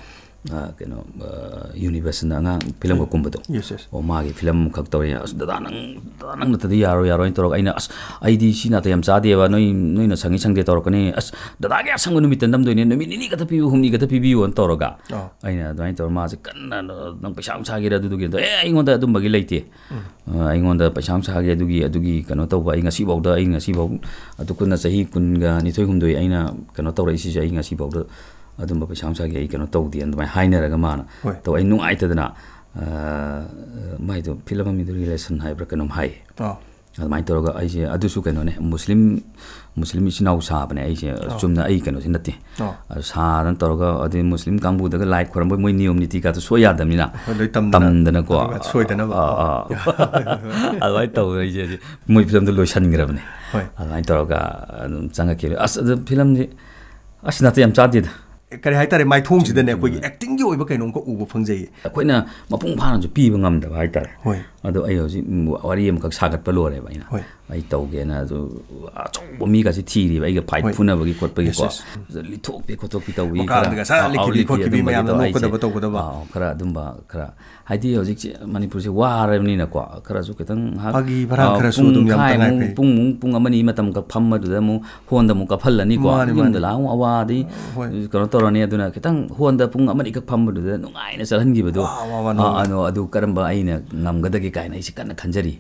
ꯑꯥ, ꯀꯩꯅꯣ, ꯑꯥ, ꯌꯨꯅꯤꯚꯔꯁꯅ ꯑꯉꯥꯡ ꯐꯤꯂꯝꯒ ꯀꯨꯝꯕꯗꯣ꯫ Yes, yes꯫ ꯑꯣ, ꯃꯥꯒꯤ ꯐꯤꯂꯝ ꯑꯃꯈꯛ ꯇꯧꯔꯦ꯫ "ꯑꯁ, ꯗꯗꯥ ꯅꯪ, ꯗꯗꯥ ꯅꯪ ꯅꯠꯇꯗꯤ ꯌꯥꯔꯣꯏ, ꯌꯥꯔꯣꯏꯅ" ꯇꯧꯔꯒ ꯑꯩꯅ, "ꯑꯁ, ꯑꯩꯗꯤ ꯁꯤ ꯅꯥꯇꯩ ꯌꯥꯝ ꯆꯥꯗꯦꯕ, ꯅꯣꯏ, ꯅꯣꯏꯅ ꯁꯪꯉꯤ ꯁꯪꯗꯦ ꯇꯧꯔꯛꯀꯅꯤ, ꯑꯁ, ꯗꯗꯥꯒꯤ ꯑꯁꯪꯕ ꯅꯨꯃꯤꯠꯇ ꯅꯝꯗꯣꯏꯅꯦ, ꯅꯨꯃꯤꯠ ꯅꯤꯅꯤ ꯈꯛꯇ ꯄꯤꯕꯤꯌꯨ, ꯍꯨꯝꯅꯤ ꯈꯛꯇ ꯄꯤꯕꯤꯌꯨꯅ" ꯇꯧꯔꯒ ꯑꯥ꯫ ꯑꯩꯅ ꯑꯗꯨꯃꯥꯏꯅ ꯇꯧꯔꯒ ꯃꯥꯁꯦ ꯀꯟꯅ "ꯅꯪ ꯄꯩꯁꯥ ꯅꯨꯡꯁꯥꯒꯤꯔ ꯑꯗꯨꯗꯨꯒꯤꯔ?" "ꯑꯦ, ꯑꯩꯉꯣꯟꯗ ꯑꯗꯨꯝꯕꯒꯤ ꯂꯩꯇꯦ꯫ ꯑ, ꯑꯩꯉꯣꯟꯗ ꯄꯩꯁꯥ ꯅꯨꯡꯁꯥꯒꯤ ꯑꯗꯨꯒꯤ, ꯑꯗꯨꯒꯤ ꯀꯩꯅꯣ ꯇꯧꯕ ꯑꯩ ꯉꯁꯤꯐꯥꯎꯗ, ꯑꯩ ꯉꯁꯤꯐꯥꯎ ꯑꯗꯨ ꯀꯨꯟꯅ ꯆꯍꯤ ꯀꯨꯟꯒ ꯅꯤꯊꯣꯏ ꯍꯨꯝꯗꯣꯏ ꯑꯩꯅ ꯀꯩꯅꯣ ꯇꯧꯔꯛꯏꯁꯤꯁꯨ ꯑꯩ ꯉꯁꯤꯐꯥꯎꯗ ꯑꯗꯨꯝꯕ ꯄꯩꯁꯥ ꯅꯨꯡꯁꯥꯒꯤ ꯑꯩ ꯀꯩꯅꯣ ꯇꯧꯗꯦ" ꯑꯗꯨꯃꯥꯏꯅ ꯍꯥꯏꯅꯔꯒ ꯃꯥꯅ ꯍꯣꯏ꯫ ꯇꯧ, ꯑꯩ ꯅꯨꯡꯉꯥꯏꯇꯗꯅ, ꯑ, ꯃꯥꯏꯗꯣ ꯐꯤꯂꯝ ꯑꯃꯒꯤꯗꯣ relation ꯍꯥꯏꯕ꯭ꯔꯥ ꯀꯩꯅꯣꯝ ꯍꯥꯏ꯫ ꯑꯥ꯫ ꯑꯗꯨꯃꯥꯏꯅ ꯇꯧꯔꯒ ꯑꯩꯁꯦ, ꯑꯗꯨꯁꯨ ꯀꯩꯅꯣꯅꯦ, ꯃꯨꯁꯂꯤꯝ, ꯃꯨꯁꯂꯤꯝ ꯏꯆꯤꯟ ꯏꯅꯥꯎ ꯁꯥꯕꯅꯦ ꯑꯩꯁꯦ, ꯑꯥ꯫ ꯆꯨꯝꯅ ꯑꯩ ꯀꯩꯅꯣꯁꯤ ꯅꯠꯇꯦ꯫ ꯑꯥ꯫ ꯑꯗꯨ ꯁꯥꯗꯅ ꯇꯧꯔꯒ, ꯑꯗꯩ ꯃꯨꯁꯂꯤꯝ ꯀꯥꯡꯕꯨꯗꯒ ꯂꯥꯏ ꯈꯣꯏꯔꯝꯕ ꯃꯣꯏ ꯅꯤꯌꯣꯝ ꯅꯤꯇꯤꯒꯗꯣ ꯁꯣꯏ ꯌꯥꯗꯕꯅꯤꯅ, ꯍꯣꯏ, ꯂꯣꯏ ꯇꯝꯗꯅ꯫ ꯇꯝꯗꯅꯀꯣ꯫ ꯑꯗꯨꯒ ꯁꯣꯏꯗꯅꯕ꯫ ꯑꯥ, ꯑꯥ꯫ ꯑꯗꯨꯃꯥꯏꯅ ꯇꯧꯗꯅ ꯑꯩꯁꯦ ꯍꯧꯖꯤꯛ ꯃꯣꯏ ꯐꯤꯂꯝꯗꯣ ꯂꯣꯏꯁꯤꯟꯈ꯭ꯔꯕꯅꯦ꯫ ꯍꯣꯏ꯫ ꯑꯗꯨꯃꯥꯏꯅ ꯇꯧꯔꯒ ꯑꯗꯨꯝ ꯆꯪꯉꯛꯈꯤꯕꯅꯦ꯫ ꯑꯁ, ꯑꯗꯨ ꯐꯤꯂꯝꯁꯤ, ꯑꯁ, ꯅꯥꯇꯩ ꯌꯥꯝ ꯆꯥꯗꯦꯗ꯫ ꯀꯔꯤ ꯍꯥꯏꯇꯥꯔꯦ, ꯃꯥꯏꯊꯣꯡꯁꯤꯗꯅꯦ ꯑꯩꯈꯣꯏꯒꯤ acting ꯒꯤ ꯑꯣꯏꯕ ꯀꯩꯅꯣꯝꯈꯛ ꯎꯕ ꯐꯪꯖꯩꯌꯦ꯫ ꯑꯩꯈꯣꯏꯅ ꯃꯄꯨꯡ ꯐꯥꯅꯁꯨ ꯄꯤꯕ ꯉꯝꯗꯕ ꯍꯥꯏꯇꯥꯔꯦ꯫ ꯍꯣꯏ꯫ ꯑꯗꯣ ꯑꯩ ꯍꯧꯖꯤꯛ ꯋꯥꯔꯤ ꯑꯃꯈꯛ ꯁꯥꯒꯠꯄ ꯂꯣꯏꯔꯦꯕ ꯑꯩꯅ꯫ ꯍꯣꯏ꯫ ꯑꯩ ꯇꯧꯒꯦꯅ ꯑꯗꯨ ꯑꯆꯧꯕ ꯃꯤꯒꯁꯤ ꯊꯤꯔꯤꯕ ꯑꯩꯒ fight ꯍꯣꯏ꯫ ꯐꯨꯅꯕꯒꯤ ꯈꯣꯠꯄꯒꯤ Yes, ꯀꯣ꯫ yes. ꯑꯗꯨ ꯂꯤꯊꯣꯛꯄꯤ ꯈꯣꯠꯇꯣꯛꯄꯤ ꯇꯧꯕꯤ ꯃꯀꯥꯔꯝꯗꯒ ꯁꯠ ꯑꯥ, ꯂꯤꯠꯈꯤꯕꯤ ꯂꯤꯠꯄꯤ ꯈꯣꯠꯈꯤꯕꯤ ꯑꯗꯨꯝꯕꯒꯤ ꯃꯌꯥꯝꯅ ꯇꯧ-, ꯅꯣꯛꯀꯗꯕ ꯑꯩꯁꯦ, ꯇꯧꯒꯗꯕ꯫ ꯑꯥ, ꯈꯔ ꯑꯗꯨꯝꯕ ꯈꯔ ꯍꯥꯏꯗꯤ ꯍꯧꯖꯤꯛꯁꯦ ꯃꯅꯤꯄꯨꯔꯁꯦ ꯋꯥꯔꯕꯅꯤꯅꯀꯣ, ꯈꯔꯁꯨ ꯈꯤꯇꯪ ꯉꯥꯏꯍꯥꯛ, ꯐꯥꯒꯤ ꯐꯔꯥꯡ ꯑꯥ, ꯈꯔꯁꯨ ꯄꯨꯡ ꯑꯗꯨꯝ ꯌꯥꯝ ꯈꯥꯏꯃꯨꯛ, ꯇꯉꯥꯏ ꯐꯩ꯫ ꯄꯨꯡꯃꯨꯛ, ꯄꯨꯡ ꯑꯃꯅꯤ ꯃꯇꯝꯈꯛ ꯐꯝꯕꯗꯨꯗ ꯑꯃꯨꯛ ꯐꯣꯟꯗ ꯑꯃꯨꯛ ꯀꯥꯞꯍꯜꯂꯅꯤꯀꯣ꯫ ꯃꯥꯅꯤ, ꯌꯨꯝꯗ ꯃꯥꯅꯤ꯫ ꯂꯥꯛꯑ ꯑꯃꯨꯛ ꯑꯋꯥꯗꯤ ꯍꯣꯏ꯫ ꯀꯩꯅꯣ ꯇꯧꯔꯅꯤ꯫ ꯑꯗꯨꯅ ꯈꯤꯇꯪ ꯐꯣꯟꯗ ꯄꯨꯡ ꯑꯃꯅꯤꯈꯛ ꯐꯝꯕꯗꯨꯗ ꯅꯨꯡꯉꯥꯏꯅ ꯆꯠꯍꯟꯈꯤꯕꯗꯣ꯫ ꯋꯥ, ꯋꯥ, ꯋꯥ, ꯑꯥ, ꯅꯣꯛꯑꯣ꯫ ꯑꯗꯣ ꯑꯗꯨ ꯀꯔꯝꯕ ꯑꯩꯅ ꯉꯝꯒꯗꯒꯦ ꯀꯥꯏꯅ ꯑꯩꯁꯦ ꯀꯟꯅ ꯈꯟꯖꯔꯤ꯫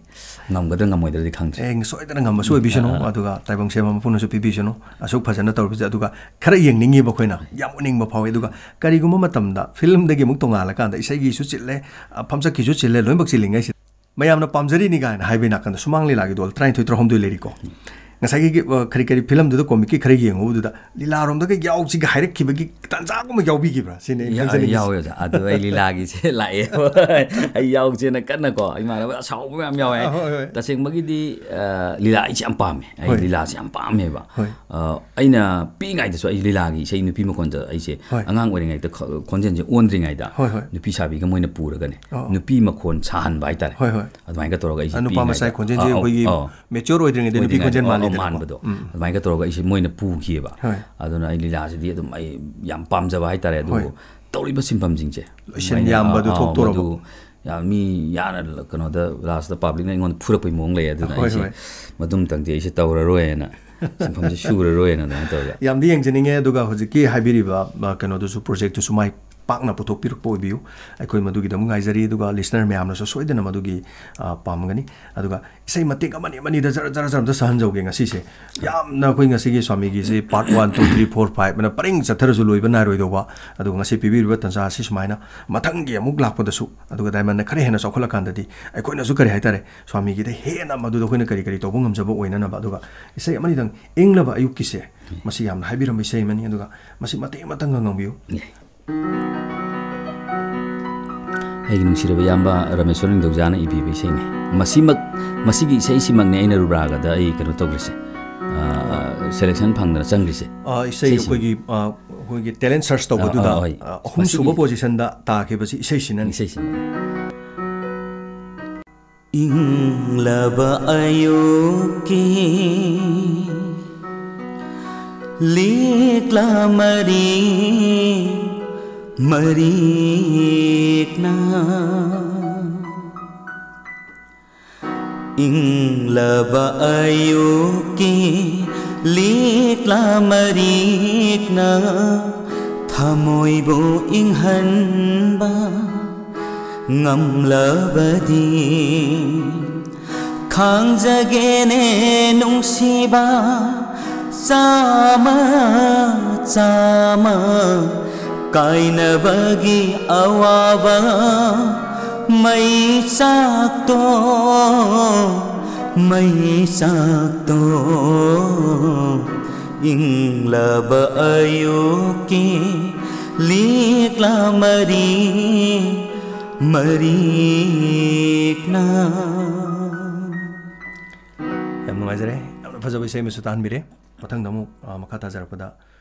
ꯉꯝꯒꯗ꯭ꯔꯥ ꯉꯝꯃꯣꯏꯗ꯭ꯔꯗꯤ ꯈꯪꯗ꯭ꯔꯦ꯫ ꯑꯦ, ꯁꯣꯏꯗꯅ ꯉꯝꯕꯁꯨ ꯑꯣꯏꯕꯤꯁꯅꯨ, ꯑꯥ꯫ ꯑꯗꯨꯒ ꯇꯥꯏꯕꯪ ꯁꯦꯝꯕ ꯃꯄꯨꯅꯁꯨ ꯄꯤꯕꯤꯁꯅꯨ꯫ ꯑꯁꯨꯛ ꯐꯖꯅ ꯇꯧꯔꯤꯕꯁꯦ, ꯑꯗꯨꯒ ꯈꯔ ꯌꯦꯡꯅꯤꯡꯉꯤꯕ ꯑꯩꯈꯣꯏꯅ, ꯌꯥꯝ ꯎꯅꯤꯡꯕ ꯐꯥꯎꯏ꯫ ꯑꯗꯨꯒ ꯀꯔꯤꯒꯨꯝꯕ ꯃꯇꯝꯗ ꯐꯤꯂꯝꯗꯒꯤ ꯑꯃꯨꯛ ꯇꯣꯡꯉꯥꯜꯂꯀꯥꯟꯗ ꯏꯁꯩꯒꯤꯁꯨ ꯆꯤꯜꯂꯦ, ꯑ, ꯐꯝꯆꯠꯀꯤꯁꯨ ꯆꯤꯜꯂꯦ, ꯂꯣꯏꯅꯃꯛ ꯆꯤꯜꯂꯤꯉꯩꯁꯤꯗ ꯃꯌꯥꯝꯅ ꯄꯥꯝꯖꯔꯤꯅꯤ ꯀꯥꯏꯅ ꯍꯥꯏꯕꯒꯤ ꯅꯥꯀꯟꯗ ꯁꯨꯃꯥꯡ ꯂꯤꯂꯥꯒꯤ ꯗꯣꯜ ꯇꯔꯥꯅꯤꯊꯣꯏ ꯇꯔꯥꯍꯨꯝꯗꯣꯏ ꯂꯩꯔꯤꯀꯣ꯫ ꯉꯁꯥꯏꯒꯤ, ꯑ, ꯀꯔꯤ ꯀꯔꯤ ꯐꯤꯂꯝꯗꯨꯗ ꯀꯣꯃꯤꯛꯀꯤ ꯈꯔ ꯌꯦꯡꯉꯨꯕꯗꯨꯗ ꯂꯤꯂꯥꯔꯣꯝꯗꯒ ꯌꯥꯎꯁꯤꯒ ꯍꯥꯏꯔꯛꯈꯤꯕꯒꯤ ꯇꯥꯟꯖꯥꯒꯨꯝꯕ ꯌꯥꯎꯕꯤꯈꯤꯕ꯭ꯔꯥ ꯁꯤꯅꯤ ꯑꯩꯅ ꯌꯥ-, ꯈꯪꯖꯅꯤꯡꯉꯤꯁꯦ꯫ ꯌꯥꯎꯋꯦ ꯑꯣꯖꯥ꯫ ꯑꯗꯨ ꯑꯩ ꯂꯤꯂꯥꯒꯤꯁꯦ ꯂꯥꯛꯑꯦ꯫ ꯑꯩ ꯌꯥꯎꯁꯦꯅ ꯀꯟꯅꯀꯣ, ꯏꯃꯥꯟꯅꯕ ꯑꯁꯥꯎꯕ ꯃꯌꯥꯝ ꯌꯥꯎꯋꯦ꯫ ꯑ, ꯍꯣꯏ, ꯍꯣꯏ꯫ ꯇꯁꯦꯡꯕꯒꯤꯗꯤ, ꯑ, ꯂꯤꯂꯥ ꯑꯩꯁꯦ ꯌꯥꯝ ꯄꯥꯝꯃꯦ꯫ ꯑꯩ ꯍꯣꯏ꯫ ꯂꯤꯂꯥꯁꯦ ꯌꯥꯝ ꯄꯥꯝꯃꯦꯕ꯫ ꯍꯣꯏ꯫ ꯑ, ꯑꯩꯅ ꯄꯤꯛꯏꯉꯩꯗꯁꯨ ꯑꯩ ꯂꯤꯂꯥꯒꯤ ꯏꯁꯩ ꯅꯨꯄꯤ ꯃꯈꯣꯟꯗ ꯑꯩꯁꯦ ꯍꯣꯏ꯫ ꯑꯉꯥꯡ ꯑꯣꯏꯔꯤꯉꯩꯗ ꯈ-, ꯈꯣꯟꯖꯦꯜꯁꯦ ꯑꯣꯟꯗ꯭ꯔꯤꯉꯩꯗ ꯍꯣꯏ, ꯍꯣꯏ꯫ ꯅꯨꯄꯤ ꯁꯥꯕꯤꯒ ꯃꯣꯏꯅ ꯄꯨꯔꯒꯅꯦ꯫ ꯑꯣ꯫ ꯅꯨꯄꯤ ꯃꯈꯣꯟ ꯁꯥꯍꯟꯕ ꯍꯥꯏꯇꯥꯔꯦ꯫ ꯍꯣꯏ, ꯍꯣꯏ꯫ ꯑꯗꯨꯃꯥꯏꯅ ꯇꯧꯔꯒ ꯑꯩꯁꯦ ꯑ, ꯅꯨꯄꯥ ꯄꯤꯛꯏꯉꯩꯗ, ꯃꯆꯥꯒꯤ ꯈꯣꯟꯖꯦꯜꯁꯦ ꯑ, ꯑꯧ, ꯑꯩꯈꯣꯏꯒꯤ ꯑꯧ꯫ mature ꯑꯣꯏꯗ꯭ꯔꯤꯉꯩꯗ ꯅꯨꯄꯤ ꯑꯣꯏꯗ꯭ꯔꯤꯉꯩꯗ, ꯈꯣꯟꯖꯦꯜ ꯑꯧ, ꯑꯧ, ꯃꯥꯜꯂꯤꯗꯅꯀꯣ꯫ ꯃꯥꯟꯕꯗꯣ꯫ ꯎꯝ꯫ ꯑꯗꯨꯃꯥꯏꯅ ꯇꯧꯔꯒ ꯑꯩꯁꯦ ꯃꯣꯏꯅ ꯄꯨꯈꯤꯑꯕ꯫ ꯍꯣꯏ꯫ ꯑꯗꯨꯅ ꯑꯩ ꯂꯤꯂꯥꯁꯤꯗꯤ ꯑꯗꯨꯝ ꯑꯩ ꯌꯥꯝ ꯄꯥꯝꯖꯕ ꯍꯥꯏꯇꯥꯔꯦ꯫ ꯑꯗꯨꯕꯨ ꯍꯣꯏ꯫ ꯇꯧꯔꯤꯕ ꯁꯤꯟꯐꯝꯁꯤꯡꯁꯦ ꯂꯣꯏꯁꯤꯟ ꯑꯗꯨꯃꯥꯏꯅ, ꯌꯥꯝꯕꯗꯨ ꯑ, ꯑ, ꯊꯣꯛꯇꯣꯔꯕ꯫ ꯃꯗꯨ ꯌꯥꯝ ꯃꯤ ꯌꯥꯅ ꯀꯩꯅꯣꯗ ꯂꯥꯁꯇ ꯄꯕ꯭ꯂꯤꯛꯅ ꯑꯩꯉꯣꯟꯗ ꯐꯨꯔꯛꯄꯩ ꯃꯑꯣꯡ ꯂꯩ꯫ ꯑꯗꯨꯅ ꯍꯣꯏ, ꯑꯩꯁꯦ ꯍꯣꯏ꯫ ꯃꯇꯨꯡꯗꯪꯗꯤ ꯑꯩꯁꯦ ꯇꯧꯔꯔꯣꯏꯅ, ꯁꯤꯟꯐꯝꯁꯦ ꯁꯨꯔꯔꯣꯏꯅ ꯑꯗꯨꯃꯥꯏꯅ ꯇꯧꯔꯒ꯫ ꯌꯥꯝꯗꯤ ꯌꯦꯡꯖꯅꯤꯡꯉꯦ, ꯑꯗꯨꯒ ꯍꯧꯖꯤꯛꯀꯤ ꯍꯥꯏꯕꯤꯔꯤꯕ, ꯑ, ꯀꯩꯅꯣꯗꯨꯁꯨ, project ꯇꯨꯁꯨ ꯃꯥꯏ ꯄꯥꯛꯅ ꯄꯨꯊꯣꯛꯄꯤꯔꯛꯄ ꯑꯣꯏꯕꯤꯌꯨ꯫ ꯑꯩꯈꯣꯏ ꯃꯗꯨꯒꯤꯗꯃꯛ ꯉꯥꯏꯖꯔꯤ꯫ ꯑꯗꯨꯒ listener ꯃꯌꯥꯝꯅꯁꯨ ꯁꯣꯏꯗꯅ ꯃꯗꯨꯒꯤ, ꯑ, ꯄꯥꯝꯒꯅꯤ꯫ ꯑꯗꯨꯒ ꯏꯁꯩ ꯃꯇꯦꯛ ꯑꯃꯅꯤ ꯑꯃꯅꯤꯗ ꯖꯔ ꯖꯔ ꯖꯔ ꯑꯝꯇ ꯁꯛꯍꯟꯖꯧꯒꯦ ꯉꯁꯤꯁꯦ꯫ ꯌꯥꯝꯅ ꯑꯩꯈꯣꯏ ꯉꯁꯤꯒꯤ ꯁ꯭ꯋꯥꯃꯤꯒꯤꯁꯤ part one, two, three, four, five ꯑꯅ ꯄꯔꯤꯡ ꯆꯠꯊꯔꯁꯨ ꯂꯣꯏꯕ ꯅꯥꯏꯔꯣꯏꯗꯧꯕ꯫ ꯑꯗꯨꯒ ꯉꯁꯤ ꯄꯤꯕꯤꯔꯤꯕ ꯇꯥꯟꯖꯥ ꯑꯁꯤ ꯁꯨꯃꯥꯏꯅ ꯃꯊꯪꯒꯤ ꯑꯃꯨꯛ ꯂꯥꯛꯄꯗꯁꯨ, ꯑꯗꯨꯒ ꯗꯥꯏꯃꯟꯅ ꯈꯔ ꯍꯦꯟꯅ ꯆꯥꯎꯈꯠꯂꯀꯥꯟꯗꯗꯤ ꯑꯩꯈꯣꯏꯅꯁꯨ, ꯀꯔꯤ ꯍꯥꯏꯇꯥꯔꯦ, ꯁ꯭ꯋꯥꯃꯤꯒꯤꯗ ꯍꯦꯟꯅ ꯃꯗꯨꯗ ꯑꯩꯈꯣꯏꯅ ꯀꯔꯤ ꯀꯔꯤ ꯇꯧꯕ ꯉꯝꯖꯕ ꯑꯣꯏꯅꯅꯕ꯫ ꯑꯗꯨꯒ ꯏꯁꯩ ꯑꯃꯅꯤꯗꯪ, ꯏꯪꯂꯕ ꯑꯌꯨꯛꯀꯤꯁꯦ, ꯃꯁꯤ ꯌꯥꯝꯅ ꯍꯥꯏꯕꯤꯔꯝꯕ ꯏꯁꯩ ꯑꯃꯅꯤ꯫ ꯑꯗꯨꯒ ꯃꯁꯤ ꯃꯇꯦꯛ ꯑꯃꯇꯪꯒ ꯉꯪꯕꯤꯌꯨ꯫ ꯑꯩꯒꯤ ꯅꯨꯡꯁꯤꯔꯕ ꯏꯌꯥꯝꯕ ꯔꯃꯦꯁꯣꯔ ꯅꯤꯡꯊꯧꯖꯥꯅ ꯏꯕꯤꯕ ꯏꯁꯩꯅꯤ꯫ ꯃꯁꯤꯃꯛ, ꯃꯁꯤꯒꯤ ꯏꯁꯩꯁꯤꯃꯛꯅꯦ ꯑꯩꯅ ꯔꯨꯕ꯭ꯔꯥꯒꯗ ꯑꯩ ꯀꯩꯅꯣ ꯇꯧꯈ꯭ꯔꯤꯁꯦ, ꯑ, selection ꯐꯪꯗꯅ ꯆꯪꯈ꯭ꯔꯤꯁꯦ꯫ ꯑ, ꯏꯁꯩ ꯏꯁꯩꯁꯤꯡ꯫ ꯑꯩꯈꯣꯏꯒꯤ, ꯑ, ꯑꯩꯈꯣꯏꯒꯤ talent search ꯇꯧꯕꯗꯨꯗ, ꯑꯥ, ꯑꯥ, ꯍꯣꯏ꯫ ꯑ, ꯑꯍꯨꯝꯁꯨꯕ ꯃꯁꯤꯒꯤ positionꯗ ꯇꯥꯈꯤꯕꯁꯤ ꯏꯁꯩꯁꯤꯅꯅꯤ꯫ ꯏꯁꯩꯁꯤꯅ꯫ ꯏꯪꯂꯕ ꯑꯌꯨꯛꯀꯤ ꯂꯤꯛꯂꯥ ꯃꯔꯤ ꯃꯔꯤꯛꯅ꯫ ꯏꯪꯂꯕ ꯑꯌꯨꯛꯀꯤ ꯂꯤꯛꯂꯥ ꯃꯔꯤꯛꯅ ꯊꯃꯣꯏꯕꯨ ꯏꯪꯍꯟꯕ ꯉꯝꯂꯕꯗꯤ, ꯈꯥꯡꯖꯒꯦꯅꯦ ꯅꯨꯡꯁꯤꯕ, ꯆꯥꯝꯃ ꯆꯥꯝꯃ ꯀꯥꯏꯅꯕꯒꯤ ꯑꯋꯥꯕ꯫ ꯃꯩ ꯆꯥꯛꯇꯣ, ꯃꯩ ꯆꯥꯛꯇꯣ, ꯏꯪꯂꯕ ꯑꯌꯨꯛꯀꯤ ꯂꯤꯛꯂꯥ ꯃꯔꯤ ꯃꯔꯤꯛꯅ꯫ ꯌꯥꯝ ꯅꯨꯡꯉꯥꯏꯖꯔꯦ, ꯌꯥꯝꯅ ꯐꯖꯕ ꯏꯁꯩ ꯑꯃꯁꯨ ꯇꯥꯍꯟꯕꯤꯔꯦ꯫ ꯃꯊꯪꯗ ꯑꯃꯨꯛ, ꯑ, ꯃꯈꯥ ꯇꯥꯖꯔꯛꯄꯗ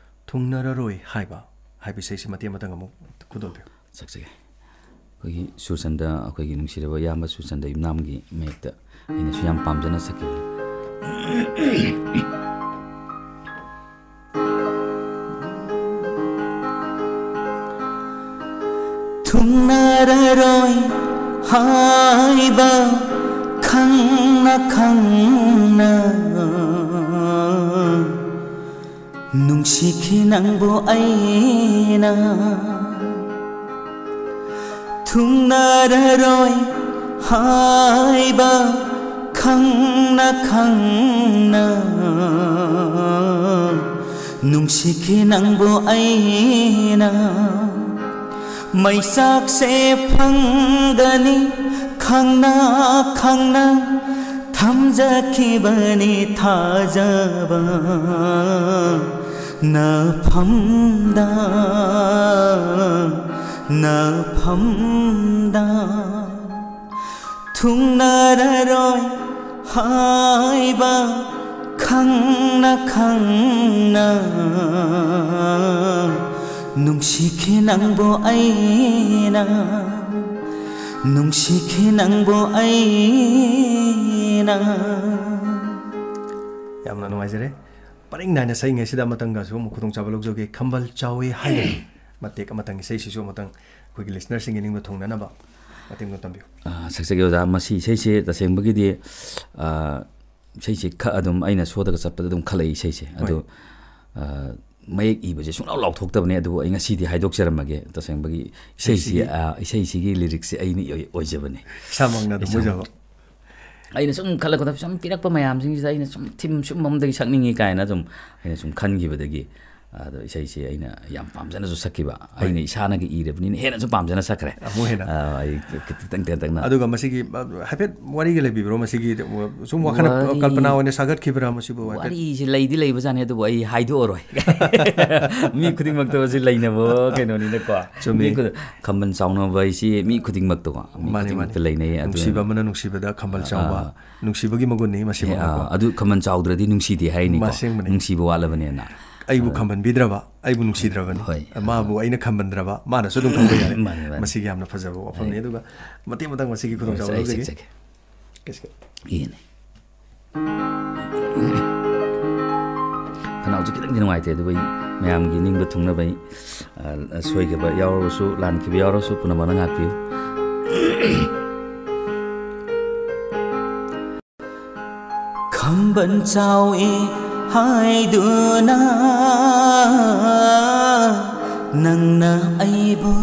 ꯊꯨꯡꯅꯔꯔꯣꯏ ꯍꯥꯏꯕ, ꯍꯥꯏꯕ ꯏꯁꯩꯁꯤ ꯃꯇꯦꯛ ꯑꯃꯇꯪ ꯑꯃꯨꯛ ꯈꯨꯗꯣꯜꯕꯤꯌꯨ꯫ ꯁꯛꯆꯒꯦ꯫ ꯑꯩꯈꯣꯏꯒꯤ ꯁꯨꯔꯆꯟꯗ, ꯑꯩꯈꯣꯏꯒꯤ ꯅꯨꯡꯁꯤꯔꯕ ꯏꯌꯥꯝꯕ ꯁꯨꯔꯆꯟꯗ ꯌꯨꯝꯅꯥꯝꯒꯤ ꯃꯌꯦꯛꯇ ꯑꯩꯅꯁꯨ ꯌꯥꯝ ꯄꯥꯝꯖꯅ ꯁꯛꯈꯤꯕꯅꯤ꯫ ꯊꯨꯡꯅꯔꯔꯣꯏ ꯍꯥꯏꯕ ꯈꯪꯅ ꯈꯪꯅ ꯅꯨꯡꯁꯤꯈꯤ ꯅꯪꯕꯨ ꯑꯩꯅ꯫ ꯊꯨꯡꯅꯔꯔꯣꯏ ꯍꯥꯏꯕ ꯈꯪꯅ ꯈꯪꯅ ꯅꯨꯡꯁꯤꯈꯤ ꯅꯪꯕꯨ ꯑꯩꯅ꯫ ꯃꯩꯆꯥꯛꯁꯦ ꯐꯪꯒꯅꯤ ꯈꯪꯅ ꯈꯪꯅ ꯊꯝꯖꯈꯤꯕꯅꯤ ꯊꯥꯖꯕ ꯅꯐꯝꯗ, ꯅꯐꯝꯗ꯫ ꯊꯨꯡꯅꯔꯔꯣꯏ ꯍꯥꯏꯕ ꯈꯪꯅ ꯈꯪꯅ ꯅꯨꯡꯁꯤꯈꯤ ꯅꯪꯕꯨ ꯑꯩꯅ, ꯅꯨꯡꯁꯤꯈꯤ ꯅꯪꯕꯨ ꯑꯩꯅ꯫ ꯌꯥꯝꯅ ꯅꯨꯡꯉꯥꯏꯖꯔꯦ꯫ ꯄꯔꯤꯡ ꯅꯥꯏꯅ ꯁꯛꯏꯉꯩꯁꯤꯗ ꯑꯃꯇꯪꯒꯁꯨ ꯑꯃꯨꯛ ꯈꯨꯗꯣꯡꯆꯥꯕ ꯂꯧꯖꯒꯦ꯫ ꯈꯝꯕꯜ ꯆꯥꯎꯏ ꯍꯥꯏꯔꯦ꯫ ꯃꯇꯦꯛ ꯑꯃꯇꯪ ꯏꯁꯩꯁꯤꯁꯨ ꯑꯃꯇꯪ ꯑꯩꯈꯣꯏꯒꯤ listenerꯁꯤꯡꯒꯤ ꯅꯤꯡꯕ ꯊꯨꯡꯅꯅꯕ ꯃꯇꯦꯛ ꯑꯃꯇꯪ ꯇꯝꯕꯤꯌꯨ꯫ ꯑ, ꯁꯛꯆꯒꯦ ꯑꯣꯖꯥ꯫ ꯃꯁꯤ ꯏꯁꯩꯁꯦ ꯇꯁꯦꯡꯕꯒꯤꯗꯤ, ꯑ, ꯏꯁꯩꯁꯦ ꯈ-, ꯑꯗꯨꯝ ꯑꯩꯅ ꯁꯣꯗꯒ ꯆꯠꯄꯗ ꯑꯗꯨꯝ ꯈꯜꯂꯛꯏ ꯏꯁꯩꯁꯦ꯫ ꯍꯣꯏ꯫ ꯑꯗꯨ, ꯑ, ꯃꯌꯦꯛ ꯏꯕꯁꯦ ꯁꯨꯡꯂꯥꯎ ꯂꯥꯎꯊꯣꯛꯇꯕꯅꯦ, ꯑꯗꯨꯕꯨ ꯑꯩ ꯉꯁꯤꯗꯤ ꯍꯥꯏꯗꯣꯛꯆꯔꯝꯃꯒꯦ꯫ ꯇꯁꯦꯡꯕꯒꯤ ꯏꯁꯩꯁꯤ, ꯏꯁꯩꯁꯤꯒꯤ ꯑ, ꯏꯁꯩꯁꯤꯒꯤ lyricꯁꯦ ꯑꯩꯅ ꯏ-, ꯑꯣꯏꯖꯕꯅꯦ꯫ ꯏꯁꯥꯃꯛꯅ ꯑꯗꯨꯝ ꯏꯁꯥꯃꯛ꯫ ꯑꯣꯏꯖꯕ꯫ ꯑꯩꯅ ꯁꯨꯝ ꯈꯜꯂꯛꯄꯗ ꯁꯨꯝ ꯄꯤꯔꯛꯄ ꯃꯌꯥꯝꯁꯤꯡꯁꯤꯗ ꯑꯩꯅ ꯁꯨꯝ theme ꯁꯨꯝ ꯑꯃꯗꯒꯤ ꯁꯛꯅꯤꯡꯉꯤ ꯀꯥꯏꯅ ꯁꯨꯝ ꯑꯩꯅ ꯁꯨꯝ ꯈꯟꯈꯤꯕꯗꯒꯤ, ꯑꯗꯣ ꯏꯁꯩꯁꯤ ꯑꯩꯅ ꯌꯥꯝ ꯄꯥꯝꯖꯅꯁꯨ ꯁꯛꯈꯤꯕ꯫ ꯍꯣꯏ꯫ ꯑꯩꯅ ꯏꯁꯥꯅꯒ ꯏꯔꯕꯅꯤꯅ ꯍꯦꯟꯅꯁꯨ ꯄꯥꯝꯖꯅ ꯁꯛꯈ꯭ꯔꯦ꯫ ꯑꯃꯨꯛ ꯍꯦꯟꯅ꯫ ꯑ, ꯑꯩ ꯈꯤꯇꯪ ꯇꯦꯟꯇꯛꯅ꯫ ꯑꯗꯨꯒ ꯃꯁꯤꯒꯤ, ꯑ, ꯍꯥꯏꯐꯦꯠ ꯋꯥꯔꯤꯒ ꯂꯩꯕꯤꯕ꯭ꯔꯣ? ꯃꯁꯤꯒꯤ, ꯑ, ꯁꯨꯝ ꯋꯥꯈꯜꯅ, ꯋꯥꯔꯤ ꯀꯜꯄꯅꯥ ꯑꯣꯏꯅ ꯁꯥꯒꯠꯈꯤꯕ꯭ꯔꯥ ꯃꯁꯤꯕꯨ ꯍꯥꯏꯐꯦꯠ? ꯋꯥꯔꯤꯁꯦ ꯂꯩꯗꯤ ꯂꯩꯕꯖꯥꯠꯅꯤ, ꯑꯗꯨꯕꯨ ꯑꯩ ꯍꯥꯏꯗꯣꯛꯑꯔꯣꯏ꯫ ꯃꯤ ꯈꯨꯗꯤꯡꯃꯛꯇ ꯁꯤ ꯂꯩꯅꯕ ꯀꯩꯅꯣꯅꯤꯅꯀꯣ꯫ ꯆꯨꯝꯃꯤ꯫ ꯃꯤ ꯈꯨꯗꯤꯡ-, ꯈꯝꯕꯜ ꯆꯥꯎꯅꯕ ꯍꯥꯏꯁꯤ ꯃꯤ ꯈꯨꯗꯤꯡꯃꯛꯇꯀꯣ, ꯃꯤ ꯃꯥꯅꯤ, ꯈꯨꯗꯤꯡꯃꯛꯇ ꯃꯥꯅꯤ꯫ ꯂꯩꯅꯩ꯫ ꯑꯗꯨꯅ ꯅꯨꯡꯁꯤꯕ ꯑꯃꯅ ꯅꯨꯡꯁꯤꯕꯗ ꯈꯝꯕꯜ ꯑꯥ, ꯆꯥꯎꯕ, ꯑꯥ꯫ ꯅꯨꯡꯁꯤꯕꯒꯤ ꯃꯒꯨꯟꯅꯤ ꯑꯦ, ꯃꯁꯤꯃꯛꯅꯀꯣ꯫ ꯑꯥ, ꯑꯗꯨ ꯈꯝꯕꯜ ꯆꯥꯎꯗ꯭ꯔꯗꯤ ꯅꯨꯡꯁꯤꯗꯦ ꯍꯥꯏꯅꯤꯀꯣ꯫ ꯑꯁꯦꯡꯕꯅꯤ꯫ ꯅꯨꯡꯁꯤꯕ ꯋꯥꯠꯂꯕꯅꯦꯅ꯫ ꯑꯩꯕꯨ ꯑꯗꯨ ꯈꯝꯕꯟꯕꯤꯗ꯭ꯔꯕ, ꯑꯩꯕꯨ ꯅꯨꯡꯁꯤꯗ꯭ꯔꯕꯅꯤ꯫ ꯍꯣꯏ꯫ ꯃꯥꯕꯨ ꯑꯩꯅ ꯈꯝꯕꯟꯗ꯭ꯔꯕ, ꯃꯥꯅꯁꯨ ꯑꯗꯨꯝ ꯈꯝꯕ ꯌꯥꯔꯦ꯫ ꯃꯥꯅꯤ, ꯃꯥꯅꯤ꯫ ꯃꯁꯤꯒꯤ ꯌꯥꯝꯅ ꯐꯖꯕ ꯋꯥꯐꯝꯅꯤ꯫ ꯍꯣꯏ꯫ ꯑꯗꯨꯒ ꯃꯇꯦꯛ ꯑꯃꯇꯪ ꯃꯁꯤꯒꯤ ꯈꯨꯗꯣꯡꯆꯥꯕ ꯍꯣꯏ, ꯑꯩ ꯂꯧꯖꯒꯦ꯫ ꯆꯠꯆꯒꯦ꯫ ꯀꯩꯁꯨ ꯀꯥꯏꯗꯦ꯫ ꯏꯅꯦ꯫ ꯈꯅꯥꯎꯁꯦ ꯈꯤꯇꯪꯗꯤ ꯅꯨꯡꯉꯥꯏꯇꯦ, ꯑꯗꯨꯕꯨ ꯑꯩ ꯃꯌꯥꯝꯒꯤ ꯅꯤꯡꯕ ꯊꯨꯡꯅꯕ ꯑꯩ, ꯑ, ꯁꯣꯏꯈꯤꯕ ꯌꯥꯎꯔꯁꯨ, ꯂꯥꯟꯈꯤꯕ ꯌꯥꯎꯔꯁꯨ, ꯄꯨꯝꯅꯃꯛꯅ ꯉꯥꯛꯄꯤꯌꯨ꯫ ꯈꯝꯕꯟ ꯆꯥꯎꯏ ꯍꯥꯏꯗꯨꯅ ꯅꯪꯅ ꯑꯩꯕꯨ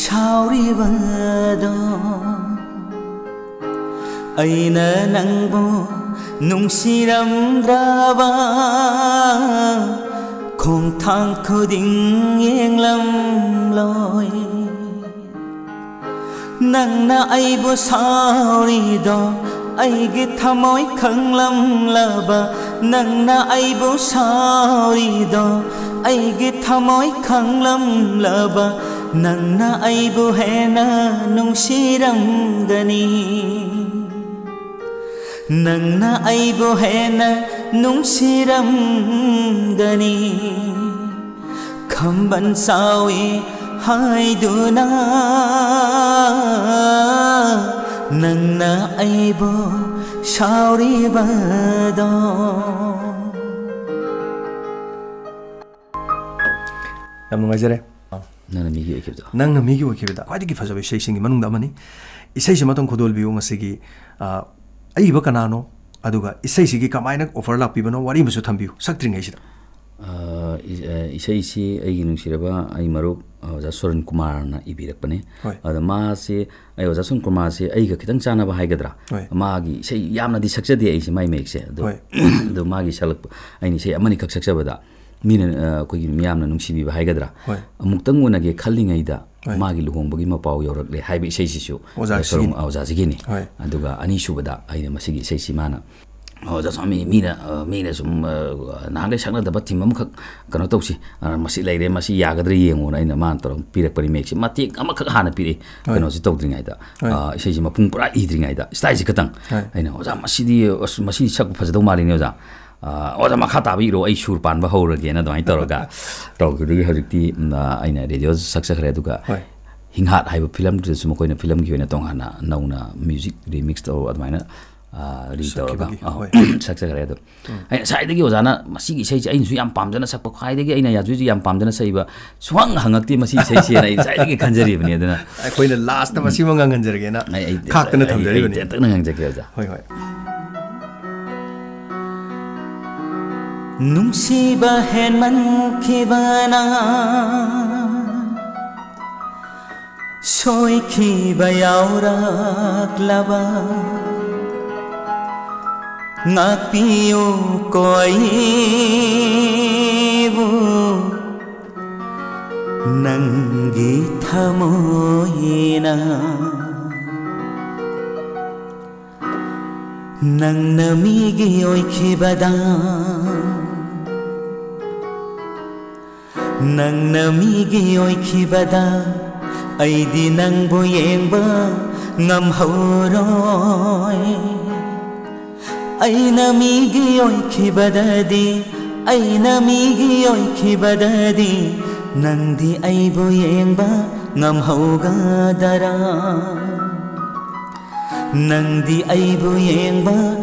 ꯁꯥꯎꯔꯤꯕꯗꯣ, ꯑꯩꯅ ꯅꯪꯕꯨ ꯅꯨꯡꯁꯤꯔꯝꯗ꯭ꯔꯕ, ꯈꯣꯡꯊꯥꯡ ꯈꯨꯗꯤꯡ ꯌꯦꯡꯂꯝꯂꯣꯏ꯫ ꯅꯪꯅ ꯑꯩꯕꯨ ꯁꯥꯎꯔꯤꯗꯣ ꯑꯩꯒꯤ ꯊꯃꯣꯏ ꯈꯪꯂꯝꯂꯕ, ꯅꯪꯅ ꯑꯩꯕꯨ ꯁꯥꯎꯔꯤꯗꯣ ꯑꯩꯒꯤ ꯊꯃꯣꯏ ꯈꯪꯂꯝꯂꯕ, ꯅꯪꯅ ꯑꯩꯕꯨ ꯍꯦꯟꯅ ꯅꯨꯡꯁꯤꯔꯝꯒꯅꯤ꯫ ꯅꯪꯅ ꯑꯩꯕꯨ ꯍꯦꯟꯅ ꯅꯨꯡꯁꯤꯔꯝꯒꯅꯤ ꯈꯝꯕꯟ ꯆꯥꯎꯏ ꯍꯥꯏꯗꯨꯅ ꯅꯪꯅ ꯑꯩꯕꯨ ꯁꯥꯎꯔꯤꯕꯗꯣ꯫ ꯌꯥꯝ ꯅꯨꯡꯉꯥꯏꯖꯔꯦ꯫ ꯅꯪꯅ ꯃꯤꯒꯤ ꯑꯣꯏꯈꯤꯕꯗꯣ꯫ ꯅꯪꯅ ꯃꯤꯒꯤ ꯑꯣꯏꯈꯤꯕꯗ ꯈ꯭ꯋꯥꯏꯗꯒꯤ ꯐꯖꯕ ꯏꯁꯩꯁꯤꯡꯒꯤ ꯃꯅꯨꯡꯗ ꯑꯃꯅꯤ꯫ ꯏꯁꯩꯁꯤꯃꯇꯪ ꯈꯣꯗꯣꯜꯕꯤꯌꯨ ꯉꯁꯤꯒꯤ, ꯑ, ꯑꯏꯕ ꯀꯅꯥꯅꯣ? ꯑꯗꯨꯒ ꯏꯁꯩꯁꯤꯒꯤ ꯀꯃꯥꯏꯅ offer ꯂꯥꯛꯄꯤꯕꯅꯣ? ꯋꯥꯔꯤ ꯑꯃꯁꯨ ꯊꯝꯕꯤꯌꯨ, ꯁꯛꯇ꯭ꯔꯤꯉꯩꯁꯤꯗ꯫ ꯑ, ꯏ-, ꯑ, ꯏꯁꯩꯁꯤ ꯑꯩꯒꯤ ꯅꯨꯡꯁꯤꯔꯕ ꯑꯩ ꯃꯔꯨꯞ, ꯑ, ꯑꯣꯖꯥ ꯁꯣꯔꯟ ꯀꯨꯃꯥꯔꯅ ꯏꯕꯤꯔꯛꯄꯅꯦ꯫ ꯍꯣꯏ꯫ ꯑꯗ ꯃꯥꯁꯤ, ꯑꯩ ꯑꯣꯖꯥ ꯁꯣꯔꯟ ꯀꯨꯃꯥꯔꯁꯦ ꯑꯩꯒ ꯈꯤꯇꯪ ꯆꯥꯟꯅꯕ ꯍꯥꯏꯒꯗ꯭ꯔꯥ? ꯍꯣꯏ꯫ ꯃꯥꯒꯤ ꯏꯁꯩ ꯌꯥꯝꯅꯗꯤ ꯁꯛꯆꯗꯦ ꯑꯩꯁꯦ, ꯃꯥꯏ ꯃꯌꯦꯛꯁꯦ꯫ ꯑꯗꯣ, ꯍꯣꯏ꯫ ꯑꯗꯣ ꯃꯥꯒꯤ ꯁꯛꯂꯛꯄ, ꯑꯩꯅ ꯏꯁꯩ ꯑꯃꯅꯤꯈꯛ ꯁꯛꯆꯕꯗ, ꯃꯤꯅ, ꯑ, ꯑꯩꯈꯣꯏꯒꯤ ꯃꯤꯌꯥꯝꯅ ꯅꯨꯡꯁꯤꯕꯤꯕ ꯍꯥꯏꯒꯗ꯭ꯔꯥ? ꯍꯣꯏ꯫ "ꯑꯃꯨꯛꯇꯪ ꯎꯅꯒꯦ ꯈꯜꯂꯤꯉꯩꯗ ꯍꯣꯏ꯫ ꯃꯥꯒꯤ ꯂꯨꯍꯣꯡꯕꯒꯤ ꯃꯄꯥꯎ ꯌꯧꯔꯛꯂꯦ" ꯍꯥꯏꯕ ꯏꯁꯩꯁꯤꯁꯨ ꯑꯣꯖꯥ ꯁꯣꯔꯣꯝ-, ꯁꯤꯒꯤꯅꯤ꯫ ꯑꯣꯖꯥꯁꯤꯒꯤꯅꯤ꯫ ꯍꯣꯏ꯫ ꯑꯗꯨꯒ ꯑꯅꯤꯁꯨꯕꯗ ꯑꯩꯅ ꯃꯁꯤꯒꯤ ꯏꯁꯩꯁꯤ ꯃꯥꯅ, "ꯑꯣꯖꯥ ꯁ꯭ꯋꯥꯃꯤ, ꯃꯤꯅ, ꯑ, ꯃꯤꯅ ꯁꯨꯝ, ꯑ, ꯅꯍꯥꯟꯈꯩ ꯁꯛꯅꯗꯕ theme ꯑꯃꯈꯛ ꯀꯩꯅꯣ ꯇꯧꯁꯤ, ꯑ, ꯃꯁꯤ ꯂꯩꯔꯦ, ꯃꯁꯤ ꯌꯥꯒꯗ꯭ꯔꯥ ꯌꯦꯡꯉꯣꯅ" ꯑꯩꯅ ꯃꯥꯅ ꯇꯧꯔꯒ ꯄꯤꯔꯛꯄꯅꯤ ꯃꯌꯦꯛꯁꯦ꯫ ꯃꯇꯦꯛ ꯑꯃꯈꯛ ꯍꯥꯟꯅ ꯄꯤꯔꯛꯏ, ꯍꯣꯏ꯫ ꯀꯩꯅꯣꯁꯤ ꯇꯧꯗ꯭ꯔꯤꯉꯩꯗ, ꯍꯣꯏ꯫ ꯑ, ꯏꯁꯩꯁꯤ ꯃꯄꯨꯡ ꯄꯨꯔꯥ ꯏꯗ꯭ꯔꯤꯉꯩꯗ, styleꯁꯤ ꯈꯇꯪ꯫ ꯍꯣꯏ꯫ ꯑꯩꯅ, "ꯑꯣꯖꯥ, ꯃꯁꯤꯗꯤ, ꯑꯁ, ꯃꯁꯤ ꯁꯛꯄ ꯐꯖꯗꯧ ꯃꯥꯜꯂꯤꯅꯦ, ꯑꯣꯖꯥ꯫ ꯑ, ꯑꯣꯖꯥ, ꯃꯈꯥ ꯇꯥꯕ ꯏꯔꯣ, ꯑꯩ ꯁꯨꯔ ꯄꯥꯟꯕ ꯍꯧꯔꯒꯦꯅ" ꯑꯗꯨꯃꯥꯏꯅ ꯇꯧꯔꯒ ꯇꯧꯈꯤꯕꯗꯒꯤ ꯍꯧꯖꯤꯛꯇꯤ, ꯎꯝ, ꯑ, ꯑꯩꯅ radio ꯁꯛꯆꯈ꯭ꯔꯦ꯫ ꯑꯗꯨꯒ ꯍꯣꯏ꯫ ꯍꯤꯡꯍꯥꯠ ꯍꯥꯏꯕ filmꯗꯨꯗꯁꯨ ꯃꯈꯣꯏꯅ filmꯒꯤ ꯑꯣꯏꯅ ꯇꯣꯉꯥꯟꯅ ꯅꯧꯅ music remix ꯇꯧꯔꯒ ꯑꯗꯨꯃꯥꯏꯅ, ꯑ, re-, ꯇꯧꯔꯒ, ꯁꯛꯈꯤꯕꯒꯤ, ꯑ, ꯍꯣꯏ꯫ ꯁꯛꯆꯈ꯭ꯔꯦ꯫ ꯑꯗꯣ ꯎꯝ꯫ ꯑꯩꯅ ꯉꯁꯥꯏꯗꯒꯤ ꯑꯣꯖꯥꯅ ꯃꯁꯤꯒꯤ ꯏꯁꯩꯁꯦ ꯑꯩꯅꯁꯨ ꯌꯥꯝ ꯄꯥꯝꯖꯅ ꯁꯛꯄ, ꯈ꯭ꯋꯥꯏꯗꯒꯤ ꯑꯩꯅ ꯌꯥꯖꯨꯁꯤ ꯌꯥꯝ ꯄꯥꯝꯖꯅ ꯁꯛꯏꯕ, ꯁꯨꯡꯍꯪ ꯍꯪꯉꯛꯇꯦ ꯃꯁꯤ ꯏꯁꯩꯁꯦꯅ ꯑꯩ ꯉꯁꯥꯏꯗꯒꯤ ꯈꯟꯖꯔꯤꯕꯅꯤ꯫ ꯑꯗꯨꯅ ꯑꯩꯈꯣꯏꯅ lastꯇ ꯃꯁꯤꯃ ꯉꯥꯡꯍꯟꯖꯔꯒꯦꯅ ꯑꯩ, ꯑꯩ, ꯈꯥꯛꯇꯅ ꯑꯩ, ꯊꯝꯖꯔꯤꯕꯅꯤ꯫ ꯑꯩ ꯇꯦꯟꯇꯛꯅ ꯉꯥꯡꯖꯒꯦ, ꯑꯣꯖꯥ꯫ ꯍꯣꯏ, ꯍꯣꯏ꯫ ꯅꯨꯡꯁꯤꯕ ꯍꯦꯟꯃꯟꯈꯤꯕꯅ ꯁꯣꯏꯈꯤꯕ ꯌꯥꯎꯔꯛꯂꯕ ꯉꯥꯛꯄꯤꯌꯨ ꯀꯣ ꯑꯩꯕꯨ ꯅꯪꯒꯤ ꯊꯃꯣꯏꯅ꯫ ꯅꯪꯅ ꯃꯤꯒꯤ ꯑꯣꯏꯈꯤꯕꯗ, ꯅꯪꯅ ꯃꯤꯒꯤ ꯑꯣꯏꯈꯤꯕꯗ, ꯑꯩꯗꯤ ꯅꯪꯕꯨ ꯌꯦꯡꯕ ꯉꯝꯍꯧꯔꯣꯏ꯫ ꯑꯩꯅ ꯃꯤꯒꯤ ꯑꯣꯏꯈꯤꯕꯗꯗꯤ, ꯑꯩꯅ ꯃꯤꯒꯤ ꯑꯣꯏꯈꯤꯕꯗꯗꯤ, ꯅꯪꯗꯤ ꯑꯩꯕꯨ ꯌꯦꯡꯕ ꯉꯝꯍꯧꯒꯗꯔꯥ? ꯅꯪꯗꯤ ꯑꯩꯕꯨ ꯌꯦꯡꯕ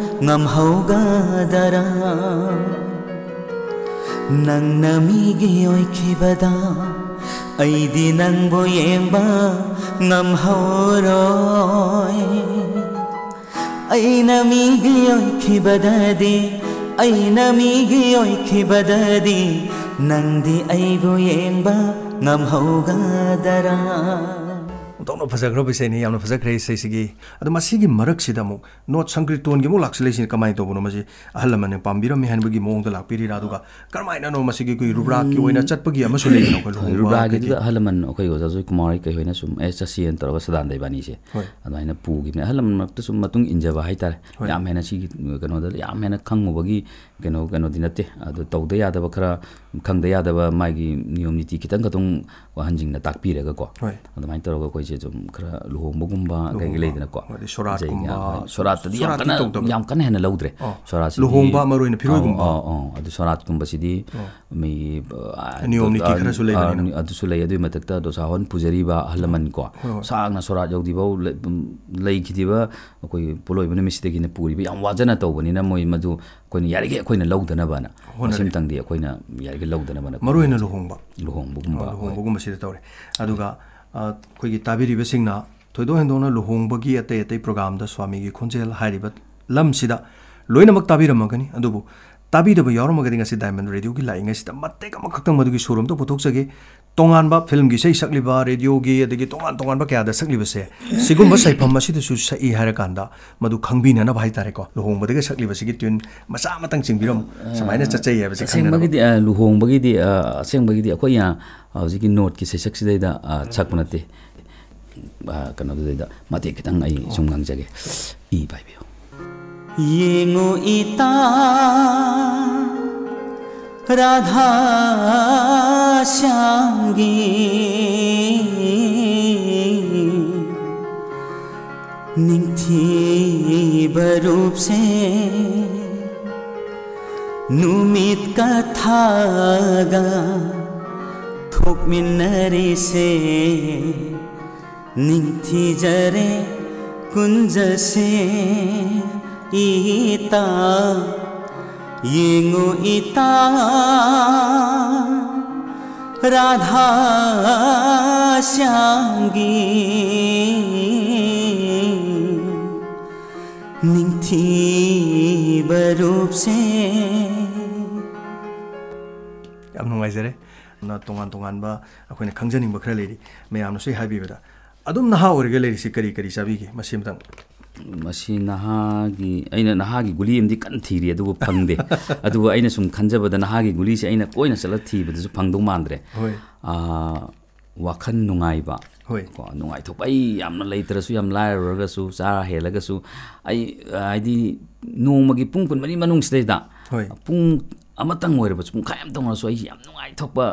ꯉꯝꯍꯧꯒꯗꯔꯥ? ꯅꯪꯅ ꯃꯤꯒꯤ ꯑꯣꯏꯈꯤꯕꯗ ꯑꯩꯗꯤ ꯅꯪꯕꯨ ꯌꯦꯡꯕ ꯉꯝꯍꯧꯔꯣꯏ꯫ ꯑꯩꯅ ꯃꯤꯒꯤ ꯑꯣꯏꯈꯤꯕꯗꯗꯤ, ꯑꯩꯅ ꯃꯤꯒꯤ ꯑꯣꯏꯈꯤꯕꯗꯗꯤ, ꯅꯪꯗꯤ ꯑꯩꯕꯨ ꯌꯦꯡꯕ ꯉꯝꯍꯧꯒꯗꯔꯥ? ꯑꯣꯟꯊꯣꯛꯅ ꯐꯖꯈ꯭ꯔꯕ ꯏꯁꯩꯅꯤ, ꯌꯥꯝꯅ ꯐꯖꯈ꯭ꯔꯦ ꯏꯁꯩꯁꯤꯒꯤ꯫ ꯑꯗꯣ ꯃꯁꯤꯒꯤ ꯃꯔꯛꯁꯤꯗ ꯑꯃꯨꯛ ꯅꯣꯠ ꯁꯪꯀ꯭ꯔꯤꯇꯣꯟꯒꯤ ꯑꯃꯨꯛ ꯂꯥꯛꯁꯤꯜꯂꯛꯏꯁꯤꯅ ꯀꯃꯥꯏꯅ ꯇꯧꯕꯅꯣ? ꯃꯁꯤ ꯑꯍꯜ ꯂꯃꯟꯅ ꯄꯥꯝꯕꯤꯔꯝꯃꯤ ꯍꯥꯏꯕꯒꯤ ꯃꯑꯣꯡꯗ ꯂꯥꯛꯄꯤꯔꯤꯔꯥ? ꯑꯗꯨꯒ ꯀꯔꯝꯍꯥꯏꯅꯅꯣ ꯃꯁꯤꯒꯤ ꯑꯩꯈꯣꯏꯒꯤ ꯔꯨꯕ꯭ꯔꯥꯛꯀꯤ ꯑꯣꯏꯅ ꯆꯠꯄꯒꯤ ꯑꯃꯁꯨ ꯂꯩꯗꯅ, ꯑꯩꯈꯣꯏ ꯂꯨꯍꯣꯡꯕ ꯔꯨꯕ꯭ꯔꯥꯒꯤꯗꯨꯗ ꯀꯩꯀꯩ? ꯑꯍꯜ ꯂꯃꯟ ꯑꯩꯈꯣꯏ ꯑꯣꯖꯥ ꯖꯣꯏꯀꯨꯃꯥꯔ ꯍꯣꯏ ꯀꯩ ꯍꯣꯏꯅ ꯁꯨꯝ "ꯑꯦ, ꯆꯠꯁꯤꯅ" ꯇꯧꯔꯒ ꯁꯗꯥꯅꯟꯗ ꯏꯕꯥꯅꯤꯁꯦ ꯍꯣꯏ꯫ ꯑꯗꯨꯃꯥꯏꯅ ꯄꯨꯈꯤꯕꯅꯦ꯫ ꯑꯍꯜ ꯂꯃꯟ ꯃꯔꯛꯇ ꯁꯨꯝ ꯃꯇꯨꯡ ꯏꯟꯖꯕ ꯍꯥꯏꯇꯥꯔꯦ꯫ ꯍꯣꯏ꯫ ꯌꯥꯝ ꯍꯦꯟꯅ ꯁꯤꯒꯤ ꯀꯩꯅꯣꯗ ꯌꯥꯝ ꯍꯦꯟꯅ ꯈꯪꯉꯨꯕꯒꯤ ꯀꯩꯅꯣ, ꯀꯩꯅꯣꯗꯤ ꯅꯠꯇꯦ꯫ ꯑꯗꯨ ꯇꯧꯗ ꯌꯥꯗꯕ ꯈꯔ, ꯈꯪꯗ ꯌꯥꯗꯕ ꯃꯥꯒꯤ ꯅꯤꯌꯣꯝ ꯅꯤꯇꯤ ꯈꯤꯇꯪ ꯈꯛꯇꯪ ꯑꯍꯟꯁꯤꯡꯅ ꯇꯥꯛꯄꯤꯔꯒꯀꯣ꯫ ꯍꯣꯏ꯫ ꯑꯗꯨꯃꯥꯏꯅ ꯇꯧꯔꯒ ꯑꯩꯈꯣꯏꯁꯦ ꯁꯨꯝ ꯈꯔ ꯂꯨꯍꯣꯡꯕꯒꯨꯝꯕ ꯀꯩꯀꯩ ꯂꯨꯍꯣꯡꯕ, ꯂꯩꯗꯅꯀꯣ꯫ ꯍꯣꯏ, ꯑꯗꯩ ꯁꯣꯔꯥꯠꯀꯨꯝꯕ꯫ ꯏꯁꯩꯒꯤ, ꯍꯣꯏ, ꯁꯣꯔꯥꯠꯇꯗꯤ ꯌꯥꯝ ꯁꯣꯔꯥꯠꯇꯤ ꯀꯟꯅ, ꯇꯧꯗꯕ꯭ꯔꯥ? ꯌꯥꯝ ꯀꯟꯅ ꯍꯦꯟꯅ ꯂꯧꯗ꯭ꯔꯦ꯫ ꯑꯣ꯫ ꯁꯣꯔꯥꯠꯁꯤꯗꯤ ꯂꯨꯍꯣꯡꯕ, ꯃꯔꯨ ꯑꯣꯏꯅ ꯐꯤꯔꯣꯏꯒꯨꯝꯕ꯫ ꯑꯧ, ꯑꯧ, ꯑꯧ꯫ ꯑꯗꯨ ꯁꯣꯔꯥꯠꯀꯨꯝꯕꯁꯤꯗꯤ ꯑꯣ꯫ ꯃꯤ, ꯑ, ꯅꯤꯌꯣꯝ ꯅꯤꯇꯤ ꯑ, ꯈꯔꯁꯨ ꯑ, ꯂꯩꯕꯅꯤꯅ꯫ ꯑꯗꯨꯁꯨ ꯂꯩ꯫ ꯑꯗꯨꯒꯤ ꯃꯊꯛꯇ ꯗꯣꯁꯥ ꯍꯣꯟ ꯄꯨꯖꯔꯤꯕ ꯑꯍꯜ ꯂꯃꯟ ꯀꯣ, ꯍꯣꯏ, ꯍꯣꯏ꯫ ꯁꯥꯡꯅ ꯁꯣꯔꯥꯠ ꯌꯧꯗ꯭ꯔꯤꯐꯥꯎ ꯂꯩ-, ꯎꯝ, ꯂꯩꯈꯤꯗ꯭ꯔꯤꯕ ꯑꯩꯈꯣꯏꯒꯤ ꯄꯣꯠꯂꯣꯏꯕ ꯅꯨꯃꯤꯠꯁꯤꯗꯒꯤꯅ ꯄꯨꯔꯤꯕ ꯌꯥꯝ ꯋꯥꯖꯅ ꯇꯧꯕꯅꯤꯅ ꯃꯣꯏ ꯃꯗꯨ ꯑꯩꯈꯣꯏꯅ ꯌꯥꯔꯤꯈꯩ ꯑꯩꯈꯣꯏꯅ ꯂꯧꯗꯅꯕꯅ, ꯍꯣꯠꯅꯔꯤ꯫ ꯃꯁꯤꯃꯇꯪꯗꯤ ꯑꯩꯈꯣꯏꯅ ꯌꯥꯔꯤꯈꯩ ꯂꯧꯗꯅꯕꯅ ꯃꯔꯨ ꯑꯣꯏꯅ ꯈꯟꯖꯩ꯫ ꯂꯨꯍꯣꯡꯕ꯫ ꯂꯨꯍꯣꯡꯕꯒꯨꯝꯕ, ꯑ, ꯍꯣꯏ꯫ ꯂꯨꯍꯣꯡꯕꯒꯨꯝꯕꯁꯤꯗ ꯇꯧꯔꯦ꯫ ꯑꯗꯨꯒ, ꯑ, ꯑꯩꯈꯣꯏꯒꯤ ꯇꯥꯕꯤꯔꯤꯕꯁꯤꯡꯅ ꯊꯣꯏꯗꯣꯛ ꯍꯦꯟꯗꯣꯛꯅ ꯂꯨꯍꯣꯡꯕꯒꯤ ꯑꯇꯩ ꯑꯇꯩ ꯄ꯭ꯔꯣꯒꯥꯝꯗ ꯁ꯭ꯋꯥꯃꯤꯒꯤ ꯈꯣꯟꯖꯦꯜ ꯍꯥꯏꯔꯤꯕ ꯂꯝꯁꯤꯗ ꯂꯣꯏꯅꯃꯛ ꯇꯥꯕꯤꯔꯝꯃꯒꯅꯤ꯫ ꯑꯗꯨꯕꯨ ꯇꯥꯕꯤꯗꯕ ꯌꯥꯎꯔꯝꯃꯒꯗꯤ ꯉꯁꯤ ꯗꯥꯏꯃꯟ ꯔꯦꯗꯤꯑꯣꯒꯤ ꯂꯥꯛꯏꯉꯩꯁꯤꯗ ꯃꯇꯦꯛ ꯑꯃꯈꯛꯇꯪ ꯃꯗꯨꯒꯤ ꯁꯨꯔ ꯑꯝꯇ ꯄꯨꯊꯣꯛꯆꯒꯦ꯫ ꯇꯣꯉꯥꯟꯕ ꯐꯤꯂꯝꯒꯤ ꯏꯁꯩ ꯁꯛꯂꯤꯕ, ꯔꯦꯗꯤꯑꯣꯒꯤ, ꯑꯗꯒꯤ ꯇꯣꯉꯥꯟ ꯇꯣꯉꯥꯟꯕ ꯀꯌꯥꯗ ꯁꯛꯂꯤꯕꯁꯦ, ꯁꯤꯒꯨꯝꯕ ꯁꯩꯐꯝ ꯑꯁꯤꯗꯁꯨ ꯁꯛꯏ ꯍꯥꯏꯔꯀꯥꯟꯗ ꯃꯗꯨ ꯈꯪꯕꯤꯅꯅꯕ ꯍꯥꯏꯇꯥꯔꯦꯀꯣ, ꯂꯨꯍꯣꯡꯕꯗꯒ ꯁꯛꯂꯤꯕꯁꯤꯒꯤ ꯇ꯭ꯌꯨꯟ ꯃꯆꯥ ꯑꯃꯇꯪ ꯆꯤꯡꯕꯤꯔꯝꯃꯨ꯫ ꯁꯨꯃꯥꯏꯅ ꯆꯠꯆꯩ ꯍꯥꯏꯕꯁꯦ ꯈꯪꯅꯅꯕ꯫ ꯑꯁꯦꯡꯕꯒꯤꯗꯤ, ꯑ, ꯂꯨꯍꯣꯡꯕꯒꯤꯗꯤ, ꯑ, ꯑꯁꯦꯡꯕꯒꯤꯗꯤ ꯑꯩꯈꯣꯏ, ꯑ, ꯍꯧꯖꯤꯛꯀꯤ ꯅꯣꯠꯀꯤ ꯁꯩꯁꯛꯁꯤꯗꯩꯗ, ꯑ, ꯁꯛꯄ ꯅꯠꯇꯦ꯫ ꯑ, ꯀꯩꯅꯣꯗꯨꯗꯩꯗ ꯃꯇꯦꯛ ꯈꯤꯇꯪ ꯑꯩ ꯁꯨꯝ ꯉꯥꯡꯖꯒꯦ꯫ ꯏ ꯄꯥꯏꯕꯤꯌꯨ꯫ ꯌꯦꯡꯉꯨ ꯏꯇꯥ ꯔꯥꯙꯥ ꯁ꯭ꯌꯥꯝꯒꯤ ꯅꯤꯡꯊꯤꯕ ꯔꯨꯞꯁꯦ꯫ ꯅꯨꯃꯤꯠꯀ ꯊꯥꯒ ꯊꯣꯛꯃꯤꯟꯅꯔꯤꯁꯦ, ꯅꯤꯡꯊꯤꯖꯔꯦ ꯀꯨꯟꯖꯁꯦ ꯏꯇꯥ꯫ ꯌꯦꯡꯉꯨ ꯏꯇꯥ, ꯔꯥꯙꯥ ꯁ꯭ꯌꯥꯝꯒꯤ ꯅꯤꯡꯊꯤꯕ ꯔꯨꯞꯁꯦ꯫ ꯌꯥꯝ ꯅꯨꯡꯉꯥꯏꯖꯔꯦ꯫ ꯅ ꯇꯣꯉꯥꯟ ꯇꯣꯉꯥꯟꯕ ꯑꯩꯈꯣꯏꯅ ꯈꯪꯖꯅꯤꯡꯕ ꯈꯔ ꯂꯩꯔꯤ, ꯃꯌꯥꯝꯅꯁꯨ ꯍꯥꯏꯕꯤꯕꯗ꯫ ꯑꯗꯨꯝ ꯅꯍꯥ ꯑꯣꯏꯔꯒ ꯂꯩꯔꯤꯁꯤ ꯀꯔꯤ ꯀꯔꯤ ꯆꯥꯕꯤꯒꯦ? ꯃꯁꯤ ꯑꯃꯇꯪ꯫ ꯃꯁꯤ ꯅꯍꯥꯒꯤ, ꯑꯩꯅ ꯅꯍꯥꯒꯤ ꯒꯨꯂꯤ ꯑꯃꯗꯤ ꯀꯟꯅ ꯊꯤꯔꯤ, ꯑꯗꯨꯕꯨ ꯐꯪꯗꯦ꯫ ꯑꯗꯨꯕꯨ ꯑꯩꯅ ꯁꯨꯝ ꯈꯟꯖꯕꯗ ꯅꯍꯥꯒꯤ ꯒꯨꯂꯤꯁꯦ ꯑꯩꯅ ꯀꯣꯏꯅ ꯆꯠꯂ ꯊꯤꯕꯗꯁꯨ ꯐꯪꯗꯧ ꯃꯥꯟꯗ꯭ꯔꯦ꯫ ꯍꯣꯏ꯫ ꯑꯥ, ꯋꯥꯈꯜ ꯅꯨꯡꯉꯥꯏꯕ꯫ ꯍꯣꯏ꯫ ꯀꯣ, ꯅꯨꯡꯉꯥꯏꯊꯣꯛꯄ꯫ ꯑꯩ ꯌꯥꯝꯅ ꯂꯩꯇ꯭ꯔꯁꯨ, ꯌꯥꯝ ꯂꯥꯏꯔꯨꯔꯒꯁꯨ, ꯆꯥꯔ ꯍꯦꯜꯂꯒꯁꯨ, ꯑꯩ, ꯍꯥꯏꯗꯤ, ꯅꯣꯡꯃꯒꯤ ꯄꯨꯡ ꯀꯨꯟꯃꯔꯤ ꯃꯅꯨꯡꯁꯤꯗꯩꯗ ꯍꯣꯏ꯫ ꯄꯨꯡ ꯑꯃꯇꯪ ꯑꯣꯏꯔꯕꯁꯨ, ꯄꯨꯡꯈꯥꯏ ꯑꯃꯇꯪ ꯑꯣꯏꯔꯁꯨ, ꯑꯩ ꯌꯥꯝ ꯅꯨꯡꯉꯥꯏꯊꯣꯛꯄ,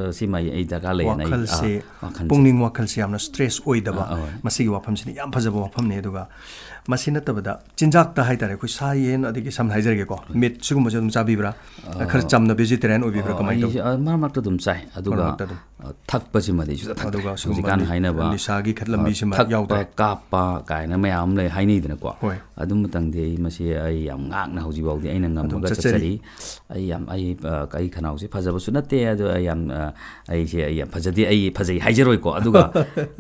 ꯑ, ꯁꯤꯃ ꯑꯩ, ꯑꯩ ꯗꯔꯀꯥꯔ ꯂꯩꯌꯦꯅ ꯑꯩ, ꯋꯥꯈꯜꯁꯦ, ꯑ, ꯋꯥꯈꯜꯁꯦ꯫ ꯄꯨꯛꯅꯤꯡ ꯋꯥꯈꯜꯁꯦ ꯌꯥꯝꯅ stress ꯑꯣꯏꯗꯕ, ꯑ, ꯑ, ꯍꯣꯏ꯫ ꯃꯁꯤꯒꯤ ꯋꯥꯐꯝꯁꯤꯅ ꯌꯥꯝ ꯐꯖꯕ ꯋꯥꯐꯝꯅꯤ꯫ ꯑꯗꯨꯒ ꯃꯁꯤ ꯅꯠꯇꯕꯗ ꯆꯤꯟꯖꯥꯛꯇ ꯍꯥꯏꯇꯥꯔꯦ, ꯑꯩꯈꯣꯏ ꯁꯥ ꯌꯦꯟ, ꯑꯗꯒꯤ ꯁꯝꯅ ꯍꯥꯏꯖꯔꯒꯦꯀꯣ, ꯍꯣꯏ꯫ Meat ꯁꯤꯒꯨꯝꯕꯁꯦ ꯑꯗꯨꯝ ꯆꯥꯕꯤꯕ꯭ꯔꯥ? ꯑ, ꯈꯔ ꯆꯝꯅ vegetarian ꯑꯣꯏꯕꯤꯕ꯭ꯔꯥ? ꯑ, ꯀꯃꯥꯏꯅ ꯑꯩꯁꯦ, ꯇꯧꯕ? ꯑ, ꯃꯔꯛ ꯃꯔꯛꯇ ꯑꯗꯨꯝ ꯆꯥꯏ꯫ ꯑꯗꯨꯒ, ꯃꯔꯛ ꯃꯔꯛꯇ ꯑꯗꯨꯝ꯫ ꯑ, ꯊꯛꯄꯁꯤꯃꯗꯤ ꯁꯨꯡꯊꯛ ꯊꯛꯇ꯭ꯔꯦ꯫ ꯑꯗꯨꯒ ꯁꯤꯒꯨꯝꯕ ꯍꯧꯖꯤꯛꯀꯥꯟ ꯅꯤ-, ꯍꯥꯏꯅꯕ, ꯅꯤꯁꯥꯒꯤ ꯈꯠ-, ꯑ, ꯂꯝꯕꯤꯁꯤꯃ ꯊꯛꯄ, ꯌꯥꯎꯗꯕ꯫ ꯀꯥꯞꯄ ꯀꯥꯏꯅ ꯃꯌꯥꯝ ꯑꯃ ꯂꯩ ꯍꯥꯏꯅꯩꯗꯅꯀꯣ꯫ ꯍꯣꯏ꯫ ꯑꯗꯨ ꯃꯇꯪꯗꯤ ꯑꯩ ꯃꯁꯤ ꯑꯩ ꯌꯥꯝ ꯉꯥꯛꯅ ꯍꯧꯖꯤꯛ ꯐꯥꯎꯗꯤ ꯑꯩꯅ ꯑꯗꯨꯝ ꯉꯝꯃꯒ ꯆꯠꯆꯔꯤ꯫ ꯆꯠꯆꯔꯤ꯫ ꯑꯩ ꯌꯥꯝ, ꯑꯩ, ꯑ, ꯑꯩ ꯈꯅꯥꯎꯁꯤ ꯐꯖꯕꯁꯨ ꯅꯠꯇꯦ, ꯑꯗꯣ ꯑꯩ ꯌꯥꯝ, ꯑ, ꯑꯩꯁꯦ ꯑꯩ ꯌꯥꯝ ꯐꯖꯗꯦ, ꯑꯩ ꯐꯖꯩ ꯍꯥꯏꯖꯔꯣꯏꯀꯣ꯫ ꯑꯗꯨꯒ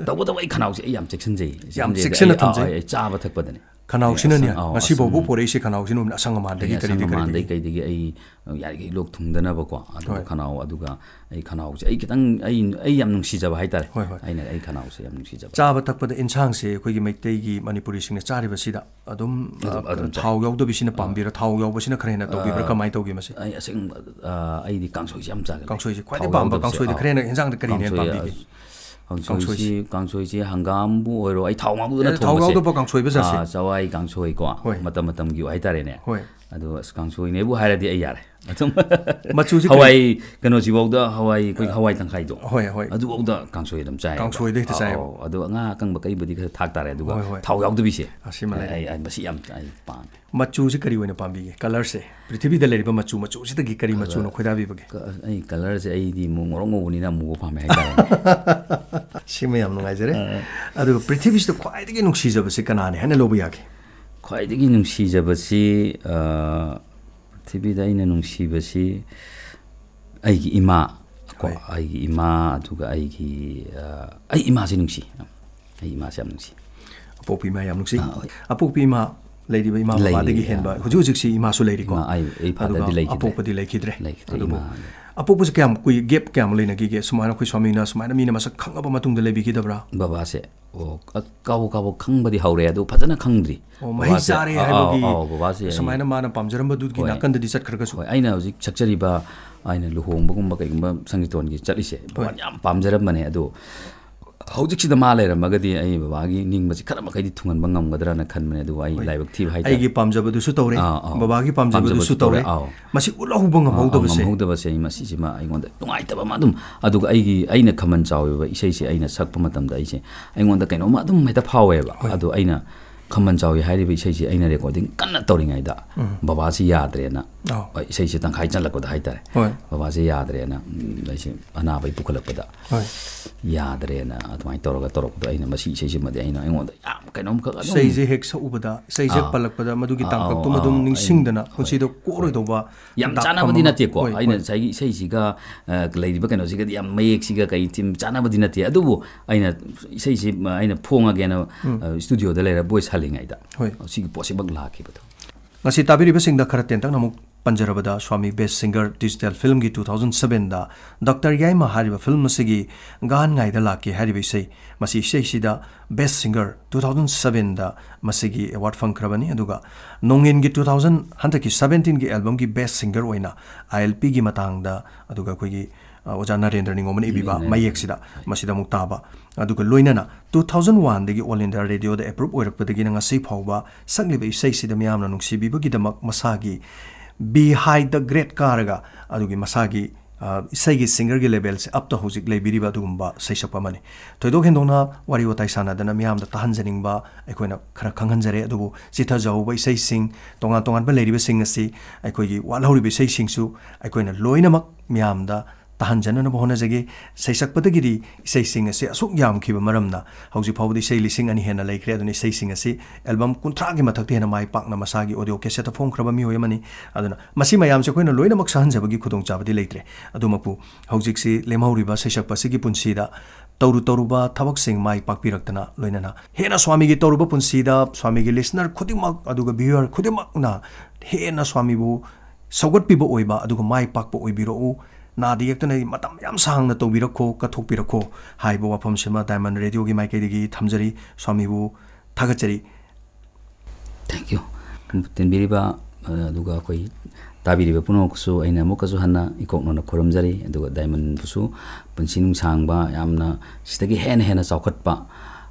ꯇꯧꯕꯇꯕꯨ ꯑꯩ ꯈꯅꯥꯎꯁꯦ ꯑꯩ ꯌꯥꯝ ꯆꯦꯛꯁꯤꯟꯖꯩ꯫ ꯌꯥꯝ ꯆꯦꯛꯁꯤꯟꯖꯩ꯫ ꯆꯦꯛꯁꯤꯟꯅ ꯑꯩ, ꯑ, ꯊꯝꯖꯩ꯫ ꯑꯩ, ꯑꯩ ꯆꯥꯕ ꯊꯛꯄꯗꯅꯦ꯫ ꯈꯅꯥꯎꯁꯤꯅꯅꯦ, ꯑꯩ ꯑꯁꯪ-, ꯑꯧ, ꯉꯁꯤ ꯐꯥꯎꯕ ꯑꯁꯪ-, ꯄꯣꯔꯛꯏꯁꯦ ꯈꯅꯥꯎꯁꯤꯅ ꯑꯣꯏꯅ ꯑꯁꯪ ꯑꯃꯥꯟꯗꯒꯤ ꯑꯩ ꯀꯔꯤꯗꯒꯤ ꯑꯁꯪ ꯀꯔꯤꯗꯒꯤ꯫ ꯑꯃꯥꯟꯗꯒꯤ ꯀꯩꯗꯒꯤ ꯑꯩ ꯌꯥꯔꯤꯈꯩ ꯂꯣꯛ ꯊꯨꯡꯗꯅꯕꯀꯣ꯫ ꯑꯗꯨꯒ ꯍꯣꯏ꯫ ꯈꯅꯥꯎ, ꯑꯗꯨꯒ ꯑꯩ ꯈꯅꯥꯎꯁꯦ ꯑꯩ ꯈꯤꯇꯪ, ꯑꯩ, ꯑꯩ ꯌꯥꯝ ꯅꯨꯡꯁꯤꯖꯕ ꯍꯥꯏꯇꯥꯔꯦ꯫ ꯍꯣꯏ, ꯍꯣꯏ꯫ ꯑꯩꯅ ꯑꯩ ꯈꯅꯥꯎꯁꯦ ꯌꯥꯝ ꯅꯨꯡꯁꯤꯖꯕ꯫ ꯆꯥꯕ ꯊꯛꯄꯗ ꯏꯟꯁꯥꯡꯁꯦ ꯑꯩꯈꯣꯏꯒꯤ ꯃꯩꯇꯩꯒꯤ, ꯃꯅꯤꯄꯨꯔꯤꯁꯤꯡꯅ ꯆꯥꯔꯤꯕꯁꯤꯗ ꯑꯗꯨꯝ, ꯑꯗꯨꯝ, ꯑ, ꯑꯗꯨꯝ ꯆꯥꯏ꯫ ꯊꯥꯎ ꯌꯥꯎꯗꯕꯤꯁꯤꯅ ꯑ, ꯄꯥꯝꯕꯤꯔ, ꯊꯥꯎ ꯌꯥꯎꯕꯁꯤꯅ ꯈꯔ ꯍꯦꯟꯅ ꯇꯧꯕꯤꯕ꯭ꯔꯥ? ꯑ, ꯀꯃꯥꯏꯅ ꯇꯧꯒꯦ ꯃꯁꯤ? ꯑꯩ ꯑꯁꯦꯡꯕ, ꯑ, ꯑꯩꯗꯤ ꯀꯥꯡꯁꯣꯏꯁꯦ ꯌꯥꯝ ꯆꯥꯒꯜꯂꯦ꯫ ꯀꯥꯡꯁꯣꯏꯁꯦ ꯈ꯭ꯋꯥꯏꯗꯩ ꯊꯥꯎ ꯄꯥꯝꯕ ꯌꯥꯎꯗꯕꯁꯦ꯫ ꯀꯥꯡꯁꯣꯏꯗ ꯑꯥ꯫ ꯈꯔ ꯍꯦꯟꯅ ꯏꯟꯁꯥꯡꯗ ꯀꯔꯤꯅ ꯍꯦꯟꯅ ꯀꯥꯡꯁꯣꯏ, ꯄꯥꯝꯕꯤꯒꯦ? ꯑ, ꯀꯥꯡꯁꯣꯏꯁꯤ, ꯀꯥꯡꯁꯣꯏꯁꯤ? ꯀꯥꯡꯁꯣꯏꯁꯤ ꯍꯪꯒꯥꯝꯕꯨ ꯑꯣꯏꯔꯣ, ꯑꯩ ꯊꯥꯎ ꯉꯧꯗꯅ ꯑꯦ, ꯊꯥꯎ ꯊꯣꯡꯕꯁꯦ꯫ ꯌꯥꯎꯗꯕ ꯀꯥꯡꯁꯣꯏꯕ ꯖꯥꯠꯁꯦ? ꯑꯥ, ꯆꯋꯥꯏ ꯀꯥꯡꯁꯣꯏꯀꯣ꯫ ꯍꯣꯏ꯫ ꯃꯇꯝ ꯃꯇꯝꯒꯤ ꯍꯥꯏꯇꯥꯔꯦꯅꯦ꯫ ꯍꯣꯏ꯫ ꯑꯗꯣ ꯑꯁ, ꯀꯥꯡꯁꯣꯏꯅꯦꯕꯨ ꯍꯥꯏꯔꯗꯤ ꯑꯩ ꯌꯥꯔꯦ꯫ ꯑꯗꯨꯝ ꯃꯆꯨꯁꯤ ꯀꯔꯤ? ꯍꯋꯥꯏ, ꯀꯩꯅꯣꯁꯤꯐꯥꯎꯗ ꯍꯋꯥꯏ, ꯑꯩꯈꯣꯏ ꯍꯋꯥꯏ ꯇꯪꯈꯥꯏꯗꯣ, ꯍꯣꯏ, ꯍꯣꯏ꯫ ꯑꯗꯨꯐꯥꯎꯗ ꯀꯥꯡꯁꯣꯏ ꯑꯗꯨꯝ ꯆꯥꯏ꯫ ꯀꯥꯡꯁꯣꯏꯗ ꯍꯦꯛꯇ ꯆꯥꯏꯌꯦꯕ꯫ ꯑꯧ, ꯑꯗꯨ ꯉꯥ ꯑꯀꯪꯕ ꯀꯩꯕꯨꯗꯤ ꯈꯔ ꯊꯥꯛ ꯇꯥꯔꯦ, ꯑꯗꯨꯒ ꯍꯣꯏ, ꯍꯣꯏ꯫ ꯊꯥꯎ ꯌꯥꯎꯗꯕꯤꯁꯦ꯫ ꯑꯁꯤꯃ ꯂꯩꯔꯦ꯫ ꯑꯩ, ꯑꯩ ꯃꯁꯤ ꯌꯥꯝ ꯑꯩ ꯄꯥꯝꯃꯦ꯫ ꯃꯆꯨꯁꯤ ꯀꯔꯤ ꯑꯣꯏꯅ ꯄꯥꯝꯕꯤꯒꯦ? ꯀꯂꯔꯁꯦ, ꯄ꯭ꯔꯤꯊꯤꯕꯤꯗ ꯂꯩꯔꯤꯕ ꯃꯆꯨ ꯃꯆꯨꯁꯤꯗꯒꯤ ꯀꯔꯤ ꯃꯆꯨꯅ ꯈꯣꯏꯗꯥꯕꯤꯕꯒꯦ? ꯀ-, ꯑꯩ ꯀꯂꯔꯁꯦ, ꯑꯩꯗꯤ ꯑꯃꯨꯛ ꯉꯧꯔꯣꯛ ꯉꯧꯕꯅꯤꯅ ꯑꯃꯨꯕ ꯄꯥꯝꯃꯦ ꯍꯥꯏꯇꯥꯔꯦ꯫ ꯁꯤꯃ ꯌꯥꯝ ꯅꯨꯡꯉꯥꯏꯖꯔꯦ꯫ ꯑ꯫ ꯑꯗꯨꯒ ꯄ꯭ꯔꯤꯊꯤꯕꯤꯁꯤꯗ ꯈ꯭ꯋꯥꯏꯗꯒꯤ ꯅꯨꯡꯁꯤꯖꯕꯁꯤ ꯀꯅꯥꯅꯤ ꯍꯥꯏꯅ ꯂꯧꯕ ꯌꯥꯒꯦ? ꯈ꯭ꯋꯥꯏꯗꯒꯤ ꯅꯨꯡꯁꯤꯖꯕꯁꯤ, ꯑ, ꯄ꯭ꯔꯤꯊꯤꯕꯤꯗ ꯑꯩꯅ ꯅꯨꯡꯁꯤꯕꯁꯤ ꯑꯩꯒꯤ ꯏꯃꯥ ꯀꯣ, ꯍꯣꯏ꯫ ꯑꯩꯒꯤ ꯏꯃꯥ, ꯑꯗꯨꯒ ꯑꯩꯒꯤ, ꯑ, ꯑꯩ ꯏꯃꯥꯁꯤ ꯅꯨꯡꯁꯤ꯫ ꯑꯩ ꯏꯃꯥꯁꯤ ꯌꯥꯝ ꯅꯨꯡꯁꯤ꯫ ꯑꯄꯣꯛꯄ ꯏꯃꯥ ꯌꯥꯝ ꯅꯨꯡꯁꯤ꯫ ꯑꯥ, ꯍꯣꯏ꯫ ꯑꯄꯣꯛꯄ ꯏꯃꯥ, ꯂꯩꯔꯤꯕ ꯏꯃꯥ ꯂꯩꯔꯤ, ꯕꯕꯥꯗꯒꯤ ꯍꯦꯟꯕ, ꯑꯥ꯫ ꯍꯧꯖꯤꯛ ꯍꯧꯖꯤꯛꯁꯤ ꯏꯃꯥꯁꯨ ꯂꯩꯔꯤꯀꯣ꯫ ꯏꯃꯥ, ꯑꯩ, ꯑꯩ ꯐꯥꯗꯔꯗꯤ ꯑꯗꯨꯒ ꯂꯩꯈꯤꯗ꯭ꯔꯦ꯫ ꯑꯄꯣꯛꯄꯗꯤ ꯂꯩꯈꯤꯗ꯭ꯔꯦ꯫ ꯂꯩꯈꯤꯗ꯭ꯔꯦ, ꯑꯗꯨꯕꯨ ꯏꯃꯥ꯫ ꯑꯄꯣꯛꯄꯁꯤ ꯀꯌꯥꯝ ꯀꯨꯏ-, gap ꯀꯌꯥꯝ ꯂꯩꯅꯈꯤꯒꯦ? ꯁꯨꯃꯥꯏꯅ ꯑꯩꯈꯣꯏ ꯁ꯭ꯋꯥꯃꯤꯅ ꯁꯨꯃꯥꯏꯅ ꯃꯤꯅ ꯃꯁꯛ ꯈꯪꯉꯕ ꯃꯇꯨꯡꯗ ꯂꯩꯕꯤꯈꯤꯗꯕ꯭ꯔꯥ? ꯕꯕꯥꯁꯦ, ꯑꯣ, ꯑ, ꯀꯥꯕꯣꯛ ꯀꯥꯕꯣꯛ ꯈꯪꯕꯗꯤ ꯍꯧꯔꯦ, ꯑꯗꯨ ꯐꯖꯅ ꯈꯪꯗ꯭ꯔꯤ꯫ ꯑꯣ, ꯃꯍꯩ ꯕꯕꯥꯁꯦ, ꯆꯥꯔꯦ ꯑꯥ, ꯑꯥ, ꯍꯥꯏꯕꯒꯤ ꯑꯥꯎ, ꯕꯕꯥꯁꯦ ꯑꯩ ꯁꯨꯃꯥꯏꯅ ꯃꯥꯅ ꯄꯥꯝꯖꯔꯝꯕꯗꯨꯒꯤ ꯍꯣꯏ꯫ ꯅꯥꯀꯟꯗꯗꯤ ꯆꯠꯈ꯭ꯔꯒꯁꯨ꯫ ꯍꯣꯏ, ꯑꯩꯅ ꯍꯧꯖꯤꯛ ꯁꯛꯆꯔꯤꯕ, ꯑꯩꯅ ꯂꯨꯍꯣꯡꯕꯒꯨꯝꯕ ꯀꯩꯒꯨꯝꯕ ꯁꯪꯀꯤꯔꯇꯣꯟꯒꯤ ꯆꯠꯂꯤꯁꯦ, ꯍꯣꯏ꯫ ꯕꯕꯥꯅ ꯌꯥꯝ ꯄꯥꯝꯖꯔꯝꯕꯅꯦ꯫ ꯑꯗꯣ ꯍꯧꯖꯤꯛꯁꯤꯗ ꯃꯥ ꯂꯩꯔꯝꯃꯒꯗꯤ ꯑꯩ ꯕꯕꯥꯒꯤ ꯅꯤꯡꯕꯁꯤ ꯈꯔ ꯃꯈꯩꯗꯤ ꯊꯨꯡꯍꯟꯕ ꯉꯝꯒꯗ꯭ꯔꯥꯅ ꯈꯟꯕꯅꯦ, ꯑꯗꯨꯕꯨ ꯑꯩ ꯍꯣꯏ꯫ ꯂꯥꯏꯕꯛ ꯊꯤꯕ ꯍꯥꯏꯇꯥꯔꯦ꯫ ꯑꯩꯒꯤ ꯄꯥꯝꯖꯕꯗꯨꯁꯨ ꯇꯧꯔꯦ, ꯑꯥ, ꯑꯥ꯫ ꯕꯕꯥꯒꯤ ꯄꯥꯝꯖꯕꯗꯨꯁꯨ ꯄꯥꯝꯖꯕꯗꯨꯁꯨ ꯇꯧꯔꯦ, ꯇꯧꯔꯦ, ꯑꯥꯎ꯫ ꯃꯁꯤ ꯎꯠꯍꯧꯕ ꯑꯥ, ꯑꯥ, ꯉꯝꯍꯧꯗꯕꯁꯦ꯫ ꯉꯝꯍꯧꯗꯕꯁꯦ, ꯑꯩ ꯃꯁꯤꯁꯤꯃ ꯑꯩꯉꯣꯟꯗ ꯅꯨꯡꯉꯥꯏꯇꯕ ꯑꯃ ꯑꯗꯨꯝ, ꯑꯗꯨꯒ ꯑꯩꯒꯤ, ꯑꯩꯅ ꯈꯝꯕꯟ ꯆꯥꯎꯕ ꯏꯁꯩꯁꯦ ꯑꯩꯅ ꯁꯛꯄ ꯃꯇꯝꯗ ꯑꯩꯁꯦ, ꯑꯩꯉꯣꯟꯗ ꯀꯩꯅꯣꯝꯃ ꯑꯗꯨꯝ ꯍꯦꯛꯇ ꯐꯥꯎꯋꯦꯕ꯫ ꯍꯣꯏ꯫ ꯑꯗꯣ ꯑꯩꯅ ꯈꯝꯕꯟ ꯆꯥꯎꯏ ꯍꯥꯏꯔꯤꯕ ꯏꯁꯩꯁꯦ ꯑꯩꯅ recording ꯀꯟꯅ ꯇꯧꯔꯤꯉꯩꯗ ꯎꯝ꯫ ꯕꯕꯥꯁꯤ ꯌꯥꯗ꯭ꯔꯦꯅ, ꯑꯥꯎ꯫ ꯑ, ꯏꯁꯩꯁꯦ ꯇꯪꯈꯥꯏ ꯆꯜꯂꯛꯄꯗ ꯍꯥꯏꯇꯥꯔꯦ꯫ ꯍꯣꯏ꯫ ꯕꯕꯥꯁꯦ ꯌꯥꯗ꯭ꯔꯦꯅ, ꯎꯝ, ꯑꯩꯁꯦ ꯑꯅꯥꯕꯩ ꯄꯨꯈꯠꯂꯛꯄꯗ ꯍꯣꯏ꯫ ꯌꯥꯗ꯭ꯔꯦꯅ ꯑꯗꯨꯃꯥꯏꯅ ꯇꯧꯔꯒ ꯇꯧꯔꯛꯄꯗꯣ ꯑꯩꯅ ꯃꯁꯤ ꯏꯁꯩꯁꯤꯃꯗꯤ ꯑꯩꯅ ꯑꯩꯉꯣꯟꯗ ꯌꯥꯝ ꯀꯩꯅꯣꯝꯈꯛ ꯑꯗꯨꯝ ꯏꯁꯩꯁꯦ ꯍꯦꯛ ꯁꯛꯎꯕꯗ, ꯏꯁꯩꯁꯦ ꯍꯦꯛ ꯑꯥ꯫ ꯄꯜꯂꯛꯄꯗ ꯃꯗꯨꯒꯤ ꯑꯥ, ꯇꯥꯡꯀꯛꯇꯨꯃ ꯑꯥ, ꯑꯗꯨꯝ ꯑꯥ, ꯅꯤꯡꯁꯤꯡꯗꯅ ꯑꯩ ꯍꯣꯏ꯫ ꯄꯨꯟꯁꯤꯗ ꯀꯣꯛꯑꯔꯣꯏꯗꯧꯕ ꯌꯥꯝ ꯗꯥꯛ ꯆꯥꯟꯅꯕꯗꯤ ꯑꯃꯃꯝ ꯅꯠꯇꯦꯀꯣ꯫ ꯍꯣꯏ, ꯑꯩꯅ ꯍꯣꯏ꯫ ꯉꯁꯥꯏꯒꯤ ꯏꯁꯩꯁꯤꯒ, ꯑ, ꯂꯩꯔꯤꯕ ꯀꯩꯅꯣꯁꯤꯒꯗꯤ ꯌꯥꯝ ꯃꯌꯦꯛꯁꯤꯒ ꯀꯩ ꯊꯤꯝ ꯆꯥꯟꯅꯕꯗꯤ ꯅꯠꯇꯦ꯫ ꯑꯗꯨꯕꯨ ꯑꯩꯅ ꯏꯁꯩꯁꯤ, ꯑ, ꯑꯩꯅ ꯐꯣꯡꯉꯒꯦꯅ, ꯎꯝ꯫ ꯑ, studioꯗ ꯂꯩꯔ voice ꯍꯜꯂꯤꯉꯩꯗ ꯍꯣꯏ꯫ ꯁꯤꯒꯤ ꯄꯣꯠꯁꯤꯃꯛ ꯂꯥꯛꯈꯤꯕꯗꯣ꯫ ꯉꯁꯤ ꯇꯥꯕꯤꯔꯤꯕꯁꯤꯡꯗ ꯈꯔ ꯇꯦꯟꯇꯛꯅ ꯑꯃꯨꯛ ꯄꯟꯖꯔꯕꯗ, swami Best Singer Digital Filmꯒꯤ two thousand sevenꯗ Doctor ꯌꯥꯏꯃ ꯍꯥꯏꯔꯤꯕ film ꯑꯁꯤꯒꯤ ꯒꯥꯍꯟꯉꯥꯏꯗ ꯂꯥꯛꯀꯦ ꯍꯥꯏꯔꯤꯕ ꯏꯁꯩ, ꯃꯁꯤ ꯏꯁꯩꯁꯤꯗ Best Singer two thousand sevenꯗ ꯃꯁꯤꯒꯤ award ꯐꯪꯈ꯭ꯔꯕꯅꯤ꯫ ꯑꯗꯨꯒ ꯅꯣꯡꯉꯤꯟꯒꯤ two thousand, ꯍꯟꯗꯛꯀꯤ seventeenꯒꯤ albumꯒꯤ Best Singer ꯑꯣꯏꯅ ILPꯒꯤ ꯃꯇꯥꯡꯗ, ꯑꯗꯨꯒ ꯑꯩꯈꯣꯏꯒꯤ, ꯑ, ꯑꯣꯖꯥ ꯅꯔꯦꯟꯗ꯭ꯔ ꯅꯤꯉꯣꯝꯕꯅ ꯏꯕꯤꯕ ꯎꯝ, ꯎꯝ, ꯎꯝ꯫ ꯃꯌꯦꯛꯁꯤꯗ, ꯍꯣꯏ꯫ ꯃꯁꯤꯗ ꯑꯃꯨꯛ ꯇꯥꯕ꯫ ꯑꯗꯨꯒ ꯂꯣꯏꯅꯅ two thousand oneꯗꯒꯤ All India Radioꯗ approve ꯑꯣꯏꯔꯛꯄꯗꯒꯤꯅ ꯉꯁꯤ ꯐꯥꯎꯕ ꯁꯛꯂꯤꯕ ꯏꯁꯩꯁꯤꯗ ꯃꯤꯌꯥꯝꯅ ꯅꯨꯡꯁꯤꯕꯤꯕꯒꯤꯗꯃꯛ ꯃꯁꯥꯒꯤ B high, the grade ꯀꯥꯔꯒ ꯑꯗꯨꯒꯤ ꯃꯁꯥꯒꯤ, ꯑ, ꯏꯁꯩꯒꯤ singerꯒꯤ levelꯁꯦ upꯇ ꯍꯧꯖꯤꯛ ꯂꯩꯕꯤꯔꯤꯕ ꯑꯗꯨꯒꯨꯝꯕ ꯁꯩꯁꯛꯄ ꯑꯃꯅꯤ꯫ ꯊꯣꯏꯗꯣꯛ ꯍꯦꯟꯗꯣꯛꯅ ꯋꯥꯔꯤ ꯋꯥꯇꯥꯏ ꯁꯥꯟꯅꯗꯅ ꯃꯤꯌꯥꯝꯗ ꯇꯥꯍꯟꯖꯅꯤꯡꯕ ꯑꯩꯈꯣꯏꯅ ꯈꯔ ꯈꯪꯍꯟꯖꯔꯦ꯫ ꯑꯗꯨꯕꯨ ꯆꯤꯊꯖꯍꯧꯕ ꯏꯁꯩꯁꯤꯡ, ꯇꯣꯉꯥꯟ ꯇꯣꯉꯥꯟꯕ ꯂꯩꯔꯤꯕꯁꯤꯡ ꯑꯁꯤ, ꯑꯩꯈꯣꯏꯒꯤ ꯋꯥꯠꯍꯧꯔꯤꯕ ꯏꯁꯩꯁꯤꯡꯁꯨ ꯑꯩꯈꯣꯏꯅ ꯂꯣꯏꯅꯃꯛ ꯃꯤꯌꯥꯝꯗ ꯇꯥꯍꯟꯖꯅꯅꯕ ꯍꯣꯠꯅꯖꯒꯦ꯫ ꯁꯩꯁꯛꯄꯗꯒꯤꯗꯤ ꯏꯁꯩꯁꯤꯡ ꯑꯁꯤ ꯑꯁꯨꯛ ꯌꯥꯝꯈꯤꯕ ꯃꯔꯝꯅ ꯍꯧꯖꯤꯛ ꯐꯥꯎꯕꯗ ꯏꯁꯩ ꯂꯤꯁꯤꯡ ꯑꯅꯤ ꯍꯦꯟꯅ ꯂꯩꯈ꯭ꯔꯦ꯫ ꯑꯗꯨꯅ ꯏꯁꯩꯁꯤꯡ ꯑꯁꯤ album ꯀꯨꯟꯊ꯭ꯔꯥꯒꯤ ꯃꯊꯛꯇ ꯍꯦꯟꯅ ꯃꯥꯏ ꯄꯥꯛꯅ ꯃꯁꯥꯒꯤ audio cassette ꯐꯣꯡꯈ꯭ꯔꯕ ꯃꯤꯑꯣꯏ ꯑꯃꯅꯤ꯫ ꯑꯗꯨꯅ ꯃꯁꯤ ꯃꯌꯥꯝꯁꯦ ꯑꯩꯈꯣꯏꯅ ꯂꯣꯏꯅꯃꯛ ꯁꯛꯍꯟꯖꯕꯒꯤ ꯈꯨꯗꯣꯡꯆꯥꯕꯗꯤ ꯂꯩꯇ꯭ꯔꯦ꯫ ꯑꯗꯨꯃꯛꯄꯨ ꯍꯧꯖꯤꯛꯁꯤ ꯂꯦꯝꯍꯧꯔꯤꯕ ꯁꯩꯁꯛꯄ ꯑꯁꯤꯒꯤ ꯄꯨꯟꯁꯤꯗ ꯇꯧꯔꯨ ꯇꯧꯔꯨꯕ ꯊꯕꯛꯁꯤꯡ ꯃꯥꯏ ꯄꯥꯛꯄꯤꯔꯛꯇꯅ, ꯂꯣꯏꯅꯅ ꯍꯦꯟꯅ ꯁ꯭ꯋꯥꯃꯤꯒꯤ ꯇꯧꯔꯨꯕ ꯄꯨꯟꯁꯤꯗ ꯁ꯭ꯋꯥꯃꯤꯒꯤ listener ꯈꯨꯗꯤꯡꯃꯛ ꯑꯗꯨꯒ viewer ꯈꯨꯗꯤꯡꯃꯛꯅ ꯍꯦꯟꯅ ꯁ꯭ꯋꯥꯃꯤꯕꯨ ꯁꯧꯒꯠꯄꯤꯕ ꯑꯣꯏꯕ ꯑꯗꯨꯒ ꯃꯥꯏ ꯄꯥꯛꯄ ꯑꯣꯏꯕꯤꯔꯛꯎ꯫ ꯅꯥꯗ ꯌꯦꯛꯇꯅ ꯃꯇꯝ ꯌꯥꯝ ꯁꯥꯡꯅ ꯇꯧꯕꯤꯔꯛꯈꯣ, ꯀꯠꯊꯣꯛꯄꯤꯔꯛꯈꯣ ꯍꯥꯏꯕ ꯋꯥꯐꯝꯁꯤꯃ Diamond Radioꯒꯤ ꯃꯥꯏꯀꯩꯗꯒꯤ ꯊꯝꯖꯔꯤ꯫ ꯁ꯭ꯋꯥꯃꯤꯕꯨ ꯊꯥꯒꯠꯆꯔꯤ꯫ Thank you꯫ ꯇꯤꯟꯕꯤꯔꯤꯕ, ꯑ, ꯑꯗꯨꯒ ꯑꯩꯈꯣꯏ ꯇꯥꯕꯤꯔꯤꯕ ꯄꯨꯝꯅꯃꯛꯄꯨꯁꯨ ꯑꯩꯅ ꯑꯃꯨꯛꯀꯁꯨ ꯍꯟꯅ ꯏꯀꯣꯛ ꯅꯧꯅ ꯈꯨꯔꯨꯝꯖꯔꯤ꯫ ꯑꯗꯨꯒ Diamondꯕꯨꯁꯨ ꯄꯨꯟꯁꯤ ꯅꯨꯡꯁꯥꯡꯕ, ꯌꯥꯝꯅ ꯁꯤꯗꯒꯤ ꯍꯦꯟꯅ ꯍꯦꯟꯅ ꯆꯥꯎꯈꯠꯄ,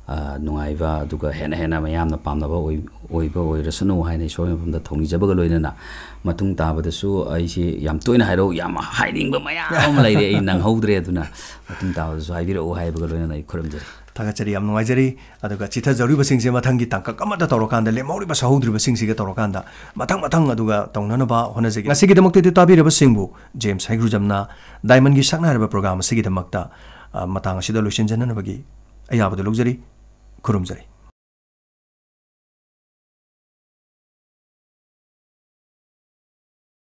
ꯑ, ꯅꯨꯡꯉꯥꯏꯕ, ꯑꯗꯨꯒ ꯍꯦꯟꯅ ꯍꯦꯟꯅ ꯃꯌꯥꯝꯅ ꯄꯥꯝꯅꯕ ꯑꯣꯏ-, ꯑꯣꯏꯕ ꯑꯣꯏꯔꯁꯅꯨ ꯍꯥꯏꯅ ꯏꯁꯣꯔꯒꯤ ꯃꯐꯝꯗ ꯊꯧꯅꯤꯖꯕꯒ ꯂꯣꯏꯅꯅ, ꯃꯇꯨꯡ ꯇꯥꯕꯗꯁꯨ ꯑꯩꯁꯤ ꯌꯥꯝ ꯇꯣꯏꯅ ꯍꯥꯏꯔꯛꯎ, ꯌꯥꯝ ꯍꯥꯏꯅꯤꯡꯕ ꯃꯌꯥꯝ ꯑꯃ ꯂꯩꯔꯦ, ꯑꯩ ꯅꯪꯍꯧꯗ꯭ꯔꯦ꯫ ꯑꯗꯨꯅ ꯃꯇꯨꯡ ꯇꯥꯕꯗꯁꯨ ꯍꯥꯏꯕꯤꯔꯛꯎ ꯍꯥꯏꯕꯒ ꯂꯣꯏꯅꯅ ꯑꯩ ꯈꯨꯔꯨꯝꯖꯔꯤ꯫ ꯊꯥꯒꯠꯆꯔꯤ, ꯌꯥꯝ ꯅꯨꯡꯉꯥꯏꯖꯔꯤ꯫ ꯑꯗꯨꯒ ꯆꯤꯊꯖꯔꯨꯔꯤꯕꯁꯤꯡꯁꯦ ꯃꯊꯪꯒꯤ ꯇꯥꯡꯀꯛ ꯑꯃꯗ ꯇꯧꯔꯀꯥꯟꯗ, ꯂꯦꯝꯍꯧꯔꯤꯕ ꯁꯍꯧꯗ꯭ꯔꯤꯕꯁꯤꯡꯁꯤꯒ ꯇꯧꯔꯀꯥꯟꯗ ꯃꯊꯪ ꯃꯊꯪ ꯑꯗꯨꯒ ꯇꯧꯅꯅꯕ ꯍꯣꯠꯅꯖꯒꯦ꯫ ꯉꯁꯤꯒꯤꯗꯃꯛꯇꯗꯤ ꯇꯥꯕꯤꯔꯕꯁꯤꯡꯕꯨ ꯖꯦꯝꯁ ꯍꯩꯒ꯭ꯔꯨꯖꯝꯅ Diamondꯒꯤ ꯁꯛꯅ ꯍꯥꯏꯔꯕ program ꯑꯁꯤꯒꯤꯗꯃꯛꯇ, ꯑ, ꯃꯇꯥꯡ ꯑꯁꯤꯗ ꯂꯣꯏꯁꯤꯟꯖꯅꯅꯕꯒꯤ ꯑꯌꯥꯕꯗꯨ ꯂꯧꯖꯔꯤ꯫ ꯈꯨꯔꯨꯝꯖꯔꯤ꯫